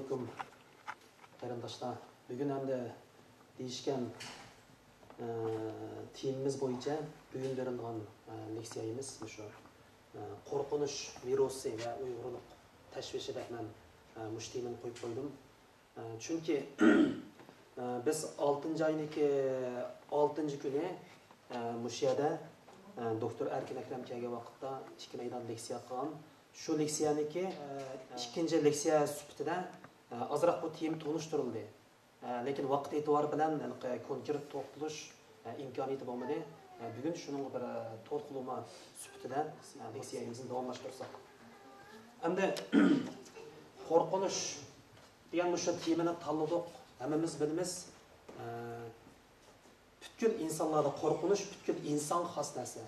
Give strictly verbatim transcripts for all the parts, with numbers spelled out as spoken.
ئەلەيكۇم، قېرىنداشلار. بۈگۈن ئەمدى دېيىشكەن، ئە، تېمىمىز بويىچە بۈگۈن بېرىلغان، ئە، لېكسىيەمىز مۇشۇ، ئە، قورقۇنۇش ۋىرۇسى ۋە ئۇيغۇرلۇق تەشۋىشى دەپ مەن، ئە، مۇشۇ تېمىنى قويۇپ قويدۇم. ئە، چۈنكى، ئە، بىز ئالتىنچى ئاينىڭكى ئالتىنچى كۈنى، ئە، مۇشۇ يەردە، ئە، دوكتور ئەركىن ئەكرەم كەلگەن ۋاقىتتا ئىككى مەيدان لېكسىيە قىلغان. شۇ لېكسىيەنىڭكى، ئە، ئىككىنچى لېكسىيە سۈپىتىدە، ئە، ئازراق بۇ تېما تونۇشتۇرۇلدى. ئە، لېكىن ۋاقىت ئېتىبارى بىلەن ھېلىقى كونكرېت توختىلىش، ئە، ئىمكانىيىتى بولمىدى. ئە، بۈگۈن شۇنىڭغا بىر، ئە، تولۇقلىما سۈپىتىدە، ئە، لېكسىيەمىزنى داۋاملاشتۇرساق. ئەمدى قورقۇنۇش دېگەن مۇشۇ تېمىنى تاللىدۇق. ھەممىمىز بىلىمىز. ئە، پۈتكۈل ئىنسانلاردا قورقۇنۇش پۈتكۈل ئىنسانغا خاس نەرسە.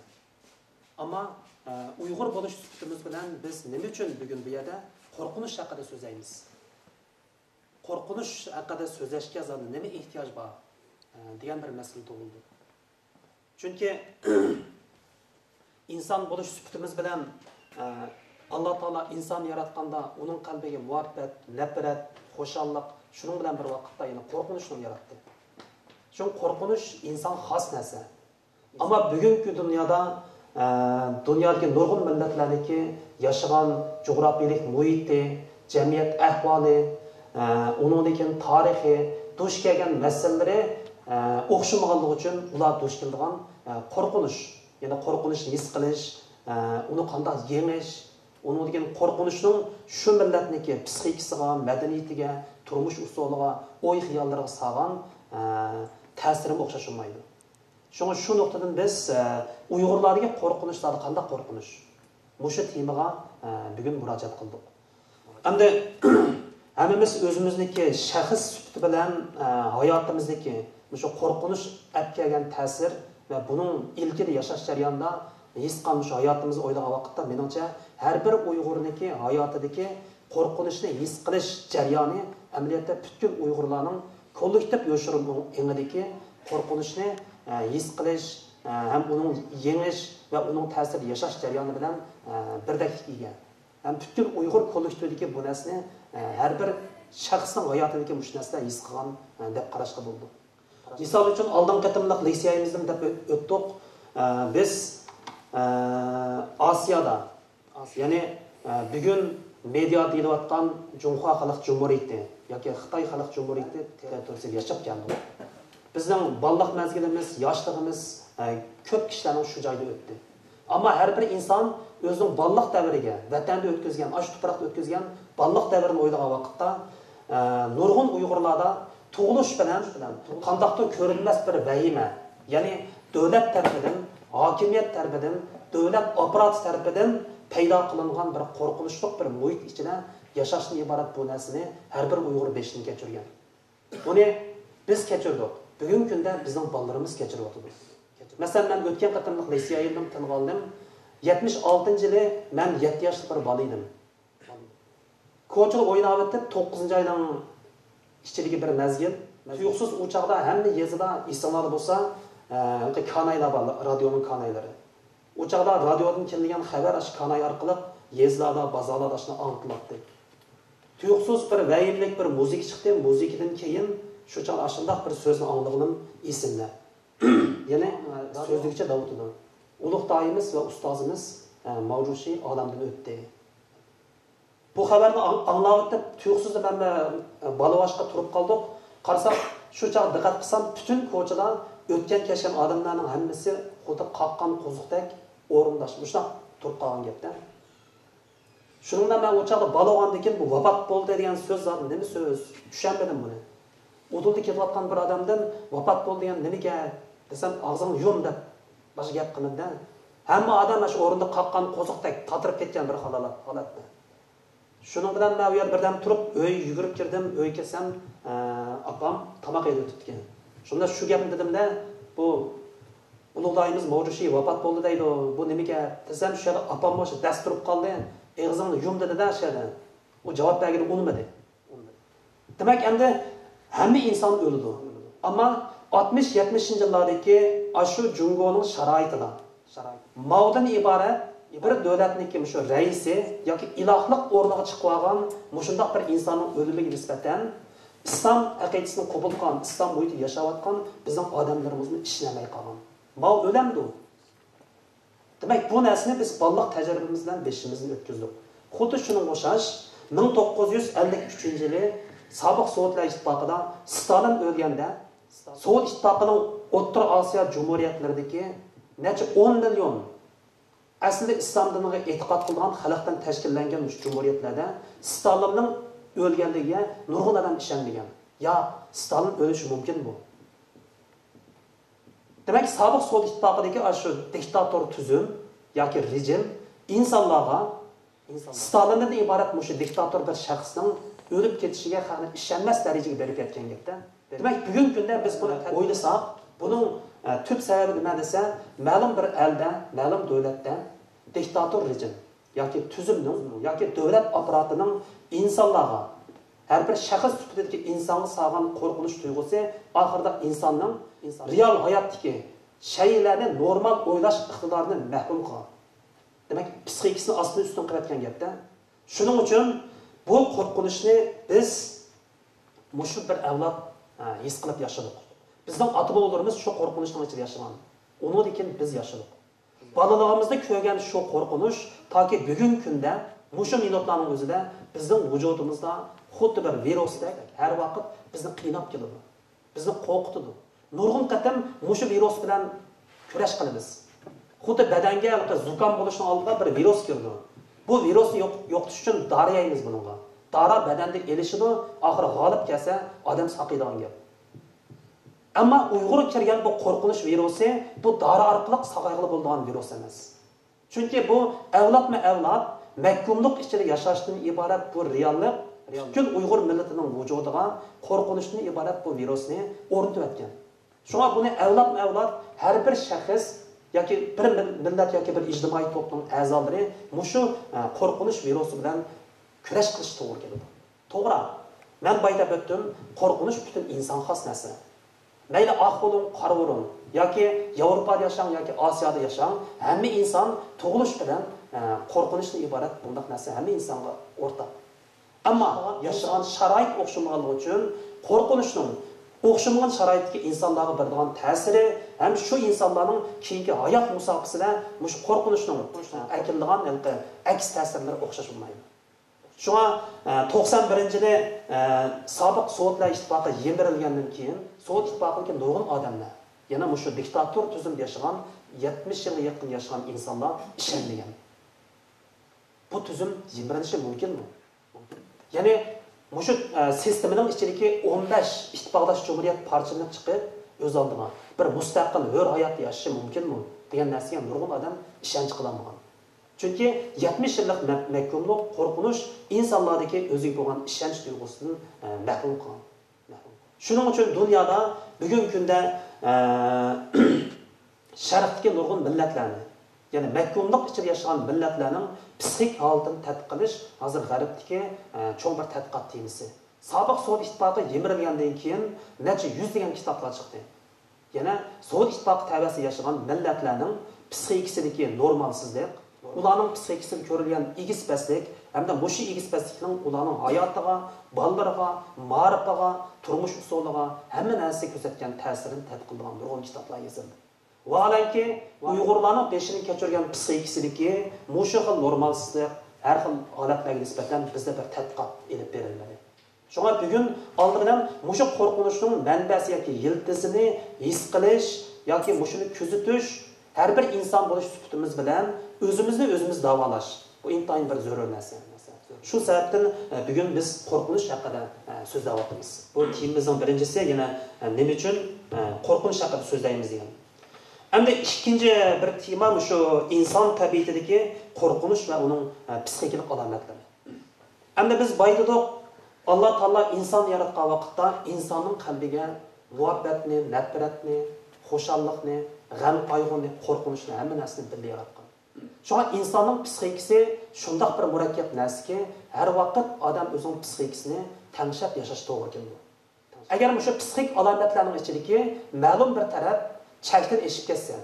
ئەمما، ئە، ئۇيغۇر بولۇش سۈپىتىمىز بىلەن بىز نېمە ئۈچۈن بۈگۈن بۇ يەردە قورقۇنۇش ھەققىدە سۆزلەيمىز؟ قورقۇنۇش ھەققىدە سۆزلەشكە زادى نېمە ئېھتىياج بار؟ ئە، دېگەن بىر مەسىلە تۇغۇلدى. چۈنكى ئىنسان بولۇش سۈپىتىمىز بىلەن، ئە، ئاللا تائالا ئىنسان ياراتقاندا ئۇنىڭ قەلبىگە مۇھەببەت، نەپرەت، خۇشاللىق، شۇنىڭ بىلەن بىر ۋاقىتتا يەنە قورقۇنچنى ياراتتى. چۈنكى قورقۇنچ ئىنسانغا خاس نەرسە. ئەمما بۈگۈنكى دۇنيادا، ئە، دۇنيادىكى نۇرغۇن مىللەتلەرنىڭكى ياشىغان جۇغراپىيىلىك مۇھىتى، جەمئىيەت ئەھۋالى، ئە، ئۇنىڭدىن كېيىن تارىخى، دۇچ كەلگەن مەسىلىلىرى، ئە، ئوخشىمىغانلىقى ئۈچۈن ئۇلار دۇچ كېلىدىغان، ئە، قورقۇنچ، يەنى قورقۇنچنى ھېس قىلىش، ئە، ئۇنى قانداق يېڭىش، ئۇنىڭدىن كېيىن قورقۇنچنىڭ شۇ مىللەتنىڭكى پسىخىكىسىغا، مەدەنىيىتىگە، تۇرمۇش ئۇسۇلىغا، ئوي خىياللىرىغا سالغان، ئە، تەسىرىمۇ ئوخشاش بولمايدۇ. شۇڭا شۇ نۇقتىدىن بىز، ئە، ئۇيغۇرلاردىكى قورقۇنچلاردا قانداق قورقۇنچ؟ مۇشۇ تېمىغا، ئە، بۈگۈن مۇراجىئەت قىلدۇق. ئەمدى ھەممىمىز ئۆزىمىزنىڭكى شەخس سۈپىتى بىلەن، ئە، ھاياتىمىزدىكى مۇشۇ قورقۇنچ ئەپ كەلگەن تەسىر ۋە بۇنىڭ ئىلكىدە ياشاش جەريانىدا ھېس قىلغان مۇشۇ ھاياتىمىزنى ئويلىغان ۋاقىتتا، مېنىڭچە، ھەر بىر ئۇيغۇرنىڭكى ھاياتىدىكى قورقۇنچنى ھېس قىلىش جەريانى ئەمەلىيەتتە پۈتكۈل ئۇيغۇرلارنىڭ كوللېكتىپ يوشۇرۇن ئېڭىدىكى قورقۇنچنى، ئە، ھېس قىلىش، ئە، ھەم ئۇنىڭ يېڭىش ۋە ئۇنىڭ تەسىرىدە ياشاش جەريانى بىلەن، ئە، بىردەكلىككە ئىگە. ھەم پۈتكۈل ئۇيغۇر كوللېكتىۋىدىكى بۇ نەرسىنى، ئە، ھەر بىر شەخسنىڭ ھاياتىدىكى مۇشۇ نەرسىلەر ھېس قىلغان، ئە، دەپ قاراشقا بولىدۇ. مىسال ئۈچۈن، ئالدىنقى قېتىملىق لېكسىيەمىزدىن دەپ ئۆتتۇق. ئە، بىز، ئە، ئاسىيادا، يەنى، ئە، بۈگۈن مېدىا دېيىلىۋاتقان جۇڭخۇا خەلق جۇمھۇرىيىتى ياكى خىتاي خەلق جۇمھۇرىيىتى تەرىتورىسىدا ياشاپ كەلدۇق. بىزنىڭ بالىلىق مەزگىلىمىز، ياشلىقىمىز، ئە، كۆپ كىشىلەرنىڭ شۇ جايدا ئۆتتى. ئەمما ھەر بىر ئىنسان ئۆزىنىڭ بالىلىق دەۋرىگە، ۋەتەندە ئۆتكۈزگەن، ئاشۇ تۇپراقتا ئۆتكۈزگەن بالىلىق دەۋرىنى ئويلىغان ۋاقىتتا، ئە، نۇرغۇن ئۇيغۇرلاردا تۇغۇلۇش بىلەن قانداقتۇر كۆرۈنمەس بىر ۋەھىمە، يەنى دۆلەت تەرىپىدىن، ھاكىمىيەت تەرىپىدىن، دۆلەت ئاپپاراتى تەرىپىدىن پەيدا قىلىنغان بىر قورقۇنچلۇق بىر مۇھىت ئىچىدە ياشاشتىن ئىبارەت بۇ نەرسىنى ھەر بىر ئۇيغۇر بېشىدىن كەچۈرگەن. بۇنى بىز كەچۈردۇق. بۈگۈنكى كۈندە بىزنىڭ بالىلىرىمىز كەچۈرۈۋاتىدۇ. مەسىلەن، مەن ئۆتكەن قېتىملىق لېكسىيە يىلىم تىلغا ئالدىم. يەتمىش ئالتىنچى يىلى مەن يەتتە ياشلىق بىر بالا ئىدىم. كوچىدا ئويناۋېتىپ، توققۇزىنچى ئاينىڭ ئىچىدىكى بىر مەزگىل. تۇيۇقسىز ئۇ چاغدا ھەممە يېزىدا، ئېسىڭلاردا بولسا، ئە، كانايلار بار، رادىيونىڭ كانايلىرى. ئۇ چاغدا رادىيودىن كېلىدىغان خەۋەر ئاشۇ كاناي ئارقىلىق يېزىلاردا، بازارلاردا ئاشۇنداق ئاڭلىتىلاتتى. تۇيۇقسىز بىر ۋەھىمىلىك بىر مۇزىكا چىقتى. مۇزىكىدىن كېيىن شۇ چاغ ئاشۇنداق بىر سۆزنى ئاڭلىغىنىم ئېسىمدە. يەنى، ئە، سۆزلىگۈچى داۋۇت ئىدى. ئۇلۇغ داھىيىمىز ۋە ئۇستازىمىز، ئە، ماۋجۇشى ئالەمدىن ئۆتتى. بۇ خەۋەرنى ئاڭ-، ئاڭلاۋېتىپ، تۇيۇقسىزلا مەن، مەن، ئە، بالىۋاچقا تۇرۇپ قالدۇق. قارىساق، شۇ چاغ دىققەت قىلسام، پۈتۈن كوچىدا ئۆتكەن كەچكەن ئادەملەرنىڭ ھەممىسى خۇددى قاققان قوزۇقتەك ئورنىدا مۇشۇنداق تۇرۇپ قالغان گەپتە. شۇنىڭ بىلەن مەن ئۇ چاغدا بالا بولغاندىكىن، بۇ ۋاپات بولدى دېگەن سۆز زادى نېمە سۆز؟ چۈشەنمىدىم بۇنى. ئۇدۇلدا كېتىۋاتقان بىر ئادەمدىن ۋاپات بولدى دېگەن نېمە گەپ دېسەم، ئاغزىڭنى يۇم دەپ باشقا گەپ قىلمىدى. ھەممە ئادەم شۇ ئورنىدا قاققان قوزۇقتەك تاتىرىپ كەتكەن بىر ھالال-، ھالەتتە. شۇنىڭ بىلەن مەن ئۇ يەردە بىردەم تۇرۇپ، ئۆيگە يۈگۈرۈپ كىردىم. ئۆيگە كىرسەم، ئە، ئاپام تاماق ئېلىۋېتىپتىكەن. شۇندا شۇ گەپنى دېدىمدە، بۇ ئۇلۇغ داھىيىمىز ماۋجۇشى ۋاپات بولدى دەيدۇ، بۇ نېمە گەپ دېسەم، شۇ يەردە ئاپام مۇشۇ دەس تۇرۇپ قالدى، ئېغىزىڭنى يۇم دېدى-دە شۇ يەردە. ئۇ جاۋاب بەرگىلى ئۇنىمىدى. دېمەك، ئەمدى ھەممە ئىنسان ئۆلىدۇ. ئەمما ئاتمىش، يەتمىشىنچى يىللاردىكى ئاشۇ جۇڭگونىڭ شارائىتىدا، ماۋدىن ئىبارەت بىر دۆلەتنىڭكى مۇشۇ رەئىسى ياكى ئىلاھلىق ئورنىغا چىقىۋالغان مۇشۇنداق بىر ئىنساننىڭ ئۆلۈمىگە نىسبەتەن ئىسلام ئەقىدىسىنى قوبۇل قىلغان، ئىسلام مۇھىتىدا ياشاۋاتقان بىزنىڭ ئادەملىرىمىزمۇ ئىشىنەلمەي قالغان. ماۋۇ ئۆلەمدۇ؟ دېمەك، بۇ نەرسىنى بىز بالىلىق تەجرىبىمىز بىلەن بېشىمىزدىن ئۆتكۈزدۇق. خۇددى شۇنىڭغا ئوخشاش، مىڭ توققۇز يۈز ئەللىك ئۈچىنچى يىلى سابىق سوۋېتلار ئىتتىپاقىدا ستالىن ئۆلگەندە، سوۋېت ئىتتىپاقىنىڭ ئوتتۇرا ئاسىيا جۇمھۇرىيەتلىرىدىكى نەچچە ئون مىليون، ئەسلىدە ئىسلام دىنىغا ئېتىقاد قىلىدىغان خەلقتىن تەشكىللەنگەن مۇشۇ جۇمھۇرىيەتلەردە ستالىننىڭ ئۆلگەنلىكىگە نۇرغۇن ئادەم ئىشەنمىگەن. يا، ستالىن ئۆلۈشى مۇمكىنمۇ؟ دېمەك، سابىق سوۋېت ئىتتىپاقىدىكى ئاشۇ دىكتاتور تۈزۈم ياكى رېجىم ئىنسانلارغا ستالىندىن ئىبارەت مۇشۇ دىكتاتور بىر شەخسنىڭ ئۆلۈپ كېتىشىگە خەقنى ئىشەنمەس دەرىجىگە بېرىپ يەتكەن گەپتە. دېمەك، بۈگۈنكى كۈندە بىز بۇنى ئويلىساق، بۇنىڭ، ئە، تۈپ سەۋەبى نېمە دېسە، مەلۇم بىر ئەلدە، مەلۇم دۆلەتتە دىكتاتور رېجىم ياكى تۈزۈمنىڭ ياكى دۆلەت ئاپپاراتىنىڭ ئىنسانلارغا، ھەر بىر شەخس سۈپىتىدىكى ئىنسانغا سالغان قورقۇنچ تۇيغۇسى ئاخىرىدا ئىنساننىڭ رېئال ھاياتتىكى شەيئىلەرنى نورمال ئويلاش ئىقتىدارىنى مەھرۇم قىلغان. دېمەك، پسىخىكىسىنى ئاستىن ئۈستۈن قىلىۋەتكەن گەپتە. شۇنىڭ ئۈچۈن بۇ قورقۇنچنى بىز مۇشۇ بىر ئەۋلاد، ھە، ھېس قىلىپ ياشىدۇق. بىزنىڭ ئاتا-بوۋىلىرىمىز شۇ قورقۇنچنىڭ ئىچىدە ياشىغان. ئۇنىڭدىن كېيىن بىز ياشىدۇق. بالىلىقىمىزدا كۆرگەن شۇ قورقۇنچ تاكى بۈگۈنكى كۈندە، مۇشۇ مىنۇتلارنىڭ ئۆزىدە بىزنىڭ ۋۇجۇدىمىزدا خۇددى بىر ۋىرۇستەك ھەر ۋاقىت بىزنى قىيناپ كېلىدۇ. بىزنى قورقۇتىدۇ. نۇرغۇن قېتىم مۇشۇ ۋىرۇس بىلەن كۈرەش قىلىمىز. خۇددى بەدەنگە ھېلىقى زۇكام بولۇشنىڭ ئالدىدا بىر ۋىرۇس كىرىدۇ. بۇ ۋىرۇسنى يوق-، يوقىتىش ئۈچۈن دارا يەيمىز بۇنىڭغا. دارا بەدەندە ئېلىشىدۇ، ئاخىرى غالىپ كەلسە ئادەم ساقىيىدىغان گەپ. ئەمما ئۇيغۇرغا كىرگەن بۇ قورقۇنچ ۋىرۇسى بۇ دارا ئارقىلىق ساقايغىلى بولىدىغان ۋىرۇس ئەمەس. چۈنكى بۇ ئەۋلادمۇ ئەۋلاد مەھكۇملۇق ئىچىدە ياشاشتىن ئىبارەت بۇ رېئاللىق پۈتكۈل ئۇيغۇر مىللىتىنىڭ ۋۇجۇدىغا قورقۇنچتىن ئىبارەت بۇ ۋىرۇسنى ئورنىتىۋەتكەن. شۇڭا بۇنى ئەۋلادمۇ ئەۋلاد ھەر بىر شەخس ياكى بىر مىل-، مىللەت ياكى بىر ئىجتىمائىي توپلۇم ئەزالىرى مۇشۇ، ئە، قورقۇنچ ۋىرۇسى بىلەن كۈرەش قىلىشى توغرا كېلىدۇ. توغرا، مەن بايا دەپ ئۆتتۈم، قورقۇنچ پۈتۈن ئىنسانغا خاس نەرسە. مەيلى ئاق بولۇڭ، قارا بولۇڭ، ياكى ياۋروپادا ياشاڭ، ياكى ئاسىيادا ياشاڭ، ھەممە ئىنسان تۇغۇلۇش بىلەن، ئە، قورقۇنچتىن ئىبارەت بۇنداق نەرسە ھەممە ئىنسانغا ئورتاق. ئەمما ياشىغان شارائىت ئوخشىمىغانلىقى ئۈچۈن قورقۇنچنىڭ ئوخشىمىغان شارائىتتىكى ئىنسانلارغا بېرىدىغان تەسىرى ھەم شۇ ئىنسانلارنىڭ كېيىنكى ھايات مۇساپىسىدە مۇشۇ قورقۇنچنىڭ ئەكېلىدىغان ھېلىقى ئەكس تەسىرلىرى ئوخشاش بولمايدۇ. شۇڭا، ئە، توقسان بىرىنچى يىلى، ئە، سابىق سوۋېتلار ئىتتىپاقى يىمىرىلگەندىن كېيىن، سوۋېت ئىتتىپاقىدىكى نۇرغۇن ئادەملەر، يەنە مۇشۇ دىكتاتور تۈزۈمدە ياشىغان، يەتمىش يىلغا يېقىن ياشىغان ئىنسانلار ئىشەنمىگەن. بۇ تۈزۈم يىمىرىلىشى مۇمكىنمۇ؟ يەنى مۇشۇ، ئە، سىستېمىنىڭ ئىچىدىكى ئون بەش ئىتتىپاقداش جۇمھۇرىيەت پارچىلىنىپ چىقىپ، ئۆز ئالدىغا بىر مۇستەقىل، ھۆر ھايات ياشىشى مۇمكىنمۇ دېگەن نەرسىگە نۇرغۇن ئادەم ئىشەنچ قىلالمىغان. چۈنكى يەتمىش يىللىق مە-، مەھكۇملۇق، قورقۇنچ ئىنسانلاردىكى ئۆزىگە بولغان ئىشەنچ تۇيغۇسىدىن، ئە، مەھرۇم قىلغان. شۇنىڭ ئۈچۈن دۇنيادا بۈگۈنكى كۈندە، ئە، شەرقتىكى نۇرغۇن مىللەتلەرنى، يەنى مەھكۇملۇق ئىچىدە ياشىغان مىللەتلەرنىڭ پسىخىك ھالىتىنى تەتقىق قىلىش ھازىر غەربتىكى، ئە، چوڭ بىر تەتقىقات تېمىسى. سابىق سوۋېت ئىتتىپاقى يىمىرىلگەندىن كېيىن نەچچە يۈزلىگەن كىتابلار چىقتى. يەنە سوۋېت ئىتتىپاقى تەۋەسىدە ياشىغان مىللەتلەرنىڭ پسىخىكىسىدىكى نورمالسىزلىق، ئۇلارنىڭ پسىخىكىسىدە كۆرۈلگەن ئېگىز-پەسلىك ھەمدە مۇشۇ ئېگىز-پەسلىكنىڭ ئۇلارنىڭ ھاياتىغا، بالىلىرىغا، مائارىپىغا، تۇرمۇش ئۇسۇلىغا، ھەممە نەرسىگە كۆرسەتكەن تەسىرىنى تەتقىق قىلىدىغان نۇرغۇن كىتابلار يېزىلدى. ۋاھالەنكى، ئۇيغۇرلارنىڭ بېشىدىن كەچۈرگەن پسىخىكىسىدىكى مۇشۇ خىل نورمالسىزلىق، ھەر خىل ھالەتلەرگە نىسبەتەن بىزدە بىر تەتقىقات ئېلىپ بېرىلمىدى. شۇڭا بۈگۈن ئالدى بىلەن مۇشۇ قورقۇنچنىڭ مەنبەسى ياكى يىلتىزىنى ھېس قىلىش ياكى مۇشۇنى كۆزىتىش، ھەر بىر ئىنسان بولۇش سۈپىتىمىز بىلەن ئۆزىمىزنى ئۆزىمىز داۋالاش، بۇ ئىنتايىن بىر زۆرۈر نەرسە. شۇ سەۋەبتىن، ئە، بۈگۈن بىز قورقۇنچ ھەققىدە، ئە، سۆزلەۋاتىمىز. بۇ تېمىمىزنىڭ بىرىنچىسى يەنە، ئە، نېمە ئۈچۈن، ئە، قورقۇنچ ھەققىدە سۆزلەيمىز دېگەن. ئەمدى ئىككىنچى بىر تېما مۇشۇ ئىنسان تەبىئىتىدىكى قورقۇنچ ۋە ئۇنىڭ، ئە، پسىخىكىلىق ئالامەتلىرى. ئەمدى بىز بايا دېدۇق، ئاللا تائالا ئىنساننى ياراتقان ۋاقىتتا ئىنساننىڭ قەلبىگە مۇھەببەتنى، نەپرەتنى، خۇشاللىقنى، غەم-قايغۇنى، قورقۇنچنى، ھەممە نەرسىنى بىللە ياراتقان. شۇڭا ئىنساننىڭ پسىخىكىسى شۇنداق بىر مۇرەككەپ نەرسىكى، ھەر ۋاقىت ئادەم ئۆزىنىڭ پسىخىكىسىنى تەڭشەپ ياشاشقا توغرا كېلىدۇ. ئەگەر مۇشۇ پسىخىك ئالامەتلەرنىڭ ئىچىدىكى مەلۇم بىر تەرەپ چەكتىن ئېشىپ كەتسە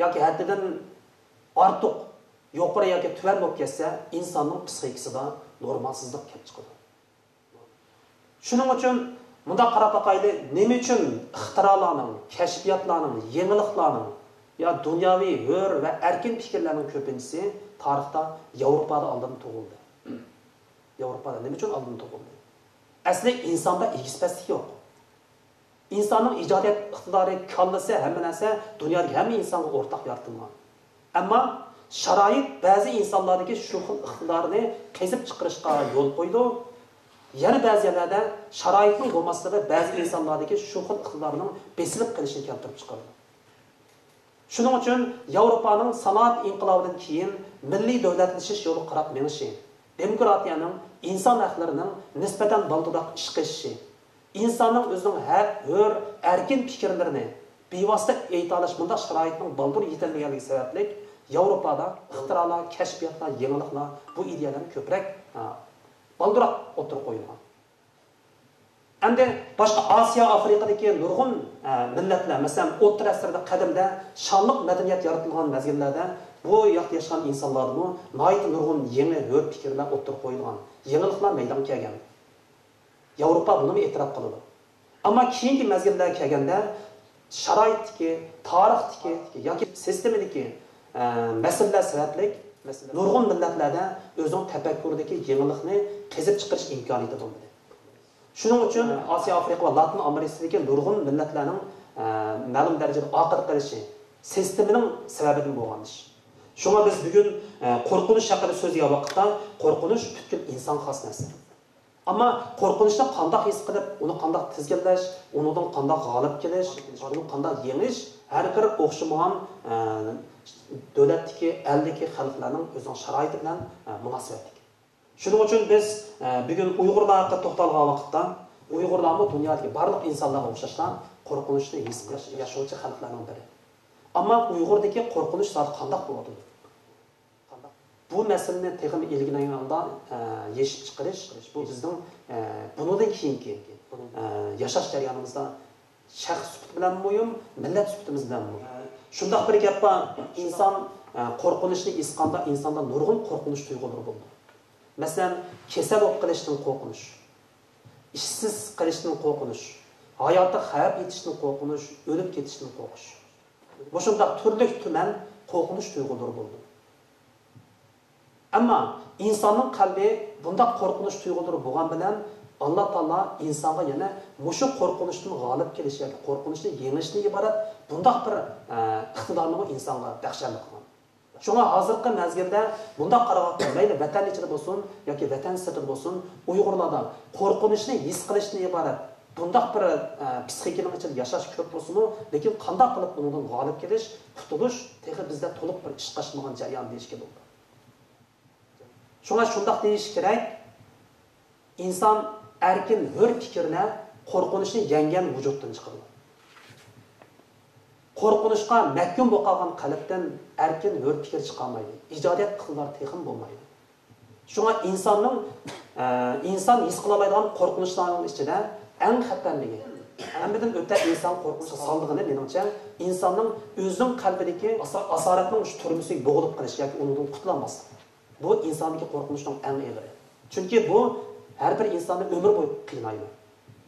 ياكى ھەددىدىن ئارتۇق، يۇقىرى ياكى تۆۋەن بولۇپ كەتسە، ئىنساننىڭ پسىخىكىسىدا نورمالسىزلىق كەپ چىقىدۇ. شۇنىڭ ئۈچۈن مۇنداق قاراپ باقايلى، نېمە ئۈچۈن ئىختىرالارنىڭ، كەشپىياتلارنىڭ، يېڭىلىقلارنىڭ يا دۇنياۋى ھۆر ۋە ئەركىن پىكىرلەرنىڭ كۆپىنچىسى تارىختا ياۋروپادا ئالدىن تۇغۇلدى؟ ياۋروپادا نېمە ئۈچۈن ئالدىن تۇغۇلدى؟ ئەسلى ئىنساندا ئېگىز-پەسلىك يوق. ئىنساننىڭ ئىجادىيەت ئىقتىدارى، كاللىسى، ھەممە نەرسە دۇنيادىكى ھەممە ئىنسانغا ئورتاق يارىتىلغان. ئەمما شارائىت بەزى ئىنسانلاردىكى شۇ خىل ئىقتىدارنى قېزىپ چىقىرىشقا يول قويىدۇ. يەنە بەزى يەرلەردە شارائىتنىڭ بولماسلىقى بەزى ئىنسانلاردىكى شۇ خىل ئىقتىدارنىڭ بېسىلىپ قېلىشىنى كەلتۈرۈپ چىقىرىدۇ. شۇنىڭ ئۈچۈن ياۋروپانىڭ سانائەت ئىنقىلابىدىن كېيىن مىللىي دۆلەتلىشىش يولىغا قاراپ مېڭىشى، دېموكراتىيەنىڭ، ئىنسان ھەقلىرىنىڭ نىسبەتەن بالدۇرراق ئىشقا ئېشىشى، ئىنساننىڭ ئۆزىنىڭ ھەق، ھۆر، ئەركىن پىكىرلىرىنى بىۋاسىتە ئېيتالاش مۇنداق شارائىتنىڭ بالدۇر يېتەلمىگەنلىكى سەۋەبلىك ياۋروپادا ئىختىرالار، كەشپىياتلار، يېڭىلىقلار، بۇ ئىدىيەلەرنى كۆپرەك، ھە، بالدۇرراق ئوتتۇرىغا قويۇلغان. ئەمدى باشقا ئاسىيا، ئافرىقىدىكى نۇرغۇن، ئە، مىللەتلەر، مەسىلەن، ئوتتۇرا ئەسىردە قەدىمدە شانلىق مەدەنىيەت يارىتىلغان مەزگىللەردە بۇ ياقتا ياشىغان ئىنسانلاردىمۇ ناھايىتى نۇرغۇن يېڭى ھۆر پىكىرلەر ئوتتۇرىغا قويۇلغان، يېڭىلىقلار مەيدانغا كەلگەن. ياۋروپا بۇنىمۇ ئېتىراپ قىلىدۇ. ئەمما كېيىنكى مەزگىللەرگە كەلگەندە شارائىتتىكى، تارىختىكى ياكى سىستېمىدىكى، ئە، مەسىلىلەر سەۋەبلىك نۇرغۇن مىللەتلەردە ئۆزىنىڭ تەپەككۇرىدىكى يېڭىلىقنى قېزىپ چىقىرىش ئىمكانىيىتى بولمىدى. شۇنىڭ ئۈچۈن ئاسىيا، ئافرىقا ۋە لاتىن ئامېرىكىسىدىكى نۇرغۇن مىللەتلەرنىڭ، ئە، مەلۇم دەرىجىدە ئارقىدا قېلىشى سىستېمىنىڭ سەۋەبىدىن بولغان ئىش. شۇڭا بىز بۈگۈن، ئە، قورقۇنۇش ھەققىدە سۆزلىگەن ۋاقىتتا قورقۇنۇش پۈتكۈل ئىنسانغا خاس نەرسە. ئەمما قورقۇنچنى قانداق ھېس قىلىپ، ئۇنى قانداق تىزگىنلەش، ئۇنىڭدىن قانداق غالىب كېلىش، ئۇنى قانداق يېڭىش، ھەر بىر ئوخشىمىغان، ئە، دۆلەتتىكى، ئەلدىكى خەلقلەرنىڭ ئۆزىنىڭ شارائىتى بىلەن، ئە، مۇناسىۋەتلىك. شۇنىڭ ئۈچۈن بىز، ئە، بۈگۈن ئۇيغۇرلار ھەققىدە توختالغان ۋاقىتتا، ئۇيغۇرلارمۇ دۇنيادىكى بارلىق ئىنسانلارغا ئوخشاشلا قورقۇنچنى ھېس قىلىش ياشىغۇچى خەلقلەرنىڭ بىرى. ئەمما ئۇيغۇردىكى قورقۇنچ زادى قانداق بولىدۇ؟ بۇ مەسىلىنى تېخىمۇ ئىلگىرى ھالدا، ئە، يېشىپ چىقىرىش، بۇ بىزنىڭ، ئە، بۇنىڭدىن كېيىنكى، ئە، ياشاش جەريانىمىزدا شەخس سۈپىتى بىلەن مۇھىم، مىللەت سۈپىتىمىز بىلەن مۇھىم. شۇنداق بىر گەپ بار، ئىنسان، ئە، قورقۇنچنى ھېس قىلغاندا ئىنساندا نۇرغۇن قورقۇنچ تۇيغۇلىرى بولىدۇ. مەسىلەن، كېسەل بولۇپ قېلىشتىن قورقۇنچ، ئىشسىز قېلىشتىن قورقۇنچ، ھاياتىغا خەۋپ يېتىشتىن قورقۇنچ، ئۆلۈپ كېتىشتىن قورقۇش. مۇشۇنداق تۈرلۈك تۈمەن قورقۇنچ تۇيغۇلىرى بولىدۇ. ئەمما ئىنساننىڭ قەلبى بۇنداق قورقۇنچ تۇيغۇلىرى بولغان بىلەن، ئاللا تائالا ئىنسانغا يەنە مۇشۇ قورقۇنچتىن غالىب كېلىش ياكى قورقۇنچنى يېڭىشتىن ئىبارەت بۇنداق بىر، ئە، ئىقتىدارنىمۇ ئىنسانغا بەخشەندە قىلغان. شۇڭا ھازىرقى مەزگىلدە بۇنداق قارىغان، مەيلى ۋەتەن ئىچىدە بولسۇن ياكى ۋەتەن سىرتىدا بولسۇن، ئۇيغۇرلاردا قورقۇنچنى ھېس قىلىشتىن ئىبارەت بۇنداق بىر، ئە، پسىخىكىنىڭ ئىچىدە ياشاش كۆپ بولسىمۇ، لېكىن قانداق قىلىپ ئۇنىڭدىن غالىب كېلىش، قۇتۇلۇش تېخى بىزدە تولۇق بىر ئىشقا ئاشمىغان جەريان دېيىشكە بولىدۇ. شۇڭا شۇنداق دېيىش كېرەك، ئىنسان ئەركىن، ھۆر پىكىرلەر قورقۇنچنى يەڭگەن ۋۇجۇدتىن چىقىدۇ. قورقۇنچقا مەھكۇم بولۇپ قالغان قەلبتىن ئەركىن، ھۆر پىكىر چىقالمايدۇ. ئىجادىيەت ئىقتىدارى تېخىمۇ بولمايدۇ. شۇڭا ئىنساننىڭ، ئە، ئىنسان ھېس قىلالايدىغان قورقۇنچلارنىڭ ئىچىدە ئەڭ خەتەرلىكى، ھەممىدىن ئۆتە ئىنسان قورقۇنچقا سالىدىغىنى، مېنىڭچە، ئىنساننىڭ ئۆزىنىڭ قەلبىدىكى ئاسا-، ئاسارەتنىڭ شۇ تۈرمىسىگە بوغۇلۇپ قېلىش ياكى ئۇنىڭدىن قۇتۇلالماسلىق. بۇ ئىنساندىكى قورقۇنچنىڭ ئەڭ ئېغىرى. چۈنكى بۇ ھەر بىر ئىنساننى ئۆمۈر بويى قىينايدۇ.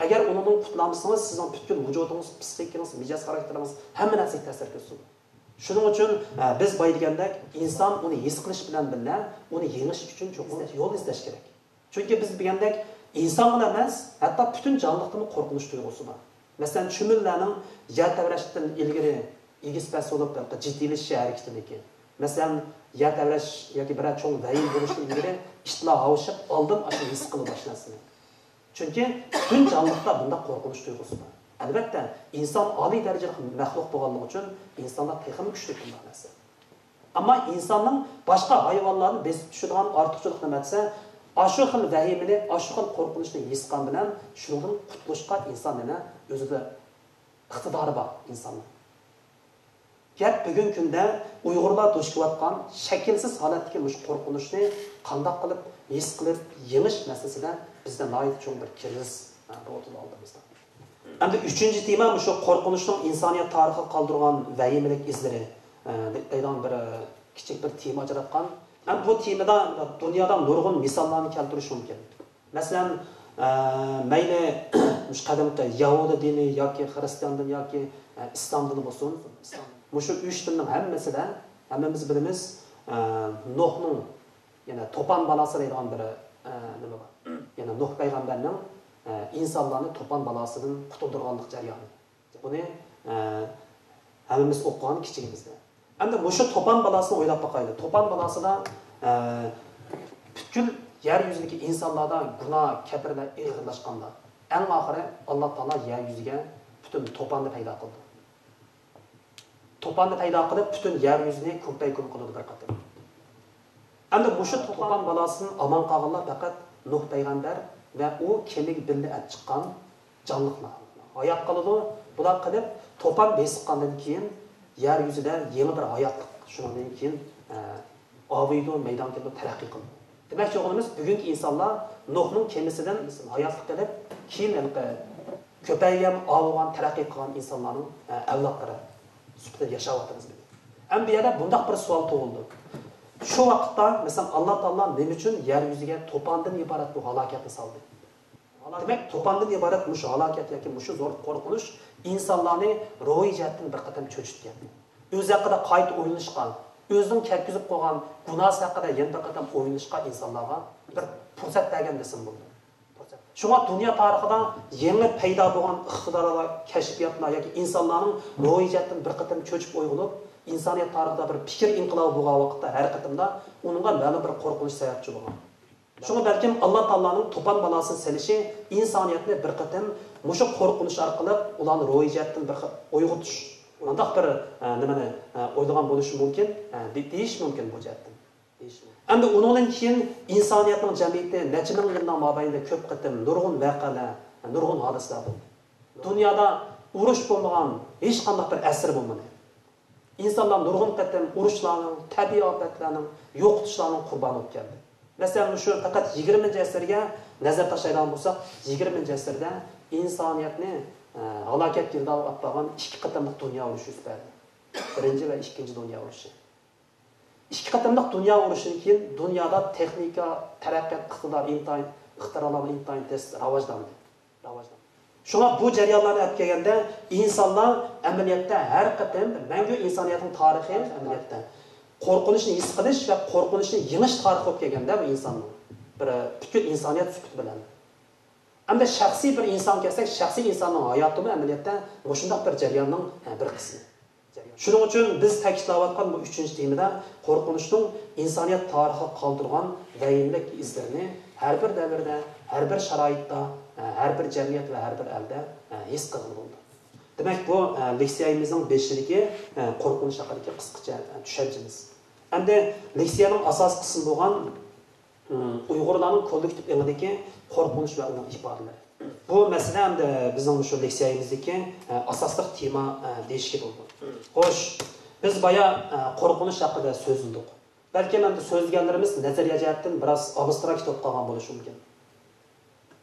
ئەگەر ئۇنىڭدىن قۇتۇلالمىسىڭىز، سىزنىڭ پۈتكۈل ۋۇجۇدىڭىز، پسىخىكىڭىز، مىجەز خاراكتېرىڭىز، ھەممە نەرسىگە تەسىر كۆرسىتىدۇ. شۇنىڭ ئۈچۈن، ئە، بىز بايا دېگەندەك، ئىنسان ئۇنى ھېس قىلىش بىلەن بىللە، ئۇنى يېڭىش ئۈچۈن چوقۇم يول ئىزدەش كېرەك. چۈنكى بىز دېگەندەك، ئىنسانغىلا ئەمەس، ھەتتا پۈتۈن جانلىقتىمۇ قورقۇنچ تۇيغۇسى بار. مەسىلەن، چۈمۈلىلەرنىڭ يەر تەۋرەشتىن ئىلگىرى ئېگىز-پەس بولۇپ، بىر جىددىيلىشىش ھەرىكىتىدىكى، مەسىلەن، يەر تەۋرەش ياكى بىرەر چوڭ ۋەيىم بولۇشتىن ئىلگىرى ئىتلار ھاۋشىپ، ئالدىن ئاشۇ ھېس قىلىدۇ ئاشۇ نەرسىنى. چۈنكى پۈتۈن جانلىقتا بۇنداق قورقۇنچ تۇيغۇسى بار. ئەلۋەتتە، ئىنسان ئالىي دەرىجىلىك مەخلۇق بولغانلىقى ئۈچۈن ئىنسانلار تېخىمۇ كۈچلۈك بۇنداق نەرسە. ئەمما ئىنساننىڭ باشقا ھايۋانلاردىن بېسىپ چۈشىدىغان ئارتۇقچىلىقى نېمە دېسە، ئاشۇ خىل ۋەھىمىنى، ئاشۇ خىل قورقۇنچنى ھېس قىلغان بىلەن شۇنىڭدىن قۇتۇلۇشقا ئىنسان يەنە ئۆزىدە ئىقتىدارى بار ئىنساننىڭ. گەپ بۈگۈنكى كۈندە ئۇيغۇرلار دۇچ كېلىۋاتقان شەكىلسىز ھالەتتىكى مۇشۇ قورقۇنچنى قانداق قىلىپ ھېس قىلىپ يېڭىش مەسىلىسىدە بىزدە ناھايىتى چوڭ بىر كىرىزىس، ھە، بۇ ئالدىمىزدا. ئەمدى ئۈچىنچى تېما مۇشۇ قورقۇنچنىڭ ئىنسانىيەت تارىخىغا قالدۇرغان ۋەھىمىلىك ئىزلىرى، ئە، دەيدىغان بىر، ئە، كىچىك بىر تېما ئاجراتقان. ھەم بۇ تېمىدا دۇنيادا نۇرغۇن مىساللارنى كەلتۈرۈش مۇمكىن. مەسىلەن، ئە، مەيلى مۇشۇ قەدىمكى يەھۇدىي دىنى ياكى خىرىستىيان دىنى ياكى، ئە، ئىسلام دىنى بولسۇن، ئىسلام. مۇشۇ ئۈچ دىننىڭ ھەممىسىدە ھەممىمىز بىلىمىز، ئە، نوھنىڭ، يەنى توپان بالاسى دەيدىغان بىر، ئە، نېمە بار. يەنى نوھ پەيغەمبەرنىڭ، ئە، ئىنسانلارنى توپان بالاسىدىن قۇتۇلدۇرغانلىق جەريانى. بۇنى، ئە، ھەممىمىز ئوقۇغان كىچىكىمىزدە. ئەمدى مۇشۇ توپان بالاسىنى ئويلاپ باقايلى. توپان بالاسىدا، ئە، پۈتكۈل يەر يۈزىدىكى ئىنسانلاردا گۇناھ، كەبىرلەر ئېغىرلاشقاندا، ئەڭ ئاخىرى ئاللا تائالا يەر يۈزىگە پۈتۈن توپاننى پەيدا قىلدى. توپاننى پەيدا قىلىپ، پۈتۈن يەر يۈزىنى كۇمپەيكۇم قىلىدۇ بىر قېتىم. ئەمدى مۇشۇ توپان بالاسىدىن ئامان قالغانلار پەقەت نۇھ پەيغەمبەر ۋە ئۇ كېمىگە بىللە ئەپ چىققان جانلىقلار ھايات قالىدۇ. بۇلار قېلىپ، توپان بېسىققاندىن كېيىن يەر يۈزىدە يېڭى بىر ھاياتلىق شۇنىڭدىن كېيىن، ئە، ئاۋۇيدۇ، مەيدانغا كېلىدۇ، تەرەققىي قىلىدۇ. دېمەكچى بولغىنىمىز، بۈگۈنكى ئىنسانلار نۇھنىڭ كېمىسىدىن ھاياتلىق ئېلىپ، كېيىن ھېلىقى كۆپەيگەن، ئاۋۇغان، تەرەققىي قىلغان ئىنسانلارنىڭ، ئە، ئەۋلادلىرى سۈپىتىدە ياشاۋاتىمىز بۈگۈن. ئەمدى بۇ يەردە بۇنداق بىر سوئال تۇغۇلىدۇ. شۇ ۋاقىتتا، مەسىلەن، ئاللا تائالا نېمە ئۈچۈن يەر يۈزىگە توپاندىن ئىبارەت بۇ ھالاكەتنى سالدى؟ دېمەك، توپاندىن ئىبارەت مۇشۇ ھالاكەت ياكى مۇشۇ زور قورقۇنۇش ئىنسانلارنى روھىي جەھەتتىن بىر قېتىم چۆچۈتكەن. ئۆزى ھەققىدە قايتا ئويلىنىشقا، ئۆزىنىڭ كەتكۈزۈپ قويغان گۇناھى ھەققىدە يەنە بىر قېتىم ئويلىنىشقا ئىنسانلارغا بىر پۇرسەت بەرگەن دېسەم بولىدۇ. شۇڭا دۇنيا تارىخىدا يېڭى پەيدا بولغان ئىقتىدارلار، كەشپىياتلار ياكى ئىنسانلارنىڭ روھىي جەھەتتىن بىر قېتىم چۆچۈپ ئويغىنىپ، ئىنسانىيەت تارىخىدا بىر پىكىر ئىنقىلابى بولغان ۋاقىتتا ھەر قېتىمدا ئۇنىڭغا مەلۇم بىر قورقۇنچ سەۋەبچى بولغان. شۇڭا بەلكىم ئاللا تائالانىڭ توپان بالاسىنى سېلىشى ئىنسانىيەتنى بىر قېتىم مۇشۇ قورقۇنچ ئارقىلىق ئۇلارنى روھىي جەھەتتىن بىر خىل ئويغىتىش، مۇنداق بىر، ئە، نېمىنى، ئە، ئويلىغان بولۇشى مۇمكىن، ئە، دې-، دېيىش مۇمكىن بۇ جەھەتتىن. ئەمدى ئۇنىڭدىن كېيىن ئىنسانىيەتنىڭ جەمئىيىتى نەچچە مىڭ يىلنىڭ مابەينىدە كۆپ قېتىم نۇرغۇن ۋەقەلەر، نۇرغۇن ھادىسىلەر بولدى. دۇنيادا ئۇرۇش بولمىغان ھېچقانداق بىر ئەسىر بولمىدى. ئىنسانلار نۇرغۇن قېتىم ئۇرۇشلارنىڭ، تەبىئىي ئاپەتلەرنىڭ، يوقىتىشلارنىڭ قۇربانى بولۇپ كەلدى. مەسىلەن، مۇشۇ پەقەت يىگىرمىنچى ئەسىرگە نەزەر تاشلايدىغان بولساق، يىگىرمىنچى ئەسىردە ئىنسانىيەتنى، ئە، ھالاكەت گىردابىغا ئاپارغان ئىككى قېتىملىق دۇنيا ئۇرۇشى يۈز بەردى. بىرىنچى ۋە ئىككىنچى دۇنيا ئۇرۇشى. ئىككى قېتىملىق دۇنيا ئۇرۇشىدىن كېيىن دۇنيادا تېخنىكا، تەرەققىيات، ئىقتىدار ئىنتايىن، ئىختىرالار ئىنتايىن تېز راۋاجلاندى. شۇڭا بۇ جەريانلارنى ئەپ كەلگەندە، ئىنسانلار ئەمەلىيەتتە ھەر قېتىم مەڭگۈ ئىنسانىيەتنىڭ تارىخى ئەمەلىيەتتە قورقۇنچنى ھېس قىلىش ۋە قورقۇنچنى يېڭىش تارىخى بولۇپ كەلگەندە، بۇ ئىنساننىڭ بىر پۈتكۈل ئىنسانىيەت سۈپىتى بىلەن. ئەمدى شەخسىي بىر ئىنسانغا كەلسەك، شەخسىي ئىنساننىڭ ھاياتىمۇ ئەمەلىيەتتە مۇشۇنداق بىر جەرياننىڭ، ھە، بىر قىسمى. شۇنىڭ ئۈچۈن بىز تەكىتلەۋاتقان بۇ ئۈچىنچى تېمىدا قورقۇنچنىڭ ئىنسانىيەت تارىخىغا قالدۇرغان ۋەھىمىلىك ئىزلىرىنى ھەر بىر دەۋردە، ھەر بىر شارائىتتا، ھەر بىر جەمئىيەت ۋە ھەر بىر ئەلدە ھېس قىلغىلى بولىدۇ. دېمەك، بۇ لېكسىيەمىزنىڭ بېشىدىكى قورقۇنچ ھەققىدىكى قىسقىچە چۈشەنچىمىز. ئەمدى لېكسىيەنىڭ ئاساسىي قىسمى بولغان ئۇيغۇرلارنىڭ كوللېكتىپ ئېڭىدىكى قورقۇنچ ۋە ئۇنىڭ ئىپادىلىرى. بۇ مەسىلە ئەمدى بىزنىڭ مۇشۇ لېكسىيەمىزدىكى، ئە، ئاساسلىق تېما، ئە، دېيىشكە بولىدۇ. خوش، بىز بايا، ئە، قورقۇنچ ھەققىدە سۆزلىدۇق. بەلكىم ئەمدى سۆزلىگەنلىرىمىز نەزەرىيە جەھەتتىن بىراز ئابستراكت بولۇپ قالغان بولۇشى مۇمكىن.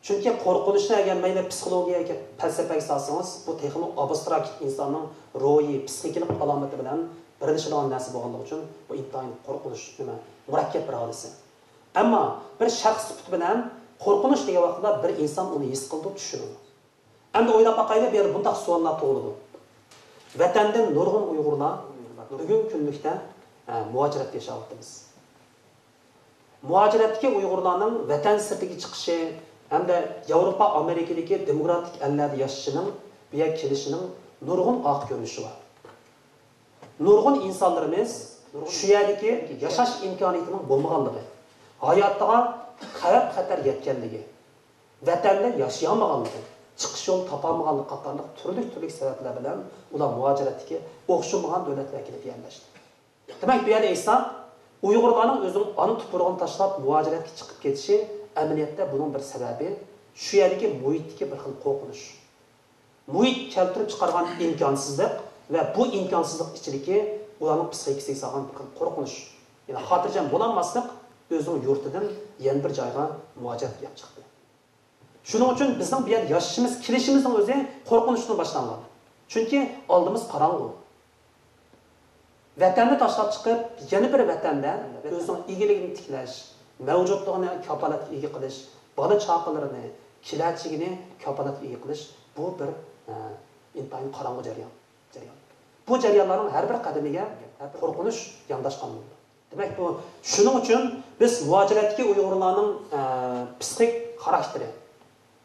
چۈنكى قورقۇنچنى ئەگەر مەيلى پسىخولوگىيەگە، پەلسەپىگە سالسىڭىز، بۇ تېخىمۇ ئابستراكت، ئىنساننىڭ روھىي، پسىخىكىلىق ئالامىتى بىلەن بىرلىشىدىغان نەرسە بولغانلىقى ئۈچۈن بۇ ئىنتايىن قورقۇنچ، نېمە، مۇرەككەپ بىر ھادىسە. ئەمما بىر شەخس سۈپىتى بىلەن قورقۇنچ دېگەن ۋاقتىدا بىر ئىنسان ئۇنى ھېس قىلىدۇ، چۈشىنىدۇ. ئەمدى ئويلاپ باقايلى، بۇ يەردە بۇنداق سوئاللار تۇغۇلىدۇ. ۋەتەندىن نۇرغۇن ئۇيغۇرلار بۈگۈنكى كۈنلۈكتە، ئە، مۇھاجىرەتتە ياشاۋاتىمىز. مۇھاجىرەتتىكى ئۇيغۇرلارنىڭ ۋەتەن سىرتىگە چىقىشى ھەمدە ياۋروپا، ئامېرىكىدىكى دېموكراتىك ئەللەردە ياشىشىنىڭ، بۇ يەرگە كېلىشىنىڭ نۇرغۇن ئارقا كۆرۈنۈشى بار. نۇرغۇن ئىنسانلىرىمىز شۇ يەردىكى ياشاش ئىمكانىيىتىنىڭ بولمىغانلىقى، ھاياتىغا خەۋپ-خەتەر يەتكەنلىكى، ۋەتەندە ياشىيالمىغانلىقى، چىقىش يولى تاپالمىغانلىقى قاتارلىق تۈرلۈك-تۈرلۈك سەۋەبلەر بىلەن ئۇلار مۇھاجىرەتتىكى ئوخشىمىغان دۆلەتلەرگە كېلىپ يەرلەشتى. دېمەك، بۇ يەردە ئېيتساق، ئۇيغۇرلارنىڭ ئۆزىنىڭ ئانا تۇپرىقىنى تاشلاپ مۇھاجىرەتكە چىقىپ كېتىشى ئەمەلىيەتتە بۇنىڭ بىر سەۋەبى شۇ يەردىكى مۇھىتتىكى بىر خىل قورقۇنچ. مۇھىت كەلتۈرۈپ چىقارغان ئىمكانسىزلىق ۋە بۇ ئىمكانسىزلىق ئىچىدىكى ئۇلارنىڭ پسىخىكىسىگە سالغان بىر خىل قورقۇنچ. يەنى خاتىرجەم بولالماسلىق ئۆزىنىڭ يۇرتىدىن يەنە بىر جايغا مۇھاجىرەتكە ئېلىپ چىقتى. شۇنىڭ ئۈچۈن بىزنىڭ بۇ يەردە ياشىشىمىز، كېلىشىمىزنىڭ ئۆزى قورقۇنچتىن باشلانغان. چۈنكى ئالدىمىز قاراڭغۇ. ۋەتەننى تاشلاپ چىقىپ، يەنە بىر ۋەتەندە ئۆزىنىڭ ئىگىلىكىنى تىكلەش، مەۋجۇتلۇقىنى كاپالەتكە ئىگە قىلىش، بالا-چاقىلىرىنى، كېلەچىكىنى كاپالەتكە ئىگە قىلىش، بۇ بىر، ئە، ئىنتايىن قاراڭغۇ جەريان. جەريان. بۇ جەريانلارنىڭ ھەر بىر قەدىمىگە قورقۇنچ يانداشقان بولىدۇ. دېمەك، بۇ، شۇنىڭ ئۈچۈن بىز مۇھاجىرەتتىكى ئۇيغۇرلارنىڭ، ئە، پسىخىك خاراكتېرى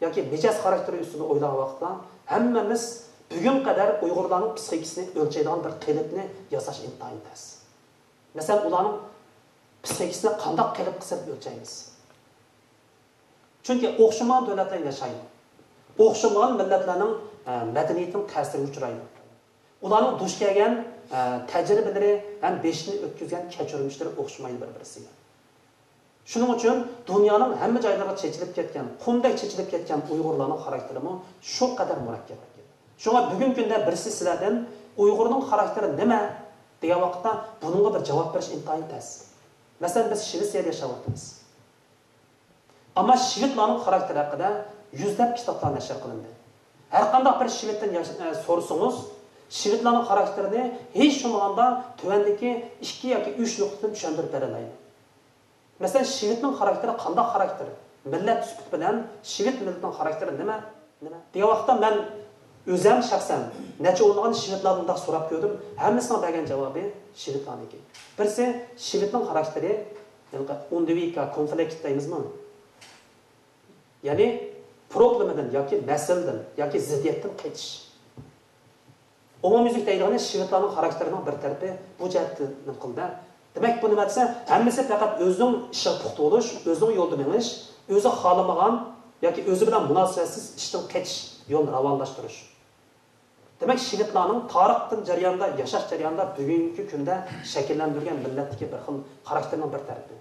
ياكى مىجەز خاراكتېرى ئۈستىدە ئويلىغان ۋاقىتتا، ھەممىمىز بۈگۈنگە قەدەر ئۇيغۇرلارنىڭ پسىخىكىسىنى ئۆلچەيدىغان بىر قېلىپنى ياساش ئىنتايىن تەس. مەسىلەن، ئۇلارنىڭ پسىخىكىسىنى قانداق قېلىپقا سېلىپ ئۆلچەيمىز؟ چۈنكى ئوخشىمىغان دۆلەتلەردە ياشايدۇ. ئوخشىمىغان مىللەتلەرنىڭ، ئە، مەدەنىيىتىنىڭ تەسىرىگە ئۇچرايدۇ. ئۇلارنىڭ دۇچ كەلگەن، ئە، تەجرىبىلىرى ھەم بېشىدىن ئۆتكۈزگەن كەچۈرمىشلىرى ئوخشىمايدۇ بىر-بىرسىگە. شۇنىڭ ئۈچۈن دۇنيانىڭ ھەممە جايلىرىغا چېچىلىپ كەتكەن، قۇمدەك چېچىلىپ كەتكەن ئۇيغۇرلارنىڭ خاراكتېرىمۇ شۇ قەدەر مۇرەككەپ. شۇڭا بۈگۈنكى كۈندە بىرسى سىلەردىن «ئۇيغۇرنىڭ خاراكتېرى نېمە؟» دېگەن ۋاقىتتا، بۇنىڭغا بىر جاۋاب بېرىش ئىنتايىن تەس. مەسىلەن، بىز شىۋېتسىيەدە ياشاۋاتىمىز. ئەمما شىۋېتلارنىڭ خاراكتېرى ھەققىدە يۈزلەپ كىتابلار نەشر قىلىندى. ھەر قانداق بىر شىۋېتتىن ياش-، ئە، سورىسىڭىز، شىۋېتلارنىڭ خاراكتېرىنى ھېچ بولمىغاندا تۆۋەندىكى ئىككى ياكى ئۈچ نۇقتىدىن چۈشەندۈرۈپ بېرەلەيدۇ. مەسىلەن، شىۋېتنىڭ خاراكتېرى قانداق خاراكتېر؟ مىللەت سۈپىتى بىلەن شىۋېت مىللىتىنىڭ خاراكتېرى نېمە؟ نېمە؟ دېگەن ۋاقىتتا مەن ئۆزۈم شەخسەن نەچچە ئونلىغان شىۋېتلاردىن مۇنداق سوراپ كۆردۈم. ھەممىسىنىڭ بەرگەن جاۋابى شىۋېتلارنىڭكى. بىرسى، شىۋېتنىڭ خاراكتېرى، ھېلىقى ئۇندۋىكا كونفلىكت دەيمىزمۇ؟ يەنى پروبلېمىدىن ياكى مەسىلىدىن ياكى زىددىيەتتىن قېچىش. ئومۇميۈزلۈك دەيدىغىنى شىۋېتلارنىڭ خاراكتېرىنىڭ بىر تەرىپى بۇ جەھەتتىن نېمە قىلدى. دېمەك، بۇ نېمە دېسە، ھەممىسى پەقەت ئۆزىنىڭ ئىشىغا پۇختا بولۇش، ئۆزىنىڭ يولىدا مېڭىش، ئۆزى خالىمىغان ياكى ئۆزى بىلەن مۇناسىۋەتسىز ئىشتىن قېچىش يولىنى راۋانلاشتۇرۇش. دېمەك، شىۋېتلارنىڭ تارىختىن جەرياندا، ياشاش جەريانىدا بۈگۈنكى كۈندە شەكىللەندۈرگەن مىللەتتىكى بىر خىل خاراكتېرنىڭ بىر تەرىپى.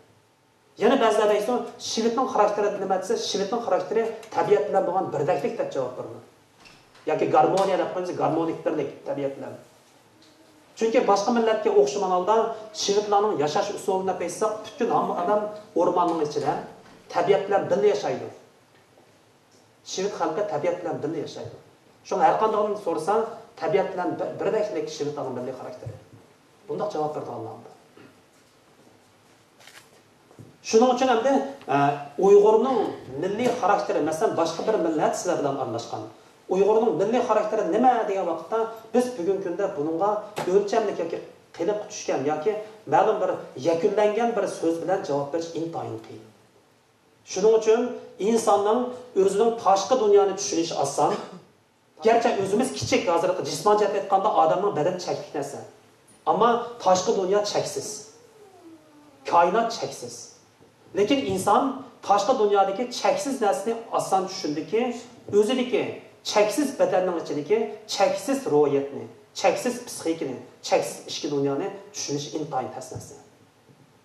يەنە بەزىلەر دەيسىز، شىۋېتنىڭ خاراكتېرى نېمە دېسە، شىۋېتنىڭ خاراكتېرى تەبىئەت بىلەن بولغان بىردەكلىك دەپ جاۋاب بېرىدۇ. ياكى گارمونىيە دەپ قويىمىز، گارمونىك بىرلىك تەبىئەت بىلەن. چۈنكى باشقا مىللەتكە ئوخشىمىغان ھالدا شىۋېتلارنىڭ ياشاش ئۇسۇلىنى دەپ ئېيتساق، پۈتكۈل ھەممە ئادەم ئورماننىڭ ئىچىدە تەبىئەت بىلەن بىللە ياشايدۇ. شىۋېت خەلقى تەبىئەت بىلەن بىللە ياشايدۇ. شۇڭا ھەر قانداقنى سورىسا، تەبىئەت بىلەن بىر-، بىردەكلىك شىۋېتلارنىڭ مىللىي خاراكتېرى. بۇنداق جاۋاب بېرىدىغانلار بار. شۇنىڭ ئۈچۈن ئەمدى، ئە، ئۇيغۇرنىڭ مىللىي خاراكتېرى، مەسىلەن، باشقا بىر مىللەت سىلەر بىلەن ئارىلاشقان. ئۇيغۇرنىڭ مىللىي خاراكتېرى نېمە دېگەن ۋاقىتتا، بىز بۈگۈنكى كۈندە بۇنىڭغا ئۆلچەملىك ياكى قېلىپقا چۈشكەن ياكى مەلۇم بىر يەكۈنلەنگەن بىر سۆز بىلەن جاۋاب بېرىش ئىنتايىن قىيىن. شۇنىڭ ئۈچۈن ئىنساننىڭ ئۆزىنىڭ تاشقى دۇنيانى چۈشىنىشى ئاسان. گەرچە ئۆزىمىز كىچىك، ھازىرقى جىسمانىي جەھەتتىن ئېيتقاندا ئادەمنىڭ بەدىنى چەكلىك نەرسە. ئەمما تاشقى دۇنيا چەكسىز. كائىنات چەكسىز. لېكىن ئىنسان تاشقى دۇنيادىكى چەكسىز نەرسىنى ئاسان چۈشىنىدىكى، ئۆزىدىكى چەكسىز بەدەننىڭ ئىچىدىكى چەكسىز روھىيەتنى، چەكسىز پسىخىكىنى، چەكسىز ئىچكى دۇنيانى چۈشىنىش ئىنتايىن تەس نەرسە.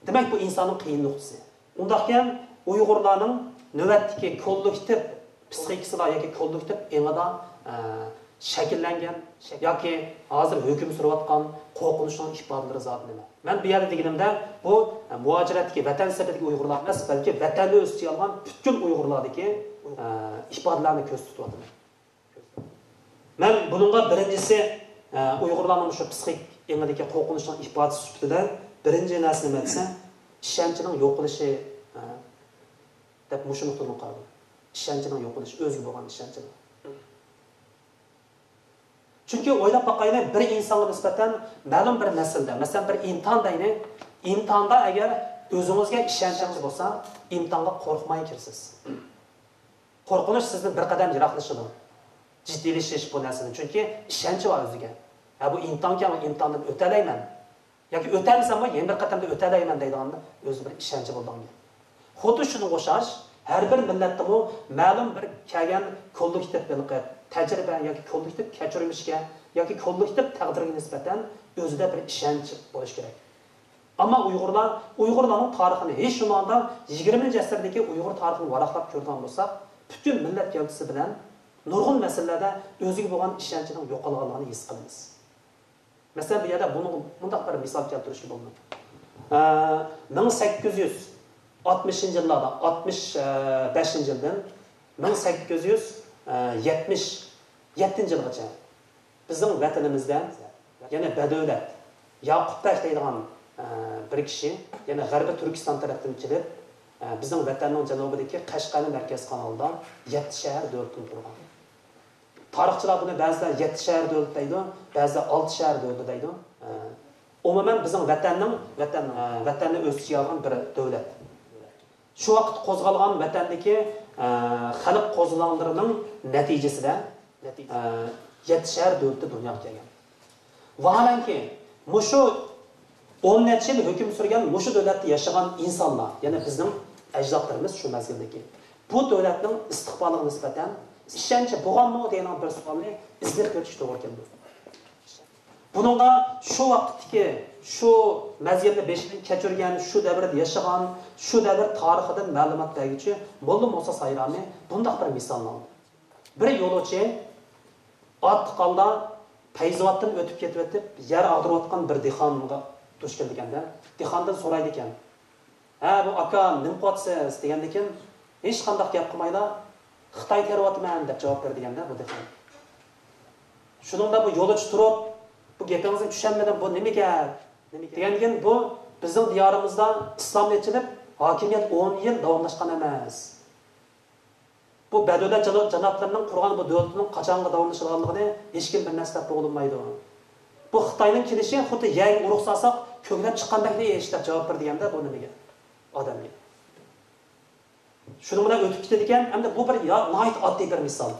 دېمەك، بۇ ئىنساننىڭ قىيىن نۇقتىسى. ئۇنداقكەن، ئۇيغۇرلارنىڭ نۆۋەتتىكى كوللېكتىپ پسىخىكىسىدا ياكى كوللېكتىپ ئېڭىدا، ئە، شەكىللەنگەن ياكى ھازىر ھۆكۈم سۈرۈۋاتقان قورقۇنچنىڭ ئىپادىلىرى زادى نېمە؟ مەن بۇ يەردە دېگىنىمدە، بۇ، ئە، مۇھاجىرەتتىكى، ۋەتەن سىرتىدىكى ئۇيغۇرلار ئەمەس، بەلكى ۋەتەندە ئۆز ئىچىگە ئالغان پۈتكۈل ئۇيغۇرلاردىكى، ئە، ئىپادىلەرنى كۆزدە تۇتۇۋاتىمەن. مەن بۇنىڭغا بىرىنچىسى، ئە، ئۇيغۇرلارنىڭ شۇ پسىخىك ئېڭىدىكى قورقۇنچنىڭ ئىپادىسى سۈپىتىدە بىرىنچى نەرسە نېمە دېسە، ئىشەنچنىڭ يوقىلىشى، ئە، دەپ مۇشۇ نۇقتىدىن قارىدىم. ئىشەنچنىڭ يوقىلىشى، ئۆزىگە بولغان ئىشەنچنىڭ. چۈنكى ئويلاپ باقايلى، بىر ئىنسانغا نىسبەتەن مەلۇم بىر مەسىلىدە، مەسىلەن، بىر ئىمتىھان دەيلى، ئىمتىھاندا ئەگەر ئۆزىڭىزگە ئىشەنچىڭىز بولسا، ئىمتىھانغا قورقماي كىرىسىز. قورقۇنچ سىزدىن بىر قەدەم يىراقلىشىدۇ. جىددىيلىشىش بۇ نەرسىدىن، چۈنكى ئىشەنچى بار ئۆزىگە. ھە، بۇ ئىمتىھانكەن، ئىمتىھاندىن ئۆتەلەيمەن. ياكى ئۆتەلمىسەممۇ يەنە بىر قېتىمدا ئۆتەلەيمەن دەيدىغان ئۆزى بىر ئىشەنچى بولىدىغان گەپ. خۇددى شۇنىڭغا ئوخشاش، ھەر بىر مىللەتتىمۇ مەلۇم بىر كەلگەن كوللېكتىپ ھېلىقى تەجرىبە ياكى كوللېكتىپ كەچۈرمىشكە ياكى كوللېكتىپ تەقدىرگە نىسبەتەن ئۆزىدە بىر ئىشەنچ بولۇشى كېرەك. ئەمما ئۇيغۇرلار، ئۇيغۇرلارنىڭ تارىخىنى ھېچ بولمىغاندا يىگىرمىنچى ئەسىردىكى ئۇيغۇر تارىخىنى ۋاراقلاپ كۆرىدىغان بولساق، پۈتۈن مىللەت گەۋدىسى بىلەن نۇرغۇن مەسىلىلەردە ئۆزىگە بولغان ئىشەنچىنىڭ يوقالغانلىقىنى ھېس قىلىمىز. مەسىلەن، بۇ يەردە بۇنىڭ مۇنداق بىر مىسال كەلتۈرۈشكە بولىدۇ. ئە، مىڭ سەككىز يۈز ئاتمىشىنچى يىللاردا، ئاتمىش بەشىنچى يىلدىن مىڭ سەككىز يۈز يەتمىش يەتتىنچى يىلغىچە بىزنىڭ ۋەتىنىمىزدە يەنە بەدەۋلەت، ياقۇپ بەگ دەيدىغان، ئە، بىر كىشى، يەنە غەربىي تۈركىستان تەرەپتىن كېلىپ، ئە، بىزنىڭ ۋەتەننىڭ جەنۇبىدىكى قەشقەرنى مەركەز قىلغان ھالدا يەتتە شەھەر دۆلىتىنى قۇرغان. تارىخچىلار بۇنى بەزىلەر يەتتە شەھەر دۆلىتى دەيدۇ، بەزىلەر ئالتە شەھەر دۆلىتى دەيدۇ. ئە، ئومۇمەن بىزنىڭ ۋەتەننىڭ، ۋەتەن، ئە، ۋەتەننى ئۆز ئىچىگە ئالغان بىر دۆلەت. شۇ ۋاقىت قوزغالغان ۋەتەندىكى، ئە، خەلق قوزغىلاڭلىرىنىڭ نەتىجىسىدە، ئە، يەتتە شەھەر دۆلىتى دۇنياغا كەلگەن. ۋاھالەنكى، مۇشۇ ئون نەچچە يىل ھۆكۈم سۈرگەن مۇشۇ دۆلەتتە ياشىغان ئىنسانلار، يەنى بىزنىڭ ئەجدادلىرىمىز شۇ مەزگىلدىكى، بۇ دۆلەتنىڭ ئىستىقبالىغا نىسبەتەن ئىشەنچى بولغانمۇ دېگەن بىر سوئالنى ئىزدىنىپ كۆرۈشكە توغرا كېلىدۇ. بۇنىڭغا شۇ ۋاقىتتىكى، شۇ مەزگىلنى بېشىدىن كەچۈرگەن، شۇ دەۋردە ياشىغان، شۇ دەۋر تارىخىدىن مەلۇمات بەرگۈچى موللا مۇسا سايرامى بۇنداق بىر مىسالنى ئالدى. بىر يولۇچى ئاتلىق ھالدا پەيزاۋاتتىن ئۆتۈپ كېتىۋېتىپ، يەر ئاغدۇرۇۋاتقان بىر دېھقانغا دۇچ كېلىدىكەن-دە، دېھقاندىن سورايدىكەن، «ھە، بۇ ئاكا، نېمە قىلىۋاتىسىز؟» دېگەندىكىن، ھېچقانداق گەپ قىلمايلا، «خىتاي تېرىۋاتىمەن» دەپ جاۋاب بېرىدىكەن-دە بۇ دېھقان. شۇنىڭدا بۇ يولۇچى تۇرۇپ، «بۇ گېپىڭىزنى چۈشەنمىدىم، بۇ نېمە گەپ؟» دېگەندىكىن، «بۇ بىزنىڭ دىيارىمىزدا ئىسلام ئېچىلىپ، ھاكىمىيەت ئون يىل داۋاملاشقان ئەمەس. بۇ بەدۆلەت جانا-، جانابلىرىنىڭ قۇرغان بۇ دۆلىتىنىڭ قاچانغا داۋاملىشىدىغانلىقىنى ھېچكىم بىلمەس دەپ بولۇنمايدۇ. بۇ خىتاينىڭ كېلىشى خۇددى يەرگە ئۇرۇق سالساق كۆكلەپ چىققاندەكلا ئىش» دەپ جاۋاب بېرىدىكەن-دە بۇ نېمىگە، ئادەمگە. شۇنىڭ بىلەن ئۆتۈپ كېتىدىكەن، ئەمدى بۇ بىر يا-، ناھايىتى ئاددىي بىر مىسال.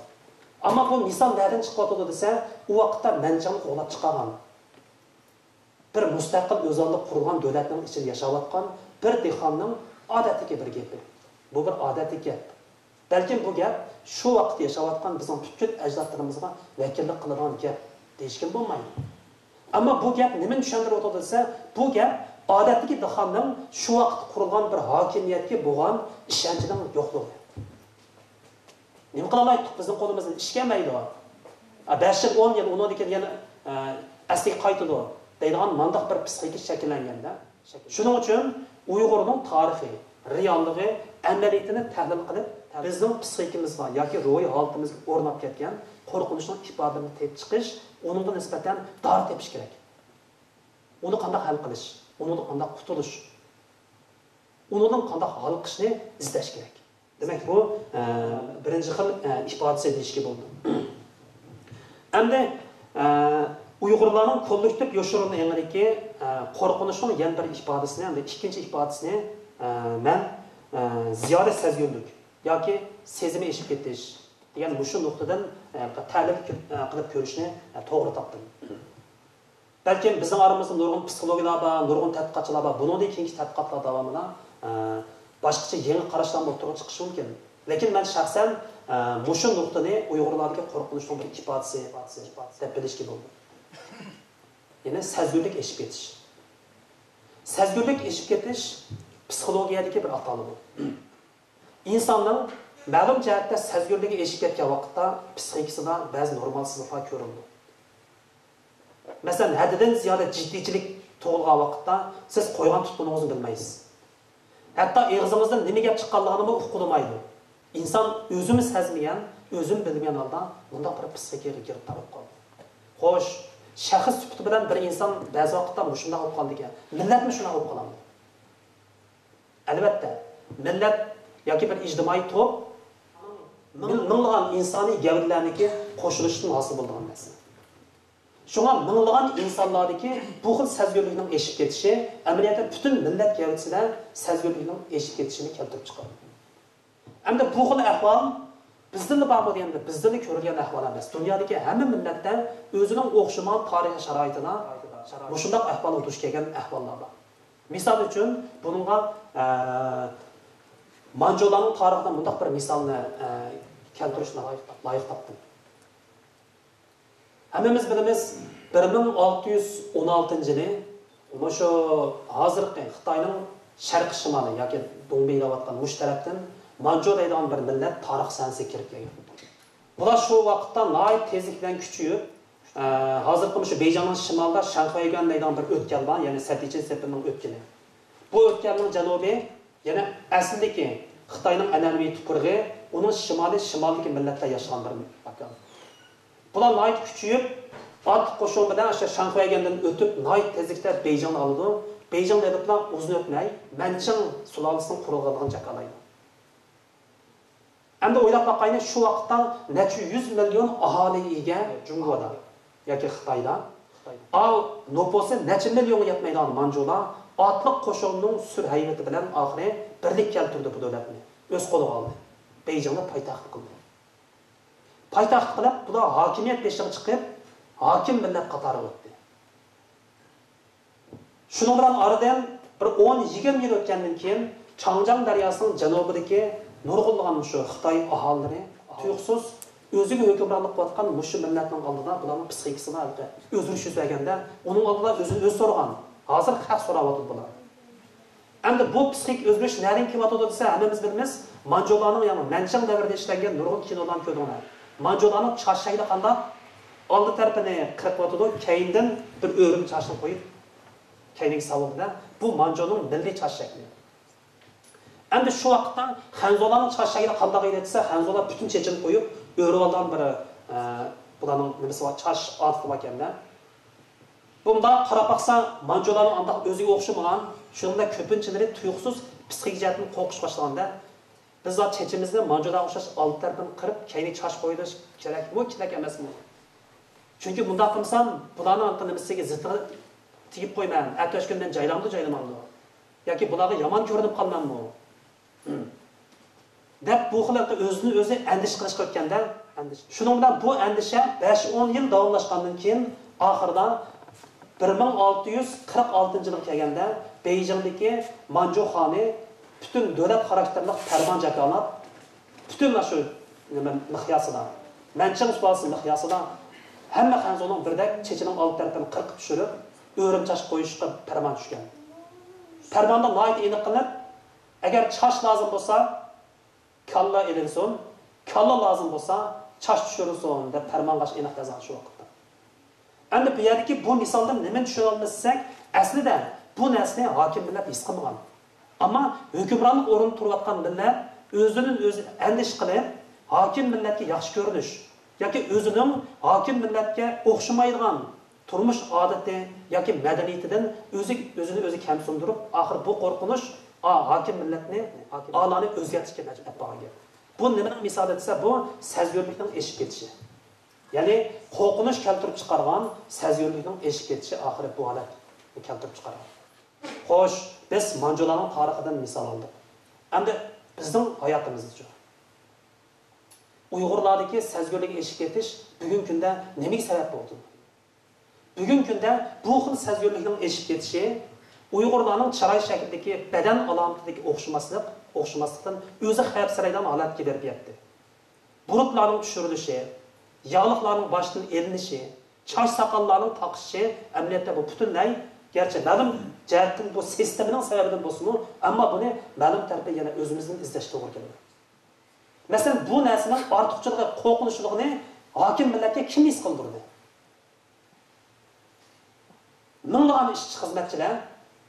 ئەمما بۇ مىسال نەدىن چىقىۋاتىدۇ دېسە، ئۇ ۋاقىتتا مەنچاڭنى قوغلاپ چىقارغان، بىر مۇستەقىل ئۆزئالدى قۇرۇلغان دۆلەتنىڭ ئىچىدە ياشاۋاتقان بىر دېھقاننىڭ ئادەتتىكى بىر گېپى. بۇ بىر ئادەتتىكى گەپ. بەلكىم بۇ گەپ شۇ ۋاقىت ياشاۋاتقان بىزنىڭ پۈتكۈل ئەجدادلىرىمىزغا ۋەكىللىك قىلىدىغان گەپ دېيىشكىمۇ بولمايدۇ. ئەمما بۇ گەپ نېمىنى چۈشەندۈرۈۋاتىدۇ دېسە، بۇ گەپ ئادەتتىكى دېھقاننىڭ شۇ ۋاقىت قۇرۇلغان بىر ھاكىمىيەتكە بولغان ئىشەنچىنىڭ يوقلۇقى. نېمە قىلالايتتۇق، بىزنىڭ قولىمىزدىن ئىش كەلمەيدۇ. ئا، بەش يىل، ئون يىل، ئۇنىڭدىن كېيىن يەنە، ئە، ئەسلىگە قايتىدۇ دەيدىغان مانداق بىر پسىخىكا شەكىللەنگەندە. شۇنىڭ ئۈچۈن ئۇيغۇرنىڭ تارىخى، رېئاللىقى، ئەمەلىيىتىنى تەھلىل قىلىپ، بىزنىڭ پسىخىكىمىزغا ياكى روھىي ھالىتىمىزگە ئورناپ كەتكەن قورقۇنچنىڭ ئىپادىلىرىنى تېپىپ چىقىش، ئۇنىڭغا نىسبەتەن دارى تېپىش كېرەك. ئۇنى قانداق ھەل قىلىش، ئۇنىڭدىن قانداق قۇتۇلۇش، ئۇنىڭدىن قانداق ھالقىشنى ئىزدەش كېرەك. دېمەك، بۇ، ئە، بىرىنچى خىل، ئە، ئىپادىسى دېيىشكە بولىدۇ. ئەمدى، ئە، ئۇيغۇرلارنىڭ كوللېكتىپ يوشۇرۇن ئېڭىدىكى، ئە، قورقۇنچنىڭ يەنە بىر ئىپادىسىنى، ئەمدى ئىككىنچى ئىپادىسىنى، ئە، مەن، ئە، زىيادە سەزگۈرلۈك ياكى سېزىمى ئېشىپ كېتىش دېگەن مۇشۇ نۇقتىدىن، ئە، تەھلىل، ئە، قىلىپ كۆرۈشنى، ئە، توغرا تاپتىم. بەلكىم بىزنىڭ ئارىمىزدا نۇرغۇن پسىخولوگلار بار، نۇرغۇن تەتقىقاتچىلار بار. بۇنىڭدىن كېيىنكى تەتقىقاتلار داۋامىدا، ئە، باشقىچە يېڭى قاراشلارمۇ ئوتتۇرىغا چىقىشى مۇمكىن. لېكىن مەن شەخسەن، ئە، مۇشۇ نۇقتىنى ئۇيغۇرلاردىكى قورقۇنچنىڭ بىر ئىپادىسى دەپ بىلىشكە بولىدۇ. يەنى سەزگۈرلۈك ئېشىپ كېتىش. سەزگۈرلۈك ئېشىپ كېتىش پسىخولوگىيەدىكى بىر ئاتالغۇ. ئىنساننىڭ مەلۇم جەھەتتە سەزگۈرلۈكى ئېشىپ كەتكەن ۋاقىتتا پسىخىكىسىدا بەزى نورمالسىزلىقلار كۆرۈلىدۇ. مەسىلەن، ھەددىدىن زىيادە جىددىيچىلىك تۇغۇلغان ۋاقىتتا سىز قويغان تۇتقىنىڭىزنى بىلمەيسىز. ھەتتا ئېغىزىڭىزدىن نېمە گەپ چىققانلىقىنىمۇ ئۇققىلىمايدۇ. ئىنسان ئۆزىمۇ سەزمىگەن، ئۆزىمۇ بىلمىگەن ھالدا مۇنداق بىر پسىخىكىگە گىرىپتار بولۇپ قالىدۇ. خوش، شەخس سۈپىتى بىلەن بىر ئىنسان بەزى ۋاقىتتا مۇشۇنداق بولۇپ قالىدىكەن. مىللەتمۇ شۇنداق بولۇپ قالامدۇ؟ ئەلۋەتتە، مىللەت ياكى بىر ئىجتىمائىي توپ مىڭ-، مىڭلىغان ئىنسانىي گەۋدىلەرنىڭكى قوشۇلۇشىدىن ھاسىل بولىدىغان نەرسە. شۇڭا مىڭلىغان ئىنسانلاردىكى بۇ خىل سەزگۈرلۈكنىڭ ئېشىپ كېتىشى ئەمەلىيەتتە پۈتۈن مىللەت گەۋدىسىدە سەزگۈرلۈكنىڭ ئېشىپ كېتىشىنى كەلتۈرۈپ چىقىرىدۇ. ئەمدى بۇ خىل ئەھۋال بىزدىلا بارمۇ دېگەندە، بىزدىلا كۆرۈلگەن ئەھۋال ئەمەس. دۇنيادىكى ھەممە مىللەتتە ئۆزىنىڭ ئوخشىمىغان تارىخىي شارائىتىدا مۇشۇنداق ئەھۋالغا دۇچ كەلگەن ئەھۋاللار بار. مىسال ئۈچۈن، بۇنىڭغا، ئە، مانجۇلارنىڭ تارىخىدا مۇنداق بىر مىسالنى، ئە، كەلتۈرۈشنى لايىق، لايىق تاپتىم. ھەممىمىز بىلىمىز، بىر مىڭ ئالتە يۈز ئون ئالتىنچى يىلى مۇشۇ ھازىرقى خىتاينىڭ شەرقىي شىمالى ياكى دۇڭبېي دەۋاتقان مۇشۇ تەرەپتىن مانجۇ دەيدىغان بىر مىللەت تارىخ سەھنىسىگە كىرىپ كەلگەن. بۇلار شۇ ۋاقىتتا ناھايىتى تېزلىك بىلەن كۈچىيىپ، ئە، ھازىرقى مۇشۇ بېيجىڭنىڭ شىمالىدا شەنخۇەيگۈەن دەيدىغان بىر ئۆتكەل بار، يەنى سەتىچىن سېپىننىڭ ئۆتكىلى. بۇ ئۆتكەلنىڭ جەنۇبى، يەنى ئەسلىدىكى خىتاينىڭ ئەنئەنىۋى تۇپرىقى، ئۇنىڭ شىمالى، شىمالدىكى مىللەتلەر ياشىغان بىر ماكان. بۇلار ناھايىتى كۈچىيىپ، ئاتلىق قوشۇن بىلەن ئاشۇ شاڭخۇەيگەندىن ئۆتۈپ، ناھايىتى تېزلىكتە بېيجىڭنى ئالىدۇ. بېيجىڭدا ئېلىپلا ئۇزۇن ئۆتمەي، مەنچىڭ سۇلالىسىنىڭ قۇرۇلغانلىقىنى جاكارلايدۇ. ئەمدى ئويلاپ باقايلى، شۇ ۋاقىتتا نەچچە يۈز مىليون ئاھالىگە ئىگە جۇڭگودا ياكى خىتايدا، ئاۋۇ نوپۇسى نەچچە مىليونغا يەتمەيدىغان مانجۇلار ئاتلىق قوشۇننىڭ سۈر ھەيۋىتى بىلەن ئاخىرى بىرلىك كەلتۈردى بۇ دۆلەتنى. ئۆز قولىغا ئالدى. بېيجىڭنى پايتەخت قىلدى. پايتەخت قىلىپ، بۇلار ھاكىمىيەت بېشىغا چىقىپ، ھاكىم مىللەت قاتارىغا ئۆتتى. شۇنىڭ بىلەن ئارىدىن بىر ئون، يىگىرمە يىل ئۆتكەندىن كېيىن، چاڭجياڭ دەرياسىنىڭ جەنۇبىدىكى نۇرغۇنلىغان مۇشۇ خىتاي ئاھالىلىرى تۇيۇقسىز ئۆزىگە ھۆكۈمرانلىق قىلىۋاتقان مۇشۇ مىللەتنىڭ ئالدىدا بۇلارنىڭ پسىخىكىسىدا ھېلىقى ئۆزگىرىش يۈز بەرگەندە، ئۇنىڭ ئالدىدا ئۆزىنى ئۆزى سورىغان. ھازىر ھەق سوراۋاتىدۇ بۇلار. ئەمدى بۇ پسىخىك ئۆزگىرىش نەدىن كېلىۋاتىدۇ دېسە، ھەممىمىز بىلىمىز، مانجۇلارنىڭ، يەنى مەنچىڭ دەۋرىدە ئىشلەنگەن نۇرغۇن كىنولارنى كۆردۈڭلار. مانجۇلارنىڭ چاچ شەكلى قانداق؟ ئالدى تەرىپىنى قىرىۋاتىدۇ، كەينىدىن بىر ئۆرۈم چاچنى قويۇپ، كەينىگە سالىدۇ-دە. بۇ مانجۇنىڭ مىللىي چاچ شەكلى. ئەمدى شۇ ۋاقىتتا خەنزۇلارنىڭ چاچ شەكلى قانداق ئىدى دېسە، خەنزۇلار پۈتۈن چېچىنى قويۇپ، ئۆرۈۋالغان بىر، ئە، بۇلارنىڭ نېمىسى بار، چاچ ئادىتى باركەن-دە. بۇنداق قاراپ باقسا، مانجۇلارنىڭ ئانداق ئۆزىگە ئوخشىمىغان، شۇنىڭ بىلەن كۆپىنچىلىرى تۇيۇقسىز پسىخىك جەھەتتىن قورقۇش باشلىغاندا، بىز چېچىمىزنى مانجۇلارغا ئوخشاش ئالدى تەرىپىنى قىرىپ، كەينىگە چاچ قويۇش كېرەكمۇ، كېرەك ئەمەسمۇ؟ چۈنكى مۇنداق قىلمىسام، بۇلارنىڭ ھېلىقى نېمىسىگە زىتىغا تېگىپ قويىمەن، ئەتىسى كۈنى مېنى جايلامدۇ، جايلىمامدۇ؟ ياكى بۇلارغا يامان كۆرۈنۈپ قالماممۇ؟ دەپ، بۇ خىل ئۆزىنى ئۆزى ئەندىشە قىلىشقا ئۆتكەندە، ئەندىشە. شۇنىڭ بىلەن بۇ ئەندىشە بەش ئون يىل داۋاملاشقاندىن كېيىن، ئاخىرىدا بىر مىڭ ئالتە يۈز قىرىق ئالتىنچى يىلغا كەلگەندە، بېيجىڭدىكى مانجۇ خانى پۈتۈن دۆلەت خاراكتېرلىق پەرمان جاكارلاپ، پۈتۈن شۇ نېمە مىقياسىدا، مەنچىڭ سۇلالىسى مىقياسىدا ھەممە خەنزۇنىڭ بىردەك چېچىنىڭ ئالدى تەرىپىنى قىرقىپ چۈشۈرۈپ، ئۆرۈم چاچ قويۇشقا پەرمان چۈشكەن. پەرماندا ناھايىتى ئېنىق قىلىنىپ، ئەگەر چاچ لازىم بولسا، كاللا ئېلىنسۇن، كاللا لازىم بولسا، چاچ چۈشۈرۈلسۇن، دەپ پەرمانغا ئېنىق يازغان شۇ ۋاقىتتا. ئەمدى بۇ يەردىكى بۇ مىسالدىن نېمىنى چۈشىنەلمىسەك، ئەسلىدە بۇ نەرسىنى ھاكىم مىللەت ھېس قىلمىغان. ئەمما ھۆكۈمرانلىق ئورنىدا تۇرۇۋاتقان مىللەت ئۆزىدىن ئۆزى ئەندىشە قىلىپ، ھاكىم مىللەتكە ياخشى كۆرۈنۈش ياكى ئۆزىنىڭ ھاكىم مىللەتكە ئوخشىمايدىغان تۇرمۇش ئادىتى ياكى مەدەنىيىتىدىن ئۆزى، ئۆزىنى ئۆزى كەمسىندۈرۈپ، ئاخىر بۇ قورقۇنۇش، ئا، ھاكىم مىللەتنى، ئالانى ئۆزگەرتىشكە مەجبۇر قىلىپ قالغان گەپ. بۇ نېمىنىڭ مىسالى دېسە، بۇ سەزگۈرلۈكنىڭ ئېشىپ كېتىشى. يەنى قورقۇنۇش كەلتۈرۈپ چىقارغان سەزگۈرلۈكنىڭ ئېشىپ كېتىشى ئاخىرى بۇ ھالەتنى كەلتۈرۈپ چىقارغان. خوش، بىز مانجۇلارنىڭ تارىخىدىن مىسال ئالدۇق. ئەمدى بىزنىڭ ھاياتىمىزدىچۇ؟ ئۇيغۇرلاردىكى سەزگۈرلۈك ئېشىپ كېتىش بۈگۈنكى كۈندە نېمىگە سەۋەب بولدى؟ بۈگۈنكى كۈندە بۇ خىل سەزگۈرلۈكنىڭ ئېشىپ كېتىشى ئۇيغۇرلارنىڭ چىراي شەكلىدىكى بەدەن ئالامىتىدىكى ئوخشىماسلىق، ئوخشىماسلىقتىن ئۆزى خەۋپسىرەيدىغان ھالەتكە بېرىپ يەتتى. بۇرۇتلارنىڭ چۈشۈرۈلۈشى، ياغلىقلارنىڭ باشتىن ئېلىنىشى، چاچ ساقاللارنىڭ تاقىشى ئەمەلىيەتتە بۇ پۈتۈنلەي، گەرچە مەلۇم جەھەتتىن بۇ سىستېمىنىڭ سەۋەبىدىن بولسىمۇ، ئەمما بۇنى مەلۇم تەرىپى يەنە ئۆزىمىزدىن ئىزدەشكە توغرا كېلىدۇ. مەسىلەن، بۇ نەرسىنىڭ ئارتۇقچىلىقى، قورقۇنچلۇقىنى ھاكىم مىللەتكە كىم ھېس قىلدۇردى؟ مىڭلىغان ئىشچى خىزمەتچىلەر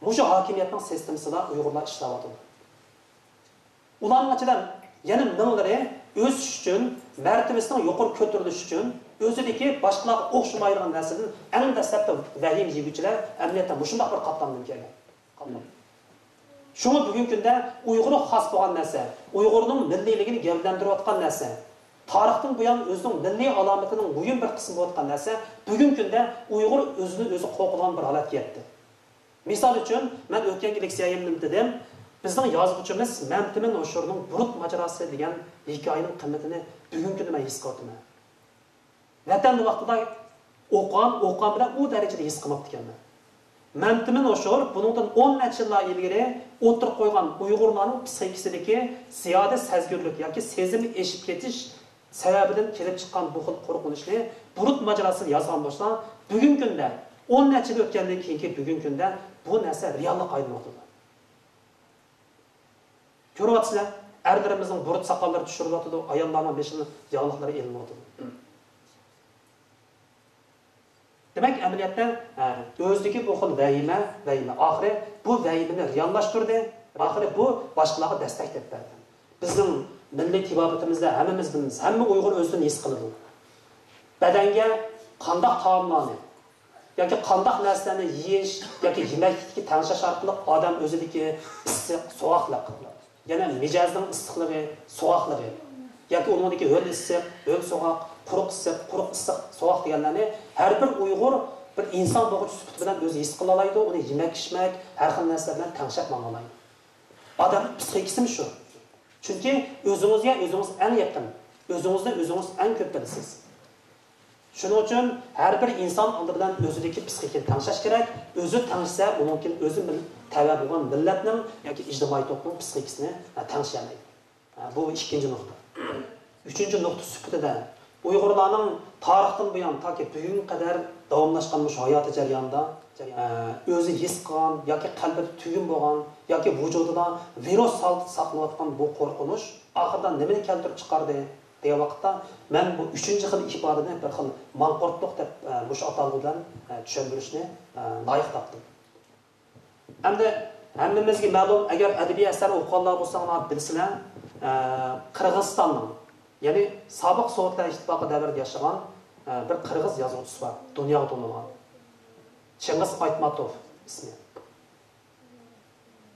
مۇشۇ ھاكىمىيەتنىڭ سىستېمىسىدا ئۇيغۇرلار ئىشلەۋاتىدۇ. ئۇلارنىڭ ئىچىدە يەنە مىڭلىرى ئۆسۈش ئۈچۈن، مەرتىۋىسىنىڭ يۇقىرى كۆتۈرۈلۈشى ئۈچۈن، ئۆزىدىكى باشقىلارغا ئوخشىمايدىغان نەرسىدىن ئەڭ دەسلەپتە ۋەھىمە يېگۈچىلەر ئەمەلىيەتتە مۇشۇنداق بىر قاتلامدىن كەلگەن. شۇڭا بۈگۈنكى كۈندە ئۇيغۇرغا خاس بولغان نەرسە، ئۇيغۇرنىڭ مىللىيلىكىنى گەۋدىلەندۈرۈۋاتقان نەرسە، تارىختىن بۇيان ئۆزىنىڭ مىللىي ئالامىتىنىڭ مۇھىم بىر قىسمى بولۇۋاتقان نەرسە بۈگۈنكى كۈندە ئۇيغۇر ئۆزىنى ئۆزى قورقىدىغان بىر ھالەتكە يەتتى. مىسال ئۈچۈن، مەن ئۆتكەنكى لېكسىيەمدە دېدىم، بىزنىڭ يازغۇچىمىز مەمتىمىن ھوشۇرنىڭ بۇرۇت ماجىراسى دېگەن ھېكايىنىڭ قىممىتىنى بۈگۈنكى كۈندە مەن ھېس قىلىۋاتىمەن. ۋەتەندە ۋاقتىدا ئوقۇغان، ئوقۇغان بىلەن ئۇ دەرىجىدە ھېس قىلماپتىكەنمەن. مەمتىمىن ھوشۇر بۇنىڭدىن ئون نەچچە يىللار ئىلگىرى ئوتتۇرىغا قويغان ئۇيغۇرلارنىڭ پسىخىكىسىدىكى زىيادە سەزگۈرلۈك ياكى سېزىم ئېشىپ كېتىش سەۋەبىدىن كېلىپ چىققان بۇ خىل قورقۇنچنى بۇرۇت ماجىراسىدا يازغان بولسا، بۈگۈنكى كۈندە، ئون نەچچە يىل ئۆتكەندىن كېيىنكى بۈگۈنكى كۈندە بۇ نەرسە رېئاللىققا ئايلىنىۋاتىدۇ. كۆرۈۋاتىسىلەر، ئەرلىرىمىزنىڭ بۇرۇت ساقاللىرى چۈشۈرۈلۈۋاتىدۇ، ئاياللارنىڭ بېشىنىڭ ياغلىقلىرى ئېلىنىۋاتىدۇ. دېمەك، ئەمەلىيەتتە، ھە، ئۆزىدىكى بۇ خىل ۋەھىمە، ۋەھىمە. ئاخىرى بۇ ۋەھىمىنى رېئاللاشتۇردى. ئاخىرى بۇ باشقىلارغا دەستەك دەپ بەردى. بىزنىڭ مىللىي تېبابىتىمىزدە ھەممىمىز بىلىمىز، ھەممە ئۇيغۇر ئۆزىدىن ھېس قىلىدۇ. بەدەنگە قانداق تائاملارنى ياكى قانداق نەرسىلەرنى يېيىش ياكى يېمەكلىكتىكى تەڭشەش ئارقىلىق ئادەم ئۆزىدىكى ئىسسىق، سوغۇقلۇق، يەنى مىجەزنىڭ ئىسسىقلىقى، سوغۇقلۇقى ياكى ئۇنىڭدىكى ھۆل ئىسسىق، ھۆل سوغۇق، قۇرۇق ئىسسىق، قۇرۇق ئىسسىق، سوغۇق دېگەنلەرنى ھەر بىر ئۇيغۇر بىر ئىنسان بولغۇچى سۈپىتى بىلەن ئۆزى ھېس قىلالايدۇ، ئۇنى يېمەك، ئىچمەك، ھەر خىل نەرسىلەر بىلەن تەڭشەپ ماڭالايدۇ. ئادەمنىڭ پسىخىكىسىمۇ شۇ. چۈنكى ئۆزىڭىزگە ئۆزىڭىز ئەڭ يېقىن، ئۆزىڭىزنى ئۆزىڭىز ئەڭ كۆپ بىلىسىز. شۇنىڭ ئۈچۈن ھەر بىر ئىنسان ئالدى بىلەن ئۆزىدىكى پسىخىكىنى تەڭشەش كېرەك. ئۆزى تەڭشىسە، ئۇنىڭ كېيىن ئۆزى مىل-، تەۋە بولغان مىللەتنىڭ ياكى ئىجتىمائىي توپنىڭ پسىخىكىسىنى، ھە، تەڭشىيەلەيدۇ. ھە، بۇ ئىككىنچى نۇقتا. ئۈچىنچى نۇقتا سۈپىتىدە، ئۇيغۇرلارنىڭ تارىختىن بۇيان تاكى بۈگۈنگە قەدەر داۋاملاشقان مۇشۇ ھاياتىي جەريانىدا، ئە، ئۆزى ھېس قىلغان ياكى قەلبىدە تۈگۈن بولغان ياكى ۋۇجۇدىدا ۋىرۇس ھالىتىدە ساقلىنىۋاتقان بۇ قورقۇنچ ئاخىرىدا نېمىنى كەلتۈرۈپ چىقاردى دېگەن ۋاقىتتا، مەن بۇ ئۈچىنچى خىل ئىپادىنى بىر خىل ماڭقۇرتلۇق دەپ، ئە، مۇشۇ ئاتالغۇ بىلەن، ئە، چۈشەندۈرۈشنى، ئە، لايىق تاپتىم. ئەمدى ھەممىمىزگە مەلۇم، ئەگەر ئەدەبىي ئەسەر ئوقۇغانلار بولساڭلار بىلىسىلەر، ئە، قىرغىزىستاننىڭ، يەنى سابىق سوۋېتلار ئىتتىپاقى دەۋرىدە ياشىغان، ئە، بىر قىرغىز يازغۇچىسى بار، دۇنياغا تونۇلغان. چىڭگىز ئايتماتوف ئىسمى.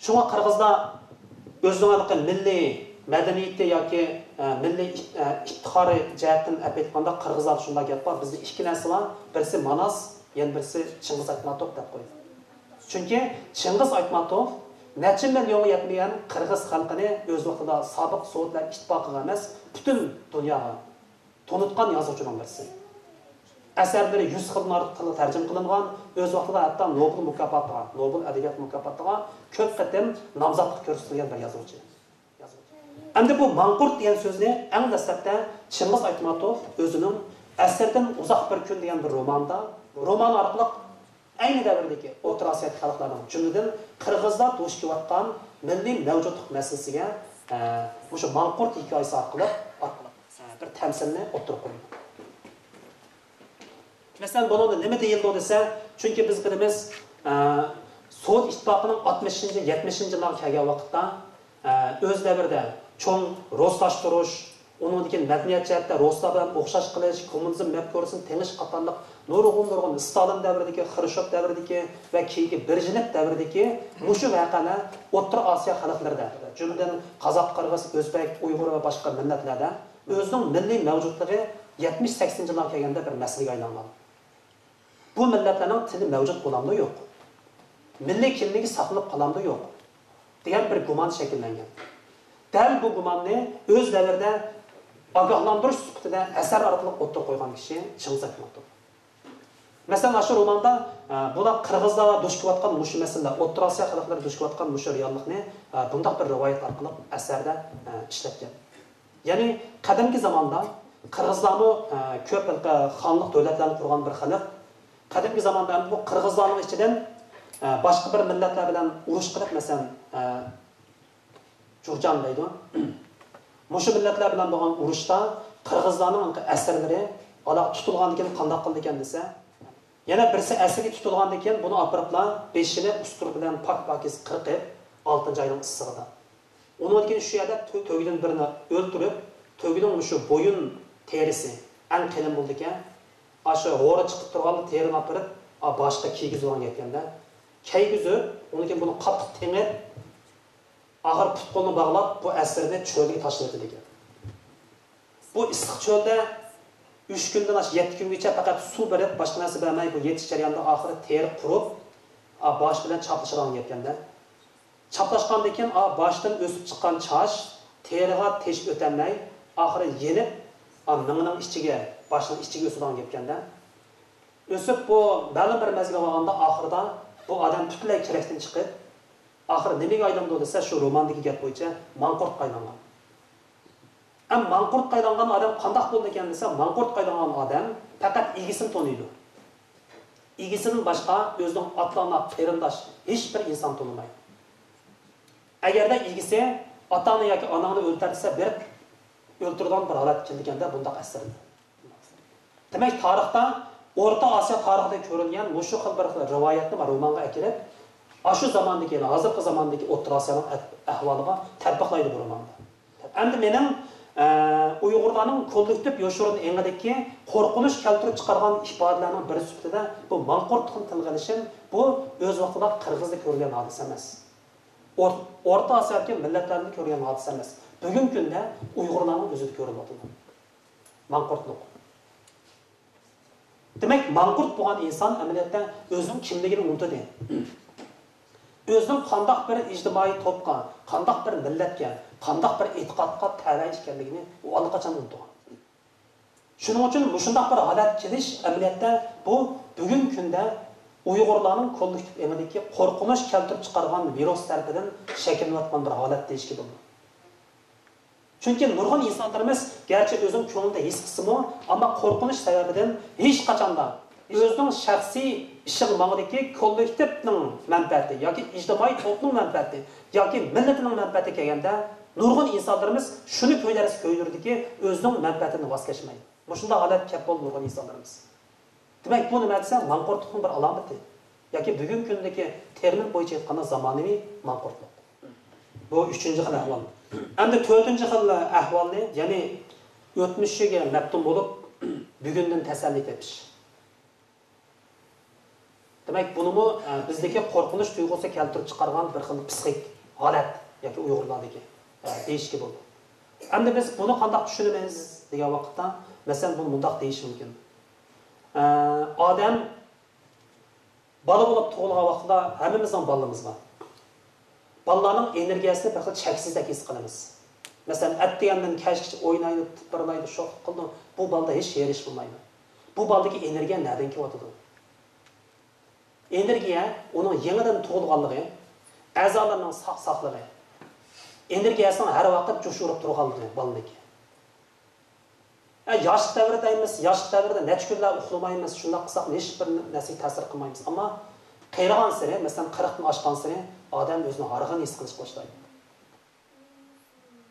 شۇڭا قىرغىزلار ئۆزىنىڭ ھېلىقى مىللىي مەدەنىيىتى ياكى، ئە، مىللىي ئىپ-، ئە، ئىپتىخارى جەھەتتىن ئەپ ئېيتقاندا، قىرغىزلاردا شۇنداق گەپ بار، بىزدە ئىككى نەرسە بار، بىرسى ماناس، يەنە بىرسى چىڭگىز ئايتماتوف دەپ قويىدۇ. چۈنكى چىڭگىز ئايتماتوف نەچچە مىليونغا يەتمىگەن قىرغىز خەلقىنى ئۆز ۋاقتىدا سابىق سوۋېتلار ئىتتىپاقىغا ئەمەس، پۈتۈن دۇنياغا تونۇتقان يازغۇچىنىڭ بىرسى. ئەسەرلىرى يۈز خىلدىن ئارتۇق تىلغا تەرجىمە قىلىنغان، ئۆز ۋاقتىدا ھەتتا نوبېل مۇكاپاتىغا، نوبېل ئەدەبىيات مۇكاپاتىغا كۆپ قېتىم نامزاتلىق كۆرسىتىلگەن بىر يازغۇچى. ئەمدى بۇ ماڭقۇرت دېگەن سۆزنى ئەڭ دەسلەپتە چىڭگىز ئايتماتوف ئۆزىنىڭ ئەسىردىن ئۇزاق بىر كۈن دېگەن بىر روماندا، رومان ئارقىلىق ئەينى دەۋردىكى ئوتتۇرا ئاسىيادىكى خەلقلەرنىڭ، جۈملىدىن قىرغىزلار دۇچ كېلىۋاتقان مىللىي مەۋجۇتلۇق مەسىلىسىگە، ئە، مۇشۇ ماڭقۇرت ھېكايىسى ئارقىلىق، ئارقىلىق، ئە، بىر تەمسىلنى ئوتتۇرىغا قويىدۇ. مەسىلەن، بۇنىڭدا نېمە دېيىلىدۇ دېسە، چۈنكى بىز بىلىمىز، ئە، سوۋېت ئىتتىپاقىنىڭ ئاتمىشىنچى، يەتمىشىنچى يىللارغا كەلگەن ۋاقىتتا، ئە، ئۆز دەۋرىدە چوڭ رۇسلاشتۇرۇش، ئۇنىڭدىن كېيىن مەدەنىيەت جەھەتتە رۇسلار بىلەن ئوخشاش قىلىش، كوممۇنىزم مەپكۇرىسىنى تېڭىش قاتارلىق نۇرغۇن، نۇرغۇن ستالىن دەۋرىدىكى، خرۇشچوف دەۋرىدىكى ۋە كېيىنكى برېژنېف دەۋرىدىكى مۇشۇ ۋەقەلەر ئوتتۇرا ئاسىيا خەلقلىرىدە، جۈملىدىن قازاق، قىرغىز، ئۆزبەك، ئۇيغۇر ۋە باشقا مىللەتلەردە ئۆزىنىڭ مىللىي مەۋجۇتلۇقى يەتمىش، سەكسىنىنچى يىللارغا كەلگەندە بىر مەسىلىگە ئايلانغان. بۇ مىللەتلەرنىڭ تىلى مەۋجۇت بولامدۇ، يوق؟ مىللىي كىملىكى ساقلىنىپ قالامدۇ، يوق؟ دېگەن بىر گۇمان شەكىللەنگەن. دەل بۇ گۇماننى ئۆز دەۋرىدە ئاگاھلاندۇرۇش سۈپىتىدە ئەسەر ئارقىلىق ئوتتۇرىغا قويغان كىشى چىڭگىز ئايتماتوف. مەسىلەن، ئاشۇ روماندا، ئە، بۇلار قىرغىزلار دۇچ كېلىۋاتقان مۇشۇ مەسىلىلەر، ئوتتۇرا ئاسىيا خەلقلىرى دۇچ كېلىۋاتقان مۇشۇ رېئاللىقنى، ئە، بۇنداق بىر رىۋايەت ئارقىلىق ئەسەردە، ئە، ئىشلەتكەن. يەنى قەدىمكى زاماندا قىرغىزلارمۇ، ئە، كۆپ خەلقى خانلىق دۆلەتلەرنى قۇرغان بىر خەلق. قەدىمكى زاماندا بۇ قىرغىزلارنىڭ ئىچىدىن، ئە، باشقا بىر مىللەتلەر بىلەن ئۇرۇش قىلىپ، مەسىلەن، ئە، جۇرجان دەيدۇ. مۇشۇ مىللەتلەر بىلەن بولغان ئۇرۇشتا قىرغىزلارنىڭ ئەسىرلىرى ئالا تۇتۇلغاندىكىن قانداق قىلىدىكەن دېسە، يەنە بىرسى ئەسىرگە تۇتۇلغاندىن كېيىن بۇنى ئاپىرىپلا بېشىنى ئۇستۇرا بىلەن پاك-پاكىز قىرقىپ، ئالتىنچى ئاينىڭ ئىسسىقىدا. ئۇنىڭدىن كېيىن شۇ يەردە تۆ-، تۆگىدىن بىرىنى ئۆلتۈرۈپ، تۆگىنىڭ مۇشۇ بويۇن تېرىسى ئەڭ قېلىن بولىدىكەن. ئاشۇ ھورا چىقىپ تۇرغان تېرىنى ئاپىرىپ، ئا، باشقا كىيگۈزۈۋالغان گەپكەندە. كىيگۈزۈپ، ئۇنىڭدىن كېيىن بۇنى قاتتىق تېڭىپ، ئاخىرى پۇت-قولىنى باغلاپ، بۇ ئەسىرنى چۆلگە تاشلىۋېتىدىكەن. بۇ ئىسسىق چۆلدە ئۈچ كۈندىن ئاشۇ يەتتە كۈنگىچە پەقەت سۇ بېرىپ، باشقا نەرسە بەرمەي، بۇ يېتىش جەريانىدا ئاخىرى تېرە قۇرۇپ، ئا، باش بىلەن چاپلىشىدىغان گەپكەندە. چاپلاشقاندىن كېيىن، ئا، باشتىن ئۆسۈپ چىققان چاچ تېرىغا تېشىپ ئۆتەلمەي، ئاخىرى يېنىپ، ئا، مېڭىنىڭ ئىچىگە، باشنىڭ ئىچىگە ئۆسىدىغان گەپكەندە. ئۆسۈپ، بۇ مەلۇم بىر مەزگىلگە بارغاندا، ئاخىرىدا بۇ ئادەم پۈتۈنلەي كېرەكتىن چىقىپ، ئاخىرى نېمىگە ئايلىنىدۇ دېسە، شۇ روماندىكى گەپ بويىچە ماڭقۇرتقا ئايلانغان. ئەم ماڭقۇرتقا ئايلانغان ئادەم قانداق بولىدىكەن دېسە، ماڭقۇرتقا ئايلانغان ئادەم پەقەت ئىگىسىنى تونۇيدۇ. ئىگىسىدىن باشقا ئۆزىنىڭ ئاتا-ئانا، قېرىنداش، ھېچبىر ئىنسان تونۇمايدۇ. ئەگەردە ئىگىسى ئاتا-ئانا ياكى ئاناڭنى ئۆلتۈر دېسە، بېرىپ ئۆلتۈرىدىغان بىر ھالەتكە كېلىدىكەن-دە بۇنداق ئەسەردە. دېمەك، تارىختا، ئورتا ئاسىيا تارىخىدا كۆرۈلگەن مۇشۇ خىل بىر رىۋايەتنى رومانغا ئەكىرىپ، ئاشۇ زاماندىكى، ھازىرقى زاماندىكى ئوتتۇرا ئاسىيانىڭ ئەت-، ئەھۋالىغا تەتبىقلايدۇ بۇ روماندا. ئەمدى مېنىڭ، ئە، ئۇيغۇرلارنىڭ كوللېكتىپ يوشۇرۇن ئېڭىدىكى قورقۇنچ كەلتۈرۈپ چىقارغان ئىپادىلەرنىڭ بىرى سۈپىتىدە بۇ ماڭقۇرتلۇقنى تىلغا ئېلىشىم، بۇ ئۆز ۋاقتىدا قىرغىزدا كۆرۈلگەن ھادىسە ئەمەس. ئور-، ئورتا ئاسىيادىكى مىللەتلەردە كۆرۈلگەن ھادىسە ئەمەس. بۈگۈنكى كۈندە ئۇيغۇرلارنىڭ ئۆزىدە كۆرۈلۈۋاتىدۇ ماڭقۇرتلۇق. دېمەك، ماڭقۇرت بولغان ئىنسان ئەمەلىيەتتە ئۆزىنىڭ كىملىكىنى ئۇنتۇدى. ئۆزىنىڭ قانداق بىر ئىجتىمائىي توپقا، قانداق بىر مىللەتكە، قانداق بىر ئېتىقادقا تەۋە ئىكەنلىكىنى ئۇ ئاللىقاچان ئۇنتۇغان. شۇنىڭ ئۈچۈن مۇشۇنداق بىر ھالەت كېلىش ئەمەلىيەتتە بۇ بۈگۈنكى كۈندە ئۇيغۇرلارنىڭ كوللېكتىپ ئېڭىدىكى قورقۇنچ كەلتۈرۈپ چىقارغان ۋىرۇس تەرىپىدىن شەكىللىنىۋاتقان بىر ھالەت دېيىشكە بولىدۇ. چۈنكى نۇرغۇن ئىنسانلىرىمىز گەرچە ئۆزىنىڭ كۆڭلىدە ھېس قىلسىمۇ، ئەمما قورقۇنچ سەۋەبىدىن ھېچقاچاندا ئۆزىنىڭ شەخسىي ئىشىغا ماڭىدىكى كوللېكتىپنىڭ مەنپەئەتى ياكى ئىجتىمائىي توپنىڭ مەنپەئەتى ياكى مىللىتىنىڭ مەنپەئەتى كەلگەندە، نۇرغۇن ئىنسانلىرىمىز شۇنى كۆيدۈرسە كۆيدۈرىدىكى، ئۆزىنىڭ مەنپەئەتىدىن ۋاز كەچمەيدۇ. مۇشۇنداق ھالەت كەپ بولدى نۇرغۇن ئىنسانلىرىمىز. دېمەك، بۇ نېمە دېسە، ماڭقۇرتلۇقنىڭ بىر ئالامىتى. ياكى بۈگۈنكى كۈندىكى تېرمىن بويىچە ئېيتقاندا، زامانىۋى ماڭقۇرتلۇق. بۇ ئۈچىنچى خىل ئەھۋال. ئەمدى تۆتىنچى خىل ئەھۋالنى، يەنى ئۆتمۈشىگە مەپتۇن بولۇپ، بۈگۈندىن تەسەللى تېپىش. دېمەك، بۇنىمۇ، ئە، بىزدىكى قورقۇنچ تۇيغۇسى كەلتۈرۈپ چىقارغان بىر خىل پسىخىك ھالەت ياكى ئۇيغۇرلاردىكى، ئە، دېيىشكە بولىدۇ. ئەمدى بىز بۇنى قانداق چۈشىنىمىز دېگەن ۋاقىتتا، مەسىلەن، بۇنى مۇنداق دېيىش مۇمكىن. ئە، ئادەم بالا بولۇپ تۇغۇلغان ۋاقتىدا ھەممىمىزنىڭ بالىلىرىمىز بار. بالىلارنىڭ ئېنېرگىيەسىنى بىر خىل چەكسىزدەك ھېس قىلىمىز. مەسىلەن، ئەتىگەندىن كەچكىچە ئوينايدۇ، تىتىرلايدۇ، شوخلۇق قىلىدۇ. بۇ بالىدا ھېچ ھېرىش بولمايدۇ. بۇ بالىدىكى ئېنېرگىيە نەدىن كېلىۋاتىدۇ؟ ئېنېرگىيە ئۇنىڭ يېڭىدىن تۇغۇلغانلىقى، ئەزالىرىنىڭ ساق-ساقلىقى، ئېنېرگىيەسىنىڭ ھەر ۋاقىت جۇش ئۇرۇپ تۇرغانلىقى بالىنىڭكى. ئە، ياشلىق دەۋرى دەيمىز، ياشلىق دەۋرىدە نەچچە كۈنلەر ئۇخلىمايمىز، شۇنداق قىلساق ھېچ بىر نەرسىگە تەسىر قىلمايمىز. ئەمما قېرىغانسېرى، مەسىلەن، قىرىقتىن ئاشقانسېرى ئادەم ئۆزىنى ھارغىن ھېس قىلىشقا باشلايدۇ.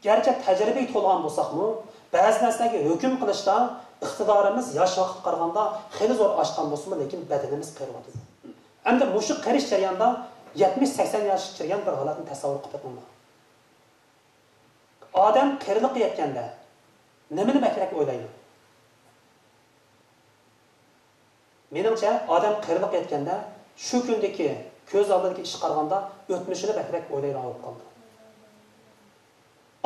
گەرچە تەجرىبىگە تولغان بولساقمۇ، بەزى نەرسىلەرگە ھۆكۈم قىلىشتا ئىقتىدارىمىز ياش ۋاقىتقا قارىغاندا خېلى زور ئاشقان بولسىمۇ، لېكىن بەدىنىمىز قېرىۋاتىدۇ. ئەمدى مۇشۇ قېرىش جەريانىدا يەتمىش، سەكسەن ياشقا كىرگەن بىر ھالەتنى تەسەۋۋۇر قىلىپ بېقىڭلار. ئادەم قېرىلىققا يەتكەندە نېمىنى بەكرەك ئويلايدۇ؟ مېنىڭچە، ئادەم قېرىلىققا يەتكەندە شۇ كۈندىكى، كۆز ئالدىدىكى ئىشقا قارىغاندا ئۆتمۈشىنى بەكرەك ئويلايدىغان بولۇپ قالىدۇ.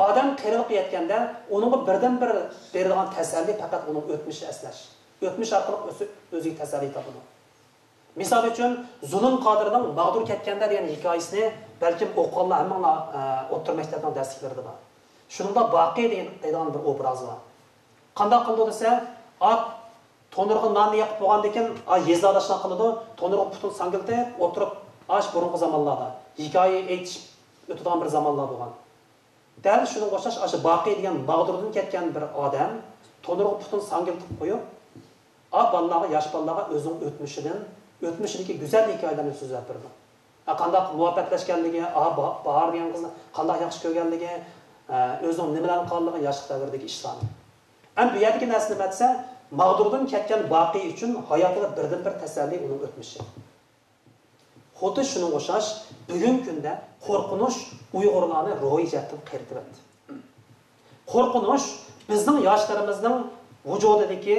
ئادەم قېرىلىققا يەتكەندە ئۇنىڭغا بىردىنبىر بېرىدىغان تەسەللى پەقەت ئۇنىڭ ئۆتمۈشى ئەسلەش. ئۆتمۈش ئارقىلىق ئۆسۈپ، ئۆزىگە تەسەللى تاپىدۇ. مىسال ئۈچۈن، زۇلۇم قادىرنىڭ ماغدۇر كەتكەندە دېگەن ھېكايىسىنى بەلكىم ئوقۇغانلار ھەممىڭلار، ئە، ئوتتۇرا مەكتەپنىڭ دەرسلىكلىرىدە بار. شۇنىڭدا باقى دېگەن، دەيدىغان بىر ئوبراز بار. قانداق قىلىدۇ دېسە، ئات تونۇرغا ناننى يېقىپ بولغاندىن كېيىن، ئا، ھېزدالاشقان قىلىدۇ، تونۇرغا پۇتىنى ساڭگىلىتىپ ئولتۇرۇپ، ئاش بۇرۇنقى زامانلاردا، ھېكايە ئېيتىشىپ ئۆتىدىغان بىر زامانلار بولغان. دەل شۇنىڭغا ئوخشاش، ئاشۇ باقى دېگەن ماغدۇردىن كەتكەن بىر ئادەم تونۇرغا پۇتىنى ساڭگىلىتىپ قويۇپ، ئا، بالىلارغا، ياش بالىلارغا ئۆزىنىڭ ئۆتمۈشىدىن، ئۆتمۈشىدىكى گۈزەل ھېكايىلەرنى سۆزلەپ بېرىدۇ. ئا، قانداق مۇۋەپپەقلەشكەنلىكى، ئا، با-، باھار دېگەن قىزنى قانداق ياخشى كۆرگەنلىكى، ئە، ئۆزىنىڭ نېمىلەرنى قىلغانلىقى ياشلىق دەۋرىدىكى ئىشلارنى. ئەمدى بۇ يەردىكى نەرسە نېمە دېسە، ماغدۇردىن كەتكەن باقى ئۈچۈن ھاياتىدا بىردىنبىر تەسەللى ئۇنىڭ ئۆتمۈشى. خۇددى شۇنىڭغا ئوخشاش، بۈگۈنكى كۈندە قورقۇنچ ئۇيغۇرلارنى روھىي جەھەتتىن قېرىتىۋەتتى. قورقۇنچ بىزنىڭ ياشلىرىمىزنىڭ ۋۇجۇدىدىكى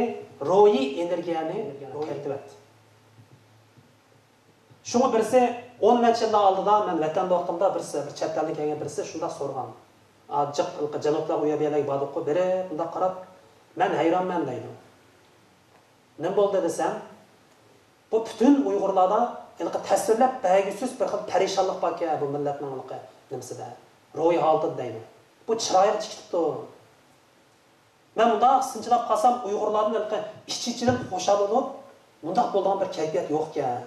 روھىي ئېنېرگىيەنى قېرىتىۋەتتى. شۇڭا بىرسى، ئون نەچچە يىللار ئالدىدا مەن ۋەتەندە ۋاقتىمدا بىرسى، بىر چەت ئەلدىن كەلگەن بىرسى شۇنداق سورىغان. ئا، جىق جەنۇبلار ئۇ يەر بۇ يەرلەرگە باردۇققۇ، بېرىپ بۇنداق قاراپ، مەن ھەيرانمەن دەيدۇ. نېمە بولدى دېسەم، بۇ پۈتۈن ئۇيغۇرلاردا ھېلىقى تەسۋىرلەپ بەرگۈسىز بىر خىل پەرىشانلىق باركەن بۇ مىللەتنىڭ ھېلىقى نېمىسىدە، روھىي ھالىتىدە دەيدۇ. بۇ چىرايىغا چىقىپ كېتىپتۇ. مەن مۇنداق سىنچىلاپ قالسام، ئۇيغۇرلاردىن ھېلىقى ئىچ-ئىچىدىن خۇشال بولۇپ، مۇنداق بولىدىغان بىر كەيپىيات يوقكەن.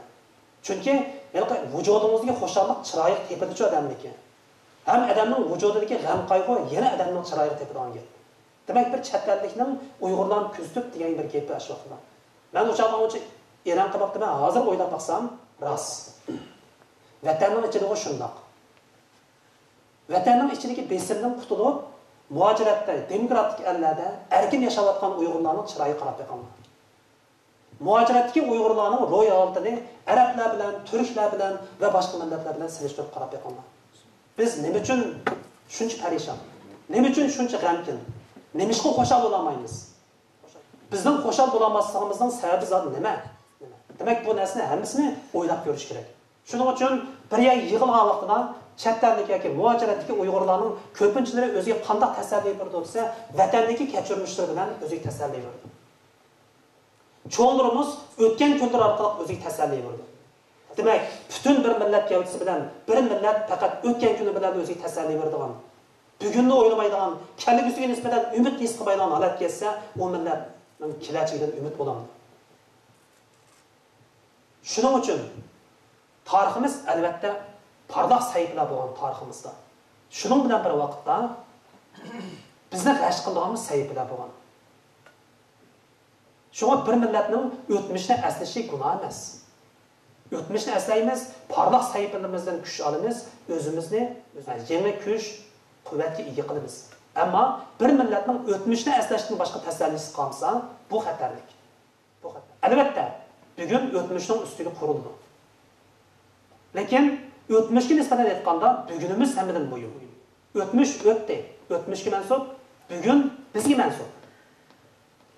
چۈنكى ھېلىقى ۋۇجۇدىڭىزدىكى خۇشاللىق چىرايىغا تېپىدىچۇ ئادەمنىڭكى. ھەم ئادەمنىڭ ۋۇجۇدىدىكى غەم-قايغۇ يەنە ئادەمنىڭ چىرايىغا تېپىدىغان گەپ. دېمەك، بىر چەت ئەللىكنىڭ ئۇيغۇرلارنى كۆزىتىپ دېگەن بىر گېپى ئاشۇ ۋاقىتتا. مەن ئۇ چاغدا ئۇنچە ئېرەن قىلماپتىمەن، ھازىر ئويلاپ باقسام، راست. ۋەتەننىڭ ئىچىدىغۇ شۇنداق. ۋەتەننىڭ ئىچىدىكى بېسىمدىن قۇتۇلۇپ، مۇھاجىرەتتە، دېموكراتىك ئەللەردە ئەركىن ياشاۋاتقان ئۇيغۇرلارنىڭ چىرايىغا قاراپ بېقىڭلار. مۇھاجىرەتتىكى ئۇيغۇرلارنىڭ روھىي ھالىتىنى ئەرەبلەر بىلەن، تۈركلەر بىلەن ۋە باشقا مىللەتلەر بىلەن سېلىشتۇرۇپ قاراپ بېقىڭلار. بىز نېمە ئۈچۈن شۇنچە پەرىشان؟ نېمە ئۈچۈن شۇنچە غەمكىن؟ نېمىشقا خۇشال بولالمايمىز؟ بىزنىڭ خۇشال بولالماسلىقىمىزنىڭ سەۋەبى زادى نېمە؟ دېمەك، بۇ نەرسىنى ھەممىسىنى ئويلاپ كۆرۈش كېرەك. شۇنىڭ ئۈچۈن بىر يەرگە يىغىلغان ۋاقتىدا چەت ئەلدىكى ياكى مۇھاجىرەتتىكى ئۇيغۇرلارنىڭ كۆپىنچىلىرى ئۆزىگە قانداق تەسەللى بېرىدۇ دېسە، ۋەتەندىكى كەچۈرمىشلىرى بىلەن ئۆزىگە تەسەللى بېرىدۇ. چوڭلىرىمىز ئۆتكەن كۈنلىرى ئارقىلىق ئۆزىگە تەسەللى بېرىدۇ. دېمەك، پۈتۈن بىر مىللەت گەۋدىسى بىلەن بىر مىللەت پەقەت ئۆتكەن كۈنى بىلەن ئۆزىگە تەسەللى بېرىدىغان، بۈگۈننى ئويلىمايدىغان، كەلگۈسىگە نىسبەتەن ئۈمىد ھېس قىلمايدىغان ھالەتكە يەتسە، ئۇ مىللەتنىڭ كېلەچىكىدىن ئۈمىد بولالمايدۇ. شۇنىڭ ئۈچۈن تارىخىمىز، ئەلۋەتتە، پارلاق سەھىپىلەر بولغان تارىخىمىزدا. شۇنىڭ بىلەن بىر ۋاقىتتا، بىزنى غەش قىلىدىغان سەھىپىلەر بولغان. شۇڭا بىر مىللەتنىڭ ئۆتمۈشىنى ئەسلىشى گۇناھ ئەمەس. ئۆتمۈشنى ئەسلەيمىز، پارلاق سەھىپىلىرىمىزدىن كۈچ ئالىمىز، ئۆزىمىزنى يېڭى كۈچ، قۇۋۋەتكە ئىگە قىلىمىز. ئەمما بىر مىللەتنىڭ ئۆتمۈشنى ئەسلەشتىن باشقا تەسەللىسى قالمىسا، بۇ خەتەرلىك. بۇ خەتەر. ئەلۋەتتە، بۈگۈن ئۆتمۈشنىڭ ئۈستىگە قۇرۇلىدۇ. لېكىن ئۆتمۈشكە نىسبەتەن ئېيتقاندا، بۈگۈنىمىز ھەممىدىن مۇھىم. ئۆتمۈش ئۆتتى، ئۆتمۈشكە مەنسۇپ، بۈگۈن بىزگە مەنسۇپ.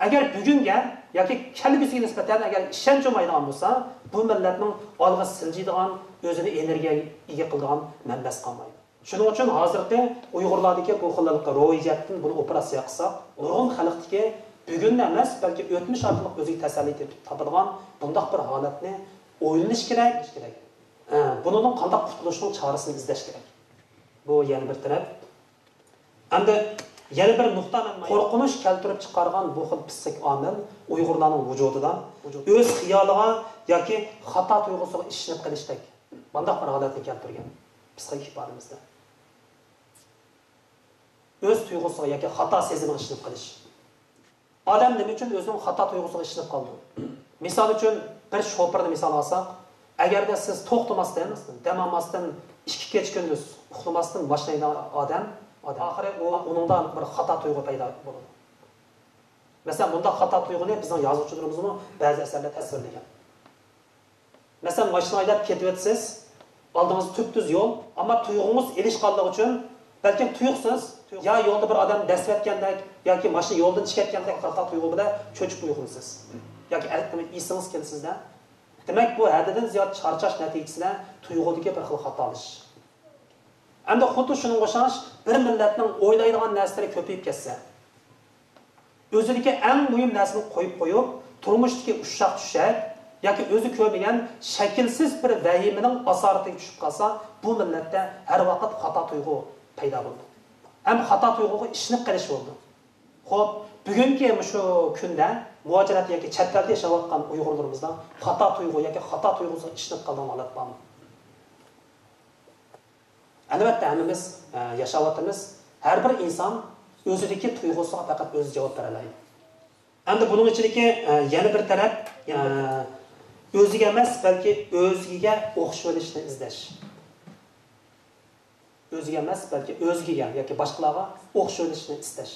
ئەگەر بۈگۈنگە ياكى كەلگۈسىگە نىسبەتەن ئەگەر ئىشەنچ بولمايدىغان بولسا، بۇ مىللەتنىڭ ئالغا سىلجىيدىغان، ئۆزىنى ئېنېرگىيەگە ئىگە قىلىدىغان مەنبەسى قالمايدۇ. شۇنىڭ ئۈچۈن ھازىرقى ئۇيغۇرلاردىكى بۇ خىللىقى روھىي جەھەتتىن بۇنى ئوپېراتسىيە قىلساق، نۇرغۇن خەلقتىكى بۈگۈننى ئەمەس، بەلكى ئۆتمۈش ئارقىلىق ئۆزىگە تەسەللى تېپىپ تاپىدىغان بۇنداق بىر ھالەتنى ئويلىنىش كېرەك. ھە، بۇنىڭدىن قانداق قۇتۇلۇشنىڭ چارىسىنى ئىزدەش كېرەك. بۇ يەنە بىر تەرەپ. ئەمدى يەنە بىر نۇقتا، مەن قورقۇنچ كەلتۈرۈپ چىقارغان بۇ خىل پىسخىك ئامىل ئۇيغۇرلارنىڭ ۋۇجۇدىدا ئۆز خىيالىغا ياكى خاتا تۇيغۇسىغا ئىشىنىپ قېلىشتەك مانداق بىر ھالەتنى كەلتۈرگەن پىسخىك ئىپادىمىزدە. ئۆز تۇيغۇسىغا ياكى خاتا سېزىمىغا ئىشىنىپ قېلىش. ئادەم نېمە ئۈچۈن ئۆزىنىڭ خاتا تۇيغۇسىغا ئىشىنىپ قالىدۇ؟ مىسال ئۈچۈن، بىر شوپۇرنى مىسال ئالساق، ئەگەردە سىز توختىماستىن، دەم ئالماستىن ئىككى كېچە كۈندۈز ئۇخلىماستىن ماشىنا ھەيدىگەن ئادەم، ئادەم ئاخىرى ئۇ، ئۇنىڭدا بىر خاتا تۇيغۇ پەيدا بولىدۇ. مەسىلەن، بۇنداق خاتا تۇيغۇنى بىزنىڭ يازغۇچىلىرىمىزمۇ بەزى ئەسەرلەردە تەسۋىرلىگەن. مەسىلەن، ماشىنا ھەيدەپ كېتىۋېتىسىز، ئالدىڭىزدا تۈپتۈز يول، ئەمما تۇيغۇڭىز ئېلىشقانلىقى ئۈچۈن، بەلكىم تۇيۇقسىز، يا يولدا بىر ئادەمنى دەسسىۋەتكەندەك ياكى ماشىنا يولدىن چىقىۋەتكەندەك خاتا تۇيغۇ بىلەن چۆچۈپ ئويغىنىسىز. ياكى ئە-، ئېسىڭىز كېلىسىزدە. دېمەك، بۇ ھەددىدىن زىيادە چارچاش نەتىجىسىدە تۇيغۇدىكى بىر خىل خاتالىشىش. ئەمدى خۇددى شۇنىڭغا ئوخشاش، بىر مىللەتنىڭ ئويلايدىغان نەرسىلىرى كۆپىيىپ كەتسە، ئۆزىدىكى ئەڭ مۇھىم نەرسىنى قويۇپ قويۇپ، تۇرمۇشتىكى ئۇششاق چۈشەك ياكى ئۆزى كۆرمىگەن شەكىلسىز بىر ۋەھىمىنىڭ ئاسارىتىگە چۈشۈپ قالسا، بۇ مىللەتتە ھەر ۋاقىت خاتا تۇيغۇ پەيدا بولىدۇ. ھەم خاتا تۇيغۇغا ئىشىنىپ قېلىش بولىدۇ. خوپ، بۈگۈنكى مۇشۇ كۈندە مۇھاجىرەت ياكى چەت ئەلدە ياشاۋاتقان ئۇيغۇرلىرىمىزدا خاتا تۇيغۇ ياكى خاتا تۇيغۇسىغا ئىشىنىپ قالىدىغان ھالەت بارمۇ؟ ئەلۋەتتە، ھەممىمىز، ئە، ياشاۋاتىمىز. ھەر بىر ئىنسان ئۆزىدىكى تۇيغۇسىغا پەقەت ئۆزى جاۋاب بېرەلەيدۇ. ئەمدى بۇنىڭ ئىچىدىكى، ئە، يەنە بىر تەرەپ، ئە، ئۆزىگە ئەمەس، بەلكى ئۆزگىگە ئوخشىۋېلىشنى ئىزدەش. ئۆزىگە ئەمەس، بەلكى ئۆزگىگە ياكى باشقىلارغا ئوخشىۋېلىشنى ئىستەش.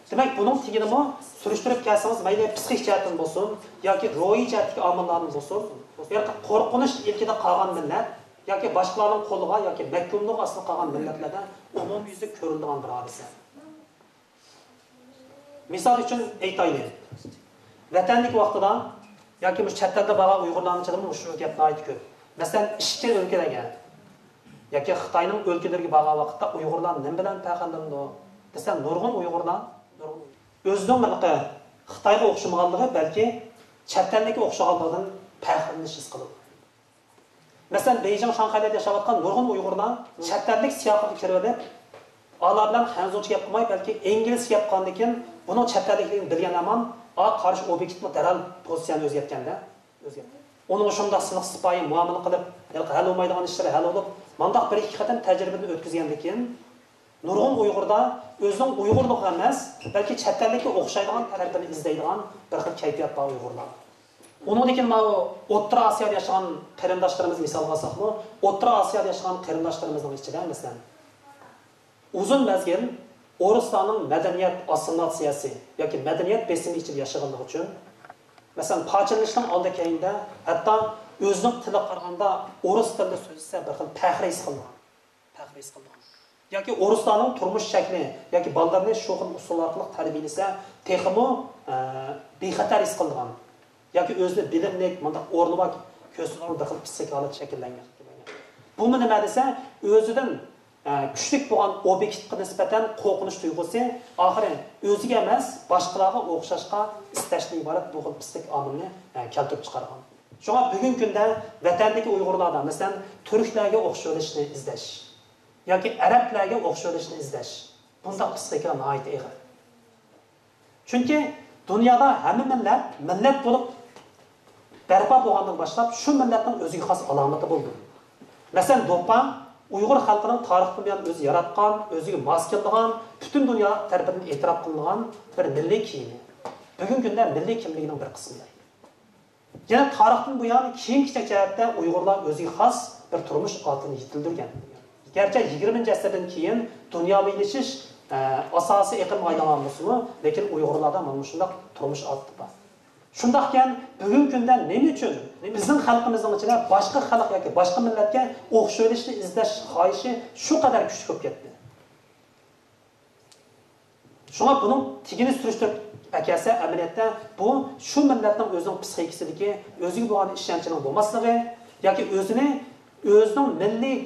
دېمەك، بۇنىڭ تېگىنىمۇ سۈرۈشتۈرۈپ كەلسىڭىز، مەيلى پىسخىك جەھەتتىن بولسۇن ياكى روھىي جەھەتتىكى ئامىللاردىن بولسۇن، بۇ يەردە قورقۇنچ ئىلكىدە قالغان مىللەت ياكى باشقىلارنىڭ قولىغا ياكى مەھكۇملۇقى ئاستىدا قالغان مىللەتلەردە ئومۇميۈزلۈك كۆرۈلىدىغان بىر ھادىسە. مىسال ئۈچۈن ئېيتايلى، ۋەتەندىكى ۋاقتىدا ياكى مۇشۇ چەت ئەلدە بارغان ئۇيغۇرلارنىڭ ئىچىدىمۇ مۇشۇ گەپ ناھايىتى كۆپ. مەسىلەن، ئىچكى ئۆلكىلەرگە ياكى خىتاينىڭ ئۆلكىلىرىگە بارغان ۋاقىتتا ئۇيغۇرلار نېمە بىلەن پەخىرلىنىدۇ دېسە، نۇرغۇن ئۇيغۇرلار، نۇرغۇن ئۆزىنىڭ ھېلىقى خىتايغا ئوخشىمىغانلىقى، بەلكى چەت ئەللىككە ئوخشىغانلىقىدىن پەخىرلىنىش ھېس قىلىدۇ. مەسىلەن، بېيجىڭ، شاڭخەيلەردە ياشاۋاتقان نۇرغۇن ئۇيغۇرلار چەت ئەللىك سىياقىغا كىرىۋېلىپ، ئالار بىلەن خەنزۇچە گەپ قىلماي، بەلكى ئىنگلىزچە گەپ قىلغاندىن كېيىن، بۇنىڭ چەت ئەللىكلىكىنى بىلگەن ھامان، ئا، قارشى ئوبيېكتمۇ دەرھال پوزىتسىيەنى ئۆزگەرتكەندە، ئۆزگەرتكەن. ئۇنىڭغا شۇنداق سىلىق سىپايى مۇئامىلە قىلىپ، ھېلىقى ھەل بولمايدىغان ئىشلىرى ھەل بولۇپ، مانداق بىر ئىككى قېتىم تەجرىبىدىن ئۆتكۈزگەندىن كېيىن، نۇرغۇن ئۇيغۇردا ئۆزىنىڭ ئۇيغۇرلۇقى ئەمەس، بەلكى چەت ئەللىككە ئوخشايدىغان تەرىپىنى ئىزدەيدىغان بىر خىل كەيپىيات بار ئۇيغۇرلاردا. ئۇنىڭدىن كېيىن ماۋۇ ئوتتۇرا ئاسىيادا ياشىغان قېرىنداشلىرىمىز مىسالغا ئالساقمۇ، ئوتتۇرا ئاسىيادا ياشىغان قېرىنداشلىرىمىزنىڭ ئىچىدە، مەسىلەن، ئۇزۇن مەزگىل ئورۇسلارنىڭ مەدەنىيەت ئاسسىمىلياتسىيەسى ياكى مەدەنىيەت بېسىمى ئىچىدە ياشىغانلىقى ئۈچۈن، مەسىلەن، پارچىلىنىشنىڭ ئالدى كەينىدە ھەتتا ئۆزىنىڭ تىلىغا قارىغاندا ئورۇس تىلىدا سۆزلىسە بىر خىل پەخىر ھېس قىلىدىغان. پەخىر ھېس قىلىدىغان. ياكى ئورۇسلارنىڭ تۇرمۇش شەكلى ياكى بالىلىرىنى شۇ خىل ئۇسۇل ئارقىلىق تەربىيەلىسە، تېخىمۇ، ئە، بىخەتەر ھېس قىلىدىغان ياكى ئۆزىنى بىلىملىك، مۇنداق ئورنى بار كۆرسىتىدىغان بىر خىل پسىخىك ھالەت شەكىللەنگەن. بۇمۇ نېمە دېسە، ئۆزىدىن، ئە، كۈچلۈك بولغان ئوبيېكتقا نىسبەتەن قورقۇنچ تۇيغۇسى ئاخىرى ئۆزىگە ئەمەس، باشقىلارغا ئوخشاشقا ئىستەشتىن ئىبارەت بۇ خىل پسىخىك ئامىلنى، ئە، كەلتۈرۈپ چىقارغان. شۇڭا بۈگۈنكى كۈندە ۋەتەندىكى ئۇيغۇرلاردا، مەسىلەن، تۈركلەرگە ئوخشىۋېلىشنى ئىزدەش ياكى ئەرەبلەرگە ئوخشىۋېلىشنى ئىزدەش، بۇنداق پسىخىكا ناھايىتى ئېغىر. چۈنكى دۇنيادا ھەممە مىللەت مىللەت بولۇپ بەرپا بولغاندىن باشلاپ، شۇ مىللەتنىڭ ئۆزىگە خاس ئالامىتى بولىدۇ. مەسىلەن، دوپپا ئۇيغۇر خەلقىنىڭ تارىختىن بۇيان ئۆزى ياراتقان، ئۆزىگە ماس كېلىدىغان، پۈتۈن دۇنيا تەرىپىدىن ئېتىراپ قىلىنغان بىر مىللىي كىيىمى. بۈگۈنكى كۈندە مىللىي كىملىكىنىڭ بىر قىسمى. يەنە تارىختىن بۇيان كىيىم-كېچەك جەھەتتە ئۇيغۇرلار ئۆزىگە خاس بىر تۇرمۇش ئادىتىنى يېتىلدۈرگەن. گەرچە يىگىرمىنچى ئەسىردىن كېيىن دۇنياۋىلىشىش، ئە، ئاساسىي ئېقىمغا ئايلانغان بولسىمۇ، لېكىن ئۇيغۇرلاردا مانا مۇشۇنداق تۇرمۇش ئادىتى بار. شۇنداقكەن، بۈگۈنكى كۈندە نېمە ئۈچۈن بىزنىڭ خەلقىمىزنىڭ ئىچىدە باشقا خەلق ياكى باشقا مىللەتكە ئوخشىۋېلىشنى ئىزدەش خاھىشى شۇ قەدەر كۈچلۈك بولۇپ كەتتى؟ شۇڭا بۇنىڭ تېگىنى سۈرۈشتۈرۈپ ئەكەلسە، ئەمەلىيەتتە بۇ شۇ مىللەتنىڭ ئۆزىنىڭ پسىخىكىسىدىكى ئۆزىگە بولغان ئىشەنچىنىڭ بولماسلىقى ياكى ئۆزىنى ئۆزىنىڭ مىللىي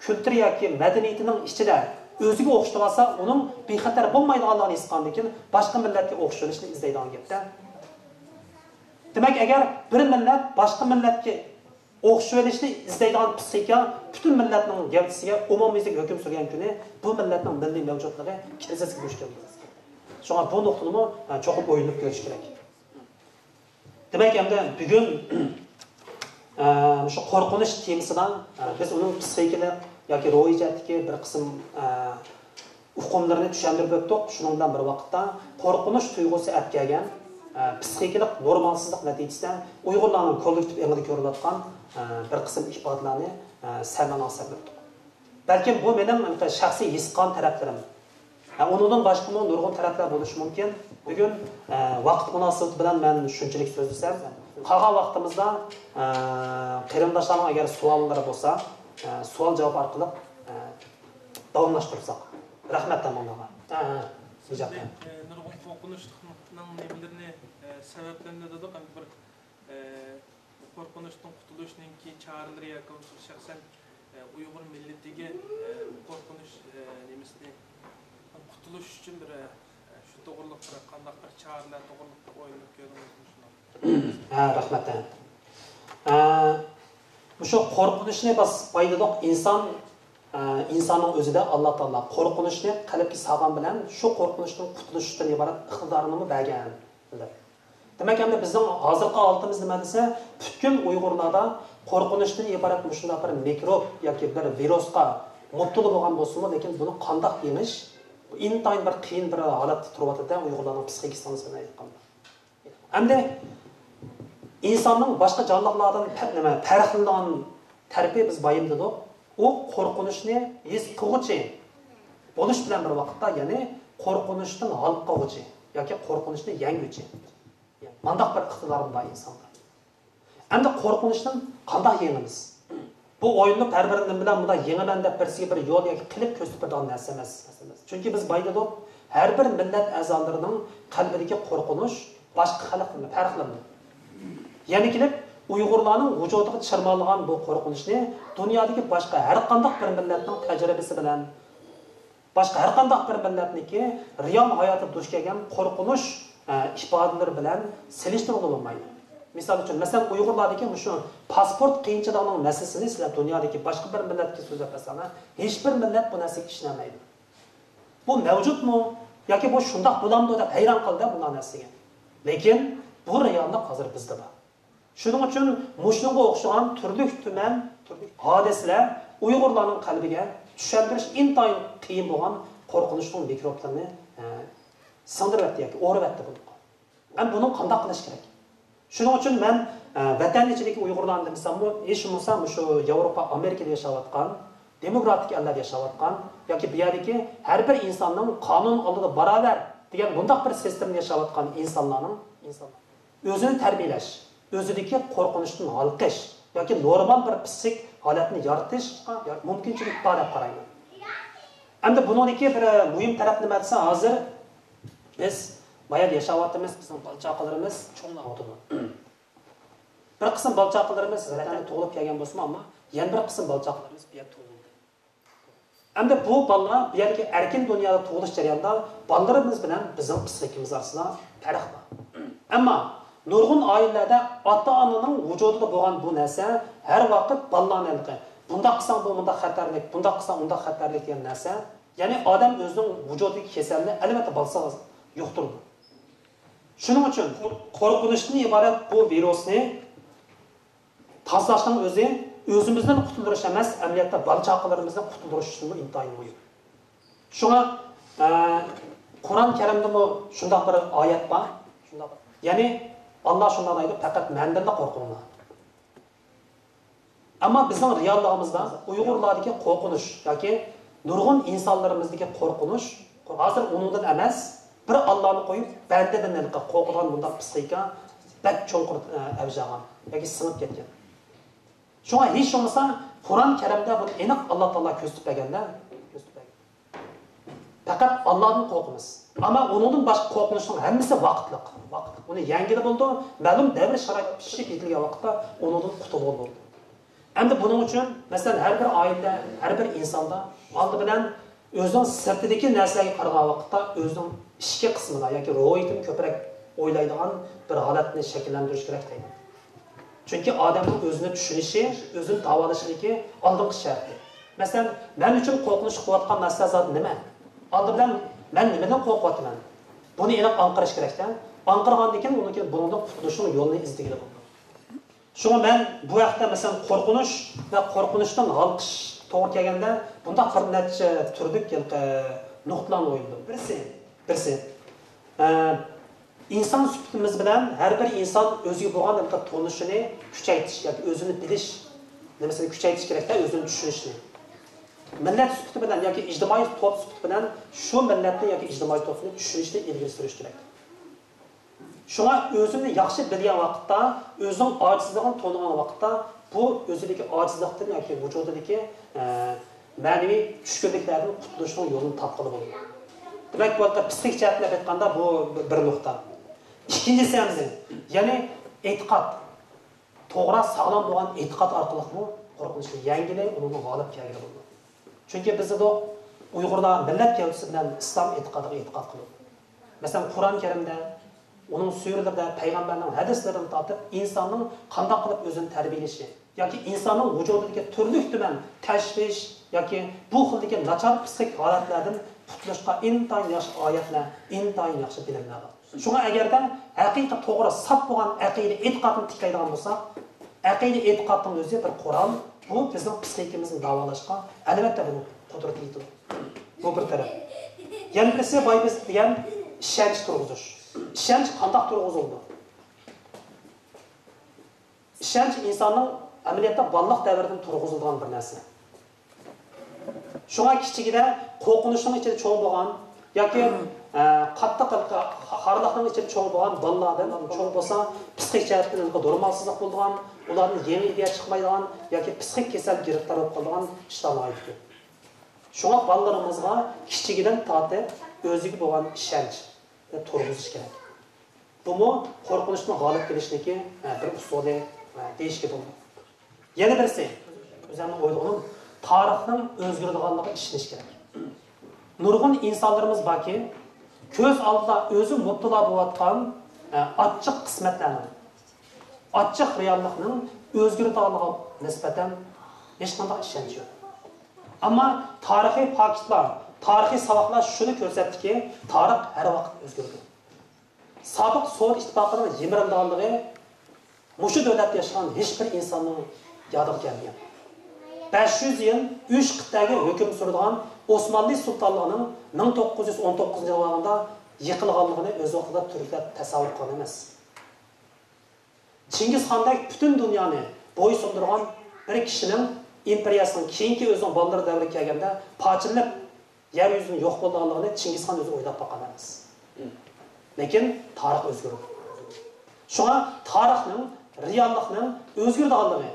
كۈلتۈرى ياكى مەدەنىيىتىنىڭ ئىچىدە ئۆزىگە ئوخشىتىۋالسا، ئۇنىڭ بىخەتەر بولمايدىغانلىقىنى ھېس قىلغاندىن كېيىن باشقا مىللەتكە ئوخشىۋېلىشنى ئىزدەيدىغان گەپتە. دېمەك، ئەگەر بىر مىللەت باشقا مىللەتكە ئوخشىۋېلىشنى ئىزدەيدىغان پسىخىكا پۈتۈن مىللەتنىڭ گەۋدىسىگە ئومۇميۈزلۈك ھۆكۈم سۈرگەن كۈنى بۇ مىللەتنىڭ مىللىي مەۋجۇتلۇقى كىرىزىسكە دۇچ كېلىدۇ. شۇڭا بۇ نۇقتىنىمۇ، ئە، چوقۇم ئويلىنىپ كۆرۈش كېرەك. دېمەك، ئەمدى بۈگۈن، ئە، مۇشۇ قورقۇنچ تېمىسىدا، ئە، بىز ئۇنىڭ پسىخىكىلىق ياكى روھىي جەھەتتىكى بىر قىسىم، ئە، ئۇقۇملىرىنى چۈشەندۈرۈپ ئۆتتۇق. شۇنىڭ بىلەن بىر ۋاقىتتا، قورقۇنچ تۇيغۇسى ئەپ كەلگەن، ئە، پسىخىكىلىق نورمالسىزلىق نەتىجىسىدە ئۇيغۇرلارنىڭ كوللېكتىپ ئېڭىدا كۆرۈلۈۋاتقان، ئە، بىر قىسىم ئىپادىلەرنى، ئە، سەمەڭلار سەپلەپ ئۆتتۇق. بەلكىم بۇ مېنىڭ شەخسىي ھېس قىلغان تەرەپلىرىم. ئە، ئۇنىڭدىن باشقىمۇ نۇرغۇن تەرەپلەر بولۇشى مۇمكىن. بۈگۈن، ئە، ۋاقىت مۇناسىۋىتى بىلەن مەن شۇنچىلىك سۆزلىسەم، قالغان ۋاقتىمىزدا، ئە، قېرىنداشلارنىڭ ئەگەر سوئاللىرى بولسا، ئە، سوئال جاۋاب ئارقىلىق، ئە، داۋاملاشتۇرساق. رەھمەت ھەممىڭلارغا. ھە، ھە، نىجات. ئە، نۇرغۇن قورقۇنچلۇقنىڭ نېمىلىرىنى، ئە، سەۋەبلىرىنى دېدۇق، ئەمدى بىر، ئە، قورقۇنچتىن قۇتۇلۇشنىڭكى چارىلىرى ياكى بولمىسا شەخسەن، ئە، ئۇيغۇر مىللىتىگە، ئە، قورقۇنچ، ئە، نېمىسىنى، قۇتۇلۇش ئۈچۈن بىر، ئە، شۇ توغرىلىق بىر قانداق بىر چارىلەر توغرىلىق بىر ئويلىنىپ كۆردىڭىزمۇ شۇنداق؟ ھە، رەھمەت. ھە. ئە، مۇشۇ قورقۇنچنى بىز بايا دېدۇق، ئىنسان، ئە، ئىنساننىڭ ئۆزىدە ئاللا تائالا قورقۇنچنى قەلبكە سالغان بىلەن شۇ قورقۇنچتىن قۇتۇلۇشتىن ئىبارەت ئىقتىدارنىمۇ بەرگەن. دېمەك، ئەمدى بىزنىڭ ھازىرقى ھالىتىمىز نېمە دېسە، پۈتكۈل ئۇيغۇرلاردا قورقۇنچتىن ئىبارەت مۇشۇنداق بىر مىكروب ياكى بىر ۋىرۇسقا مۇپتىلا بولغان بولسىمۇ، لېكىن بۇنى قانداق يېڭىش، بۇ ئىنتايىن بىر قىيىن بىر ھالەتتە تۇرۇۋاتىدۇ، ئۇيغۇرلارنىڭ پسىخىكىسىنىڭ نىسبىتىدە ئېيتقاندا. ئەمدى ئىنساننىڭ باشقا جانلىقلاردىن پە-، نېمە، پەرقلىنىدىغان تەرىپى، بىز بايا دېدۇق، ئۇ قورقۇنچنى ھېس قىلغۇچى بولۇش بىلەن بىر ۋاقىتتا، يەنى قورقۇنچتىن ھالقىغۇچى ياكى قورقۇنچنى يەڭگۈچى. مانداق بىر ئىقتىدارمۇ بار ئىنساندا. ئەمدى قورقۇنچتىن قانداق يېڭىمىز؟ بۇ ئويلىنىپ، ھەر بىر نېمە بىلەن مۇنداق يېڭىمەن دەپ بىرسىگە بىر يول ياكى قىلىپ كۆرسىتىپ بېرىدىغان نەرسە ئەمەس. چۈنكى بىز بايا دېدۇق، ھەر بىر مىللەت ئەزالىرىنىڭ قەلبىدىكى قورقۇنچ باشقا خەلقتىن پەرقلىنىدۇ. يەنە كېلىپ، ئۇيغۇرلارنىڭ ۋۇجۇدىغا چىرمالغان بۇ قورقۇنچنى دۇنيادىكى باشقا ھەر قانداق بىر مىللەتنىڭ تەجرىبىسى بىلەن، باشقا ھەر قانداق بىر مىللەتنىڭكى رېئال ھاياتىدا دۇچ كەلگەن قورقۇنچ، ئە، ئىپادىلىرى بىلەن سېلىشتۇرغىلى بولمايدۇ. مىسال ئۈچۈن، مەسىلەن، ئۇيغۇرلاردىكى مۇشۇ پاسپورت قىيىنچىلىقىنىڭ مەسىلىسىنى سىلەر دۇنيادىكى باشقا بىر مىللەتكە سۆزلەپ بەرسەڭلار، ھېچبىر مىللەت بۇ نەرسىگە ئىشىنەلمەيدۇ. بۇ مەۋجۇتمۇ ياكى بۇ شۇنداق بولامدۇ دەپ ھەيران قالىدۇ بۇنداق نەرسىگە. لېكىن بۇ رېئاللىق ھازىر بىزدە بار. شۇنىڭ ئۈچۈن مۇشۇنىڭغا ئوخشىغان تۈرلۈك تۈمەن، تۈرلۈك ھادىسىلەر ئۇيغۇرلارنىڭ قەلبىگە چۈشەندۈرۈش ئىنتايىن قىيىن بولغان قورقۇنچنىڭ مىكروبلىرىنى، ئە، سىڭدۈرۈۋەتتى ياكى ئورۇۋەتتى بۇنىڭغا. ئەمدى بۇنىڭ قانداق قىلىش كېرەك؟ شۇنىڭ ئۈچۈن مەن، ئە، ۋەتەن ئىچىدىكى ئۇيغۇرلارنى دېمىسەممۇ، ھېچ بولمىسا مۇشۇ ياۋروپا، ئامېرىكىدا ياشاۋاتقان، دېموكراتىك ئەللەردە ياشاۋاتقان ياكى بۇ يەردىكى ھەر بىر ئىنساننىڭ قانۇن ئالدىدا باراۋەر دېگەن بۇنداق بىر سىستېمىدا ياشاۋاتقان ئىنسانلارنىڭ، ئىنسانلار ئۆزىنى تەربىيەلەش، ئۆزىدىكى قورقۇنچتىن ھالقىش ياكى نورمال بىر پسىخىك ھالەتنى يارىتىشقا مۇمكىنچىلىك بار دەپ قارايمەن. ئەمدى بۇنىڭدىكى بىر مۇھىم تەرەپ نېمە دېسە، ھازىر بىز بايا ياشاۋاتىمىز، بىزنىڭ بالا چاقىلىرىمىز چوڭلاۋاتىدۇ. بىر قىسىم بالا چاقىلىرىمىز ۋەتەندە تۇغۇلۇپ كەلگەن بولسىمۇ، ئەمما يەنە بىر قىسىم بالا چاقىلىرىمىز بۇ يەردە تۇغۇلدى. ئەمدى بۇ بالىلار بۇ يەردىكى ئەركىن دۇنيادا تۇغۇلۇش جەريانىدا بالىلىرىمىز بىلەن بىزنىڭ پسىخىكىمىز ئارىسىدا پەرق بار. ئەمما نۇرغۇن ئائىلىلەردە ئاتا-ئانىنىڭ ۋۇجۇدىدا بولغان بۇ نەرسە ھەر ۋاقىت بالىلارنى ھېلىقى، بۇنداق قىلساڭ بۇ مۇنداق خەتەرلىك، بۇنداق قىلساڭ ئۇنداق خەتەرلىك دېگەن نەرسە، يەنى ئادەم ئۆزىنىڭ ۋۇجۇدىدىكى كېسەلنى ئەلۋەتتە بالىسىغا يۇقتۇرىدۇ. شۇنىڭ ئۈچۈن قورقۇنچتىن ئىبارەت بۇ ۋىرۇسنى تازىلاشنىڭ ئۆزى ئۆزىمىزنى قۇتۇلدۇرۇش ئەمەس، ئەمەلىيەتتە بالا چاقىلىرىمىزنى قۇتۇلدۇرۇش ئۈچۈنمۇ ئىنتايىن مۇھىم. شۇڭا، ئە، قۇرئان كەرىمدىمۇ شۇنداق بىر ئايەت بار. شۇنداق، يەنى ئاللا شۇنداق دەيدۇ، پەقەت مەندىنلا قورقۇڭلار. ئەمما بىزنىڭ رېئاللىقىمىزدا ئۇيغۇرلاردىكى قورقۇنچ ياكى نۇرغۇن ئىنسانلىرىمىزدىكى قورقۇنچ، ھازىر ئۇنىڭدىن ئەمەس، بىر ئاللانى قويۇپ، بەندىدىن ھېلىقى قورقىدىغان بۇنداق پسىخىكا بەك چوڭقۇر، ئە، ئەۋج ئالغان ياكى سىڭىپ كەتكەن. شۇڭا ھېچ بولمىسا قۇرئان كەرىمدە بۇنى ئېنىق ئاللا تائالا كۆرسىتىپ بەرگەندە، پەقەت ئاللادىن قورقىمىز. ئەمما ئۇنىڭدىن باشقا قورقۇنچنىڭ ھەممىسى ۋاقىتلىق. ۋاقىتلىق. ئۇنى يەڭگىلى بولىدۇ، مەلۇم دەۋر شارائىت پىشىپ يېتىلگەن ۋاقىتتا ئۇنىڭدىن قۇتۇلغىلى بولىدۇ. ئەمدى بۇنىڭ ئۈچۈن، مەسىلەن، ھەر بىر ئائىلىدە، ھەر بىر ئىنساندا ئالدى بىلەن ئۆزىنىڭ سىرتىدىكى نەرسىلەرگە قارىغان ۋاقىتتا ئۆزىنىڭ ئىچكى قىسمىدا ياكى روھىيىتىنى كۆپرەك ئويلايدىغان بىر ھالەتنى شەكىللەندۈرۈش كېرەك دەيمەن. چۈنكى ئادەمنىڭ ئۆزىنى چۈشىنىشى، ئۆزىنى داۋالىشىدىكى ئالدىنقى شەرتى. مەسىلەن، مەن ئۈچۈن قورقۇنچلۇق بولۇۋاتقان نەرسىلەر زادى نېمە؟ ئالدى بىلەن مەن نېمىدىن قورقۇۋاتىمەن؟ بۇنى ئېنىق ئاڭقىرىش كېرەكتە. ئاڭقىرغاندىن كېيىن ئۇنىڭ كېيىن بۇنىڭدىن قۇتۇلۇشنىڭ يولىنى ئىزدىگىلى بولىدۇ. شۇڭا مەن بۇ ھەقتە، مەسىلەن، قورقۇنچ ۋە قورقۇنچتىن ھالقىش توغرا كەلگەندە، بۇنداق بىر نەچچە تۈرلۈك ھېلىقى نۇقتىلارنى ئويلىدىم. بىرسى، بىرسى، ئە، ئىنسان سۈپىتىمىز بىلەن ھەر بىر ئىنسان ئۆزىگە بولغان ھېلىقى تونۇشىنى كۈچەيتىش ياكى ئۆزىنى بىلىش نېمىسىنى كۈچەيتىش كېرەكتە، ئۆزىنى چۈشىنىشنى. مىللەت سۈپىتى بىلەن ياكى ئىجتىمائىي توپ سۈپىتى بىلەن شۇ مىللەتنى ياكى ئىجتىمائىي توپنى چۈشىنىشنى ئىلگىرى سۈرۈش كېرەك. شۇڭا ئۆزىنى ياخشى بىلگەن ۋاقىتتا، ئۆزىنىڭ ئاجىزلىقىنى تونۇغان ۋاقىتتا، بۇ ئۆزىدىكى ئاجىزلىقتىن ياكى ۋۇجۇدىدىكى، ئە، مەنىۋى چۈشكۈنلۈكلەردىن قۇتۇلۇشنىڭ يولىنى تاپقىلى بولىدۇ. دېمەك، بۇ يەردە پسىخىك جەھەتتىن ئېيتقاندا بۇ بىر نۇقتا. ئىككىنچىسى ئەمدى، يەنى ئېتىقاد. توغرا، ساغلام بولغان ئېتىقاد ئارقىلىقمۇ قورقۇنچنى يەڭگىلى، ئۇنىڭدىن غالىب كەلگىلى بولىدۇ. چۈنكى بىز دېدۇق، ئۇيغۇرلار مىللەت گەۋدىسى بىلەن ئىسلام ئېتىقادىغا ئېتىقاد قىلىدۇ. مەسىلەن، قۇرئان كەرىمدە، ئۇنىڭ سۈرىلىرىدە، پەيغەمبەرنىڭ ھەدىسلىرىدىن تارتىپ، ئىنساننىڭ قانداق قىلىپ ئۆزىنى تەربىيەلىشى ياكى ئىنساننىڭ ۋۇجۇدىدىكى تۈرلۈك تۈمەن تەشۋىش ياكى بۇ خىلدىكى ناچار پسىخىك ھالەتلەردىن قۇتۇلۇشقا ئىنتايىن ياخشى ئايەتلەر، ئىنتايىن ياخشى بىلىملەر بار. شۇڭا ئەگەردە ھەقىقىي توغرا، ساپ بولغان ئەقىدە ئېتىقادنى تىكلەيدىغان بولساق، ئەقىدە ئېتىقادنىڭ ئۆزى بىر قورال، بۇ بىزنىڭ پسىخىكىمىزنى داۋالاشقا ئەلۋەتتە بۇنىڭ قۇدرىتى يېتىدۇ. بۇ بىر تەرەپ. يەنە بىرسى بايا بىز دېگەن ئىشەنچ تۇرغۇزۇش. ئىشەنچ قانداق تۇرغۇزۇلىدۇ؟ ئىشەنچ ئىنساننىڭ ئەمەلىيەتتە بالىلىق دەۋرىدىن تۇرغۇزۇلىدىغان بىر نەرسە. شۇڭا كىچىكىدە قورقۇنچنىڭ ئىچىدە چوڭ بولغان ياكى، ئە، قاتتىق خارلىقنىڭ ئىچىدە چوڭ بولغان بالىلاردىن چوڭ بولسا پسىخىك جەھەتتىن نورمالسىزلىق بولىدىغان، ئۇلاردىن يېڭى ئىدىيە چىقمايدىغان ياكى پسىخىك كېسەلگە گىرىپتار بولۇپ قالىدىغان ئىشلار ناھايىتى كۆپ. شۇڭا بالىلىرىمىزغا كىچىكىدىن تارتىپ ئۆزىگە بولغان ئىشەنچنى تۇرغۇزۇش كېرەك. بۇمۇ قورقۇنچنىڭ غالىب كېلىشىدىكى، ئە، بىر ئۇسۇلى، ئە، دېيىشكە بولىدۇ. يەنە بىرسى، ئۆزۈمنىڭ ئويلىغىنىم، تارىخنىڭ ئۆزگىرىدىغانلىقىغا ئىشىنىش كېرەك. نۇرغۇن ئىنسانلىرىمىز باركى، كۆز ئالدىدا ئۆزى مۇپتىلا بولۇۋاتقان، ئە، ئاچچىق قىسمەتلەرنىڭ، ئاچچىق رېئاللىقنىڭ ئۆزگىرىدىغانلىقىغا نىسبەتەن ھېچقانداق ئىشەنچ يوق. ئەمما تارىخىي پاكىتلار، تارىخىي ساۋاقلار شۇنى كۆرسەتتىكى، تارىخ ھەر ۋاقىت ئۆزگىرىدۇ. سابىق سوۋېت ئىتتىپاقىنىڭ يىمىرىلىدىغانلىقى مۇشۇ دۆلەتتە ياشىغان ھېچبىر ئىنساننىڭ يادىغا كەلمىگەن. بەش يۈز يىل ئۈچ قىتئەگە ھۆكۈم سۈرىدىغان ئوسمانلى سۇلتانلىقىنىڭ مىڭ توققۇز يۈز ئون توققۇزىنچى يىلغا بارغاندا يىقىلغانلىقىنى ئۆز ۋاقتىدا تۈركلەر تەسەۋۋۇر قىلغان ئەمەس. چىڭگىزخاندەك پۈتۈن دۇنيانى بويسۇندۇرغان بىر كىشىنىڭ ئىمپېرىيەسىنىڭ كېيىنكى ئۆزىنىڭ بالىلىرى دەۋرىگە كەلگەندە پارچىلىنىپ، يەر يۈزىدىن يوق بولىدىغانلىقىنى چىڭگىزخان ئۆزى ئويلاپ باققان ئەمەس. لېكىن تارىخ ئۆزگىرىدۇ. شۇڭا تارىخنىڭ، رېئاللىقنىڭ ئۆزگىرىدىغانلىقى،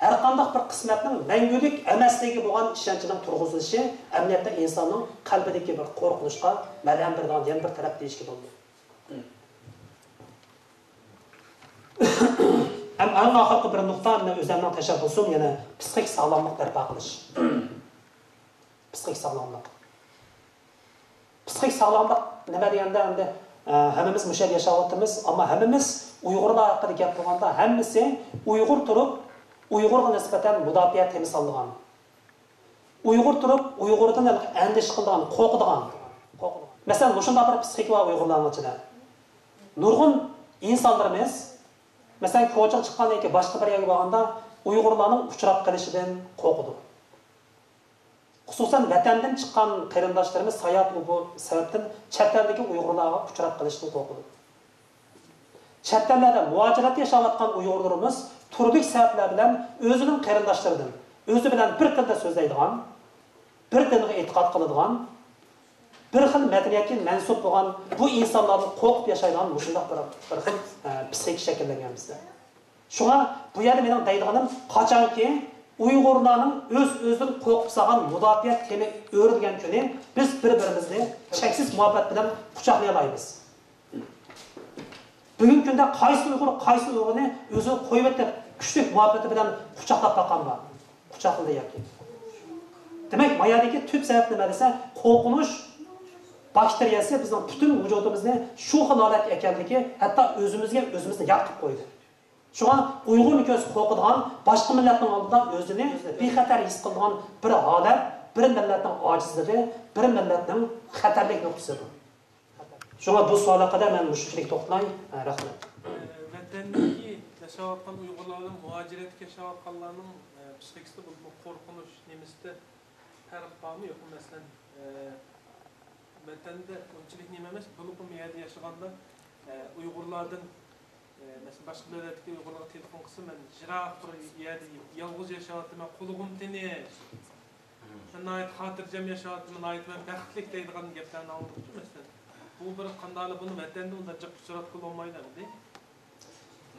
ھەرقانداق بىر قىسمەتنىڭ مەڭگۈلۈك ئەمەسلىكىگە بولغان ئىشەنچنىڭ تۇرغۇزۇلۇشى ئەمەلىيەتتە ئىنساننىڭ قەلبىدىكى بىر قورقۇنچقا مەلھەم بېرىدىغان يەنە بىر تەرەپ دېيىشكە بولىدۇ. ھەم ئەڭ ئاخىرقى بىر نۇقتا، مەن ئۆزۈمنىڭ تەشەببۇسۇم يەنە پسىخىك ساغلاملىق بەرپا قىلىش. پسىخىك ساغلاملىق. پسىخىك ساغلاملىق نېمە دېگەندە، ئەمدى، ئە، ھەممىمىز مۇشۇ يەردە ياشاۋاتىمىز، ئەمما ھەممىمىز ئۇيغۇرلار ھەققىدە گەپ قىلغاندا، ھەممىسى ئۇيغۇر تۇرۇپ، ئۇيغۇرغا نىسبەتەن مۇداپىئە تېمىسى ئالىدىغان، ئۇيغۇر تۇرۇپ، ئۇيغۇردىن ئەندىشە قىلىدىغان، قورقىدىغان. مەسىلەن، مۇشۇنداق بىر پسىخىكا بار ئۇيغۇرلارنىڭ ئىچىدە. نۇرغۇن ئىنسانلىرىمىز، مەسىلەن، كوچىغا چىققاندىن كېيىن باشقا بىر يەرگە بارغاندا، ئۇيغۇرلارنىڭ ئۇچراپ قېلىشىدىن قورقىدۇ. خۇسۇسەن، ۋەتەندىن چىققان قېرىنداشلىرىمىز ساياھەت بۇ سەۋەبتىن چەت ئەلدىكى ئۇيغۇرلارغا ئۇچراپ قېلىشتىن قورقىدۇ. چەت ئەللەردە مۇھاجىرەتتە ياشاۋاتقان ئۇيغۇرلىرىمىز تۈرلۈك سەۋەبلەر بىلەن ئۆزىنىڭ قېرىنداشلىرىدىن، ئۆزى بىلەن بىر تىلدا سۆزلەيدىغان، بىر دىنغا ئېتىقاد قىلىدىغان، بىر خىل مەدەنىيەتكە مەنسۇپ بولغان بۇ ئىنسانلاردىن قورقۇپ ياشايدىغان مۇشۇنداق بىر، بىر خىل، ئە، پسىخىكا شەكىللەنگەن بىزدە. شۇڭا بۇ يەردە مېنىڭ دەيدىغىنىم، قاچانكى ئۇيغۇرلارنىڭ ئۆز-ئۆزىدىن قورقۇپ سالغان مۇداپىئە تېمى ئۆرۈلگەن كۈنى بىز بىر-بىرىمىزنى چەكسىز مۇھەببەت بىلەن قۇچاقلىيالايمىز. بۈگۈنكى كۈندە قايسى ئۇيغۇر، قايسى ئۇيغۇرنى ئۆزىگە قويۇۋېتىپ، كۈچلۈك مۇھەببىتى بىلەن قۇچاقلاپ باققان بار؟ قۇچاقلىدى ياكى؟ دېمەك، ما يەردىكى تۈپ سەۋەب نېمە دېسە، قورقۇنچ باكتېرىيەسى بىزنىڭ پۈتۈن ۋۇجۇدىمىزنى شۇ خىل ھالەتكە ئەكەلدىكى، ھەتتا ئۆزىمىزگە ئۆزىمىزنى يات قىلىپ قويدى. شۇڭا ئۇيغۇرنى كۆرسە قورقىدىغان، باشقا مىللەتنىڭ ئالدىدا ئۆزىنى بىخەتەر ھېس قىلىدىغان بىر ھالەت، بىر مىللەتنىڭ ئاجىزلىقى، بىر مىللەتنىڭ خەتەرلىك نۇقتىسىدۇر. شۇڭا بۇ سوئال ھەققىدە مەن مۇشۇ يەرلىك توختىلاي. ھە، رەھمەت. ۋەتەندىكى ياشاۋاتقان ئۇيغۇرلار بىلەن مۇھاجىرەتتە ياشاۋاتقانلارنىڭ، ئە، پسىخىكىسىدا بولۇپمۇ قورقۇنچ نېمىسىدە پەرق بارمۇ يوقمۇ؟ مەسىلەن، ئە، ۋەتەندە ئۇنچىلىك نېمە ئەمەس، بولۇپمۇ بۇ يەردە ياشىغاندا، ئە، ئۇيغۇرلاردىن، ئە، مەسىلەن، باشقا دۆلەتتىكى ئۇيغۇرلارغا تېلېفون قىلسا، مەن يىراق بىر يەردە يالغۇز ياشاۋاتىمەن، قۇلىقىم تىنچ، مەن ناھايىتى خاتىرجەم ياشاۋاتىمەن، ناھايىتى مەن بەختلىك دەيدىغان گەپلەرنى ئاڭلىدۇق، مەسىلەن. بۇ بىر قانداقلا بۇنى ۋەتەندە ئۇنداق جىق ئۇچراتقىلى بولمايدۇ ئەمدى.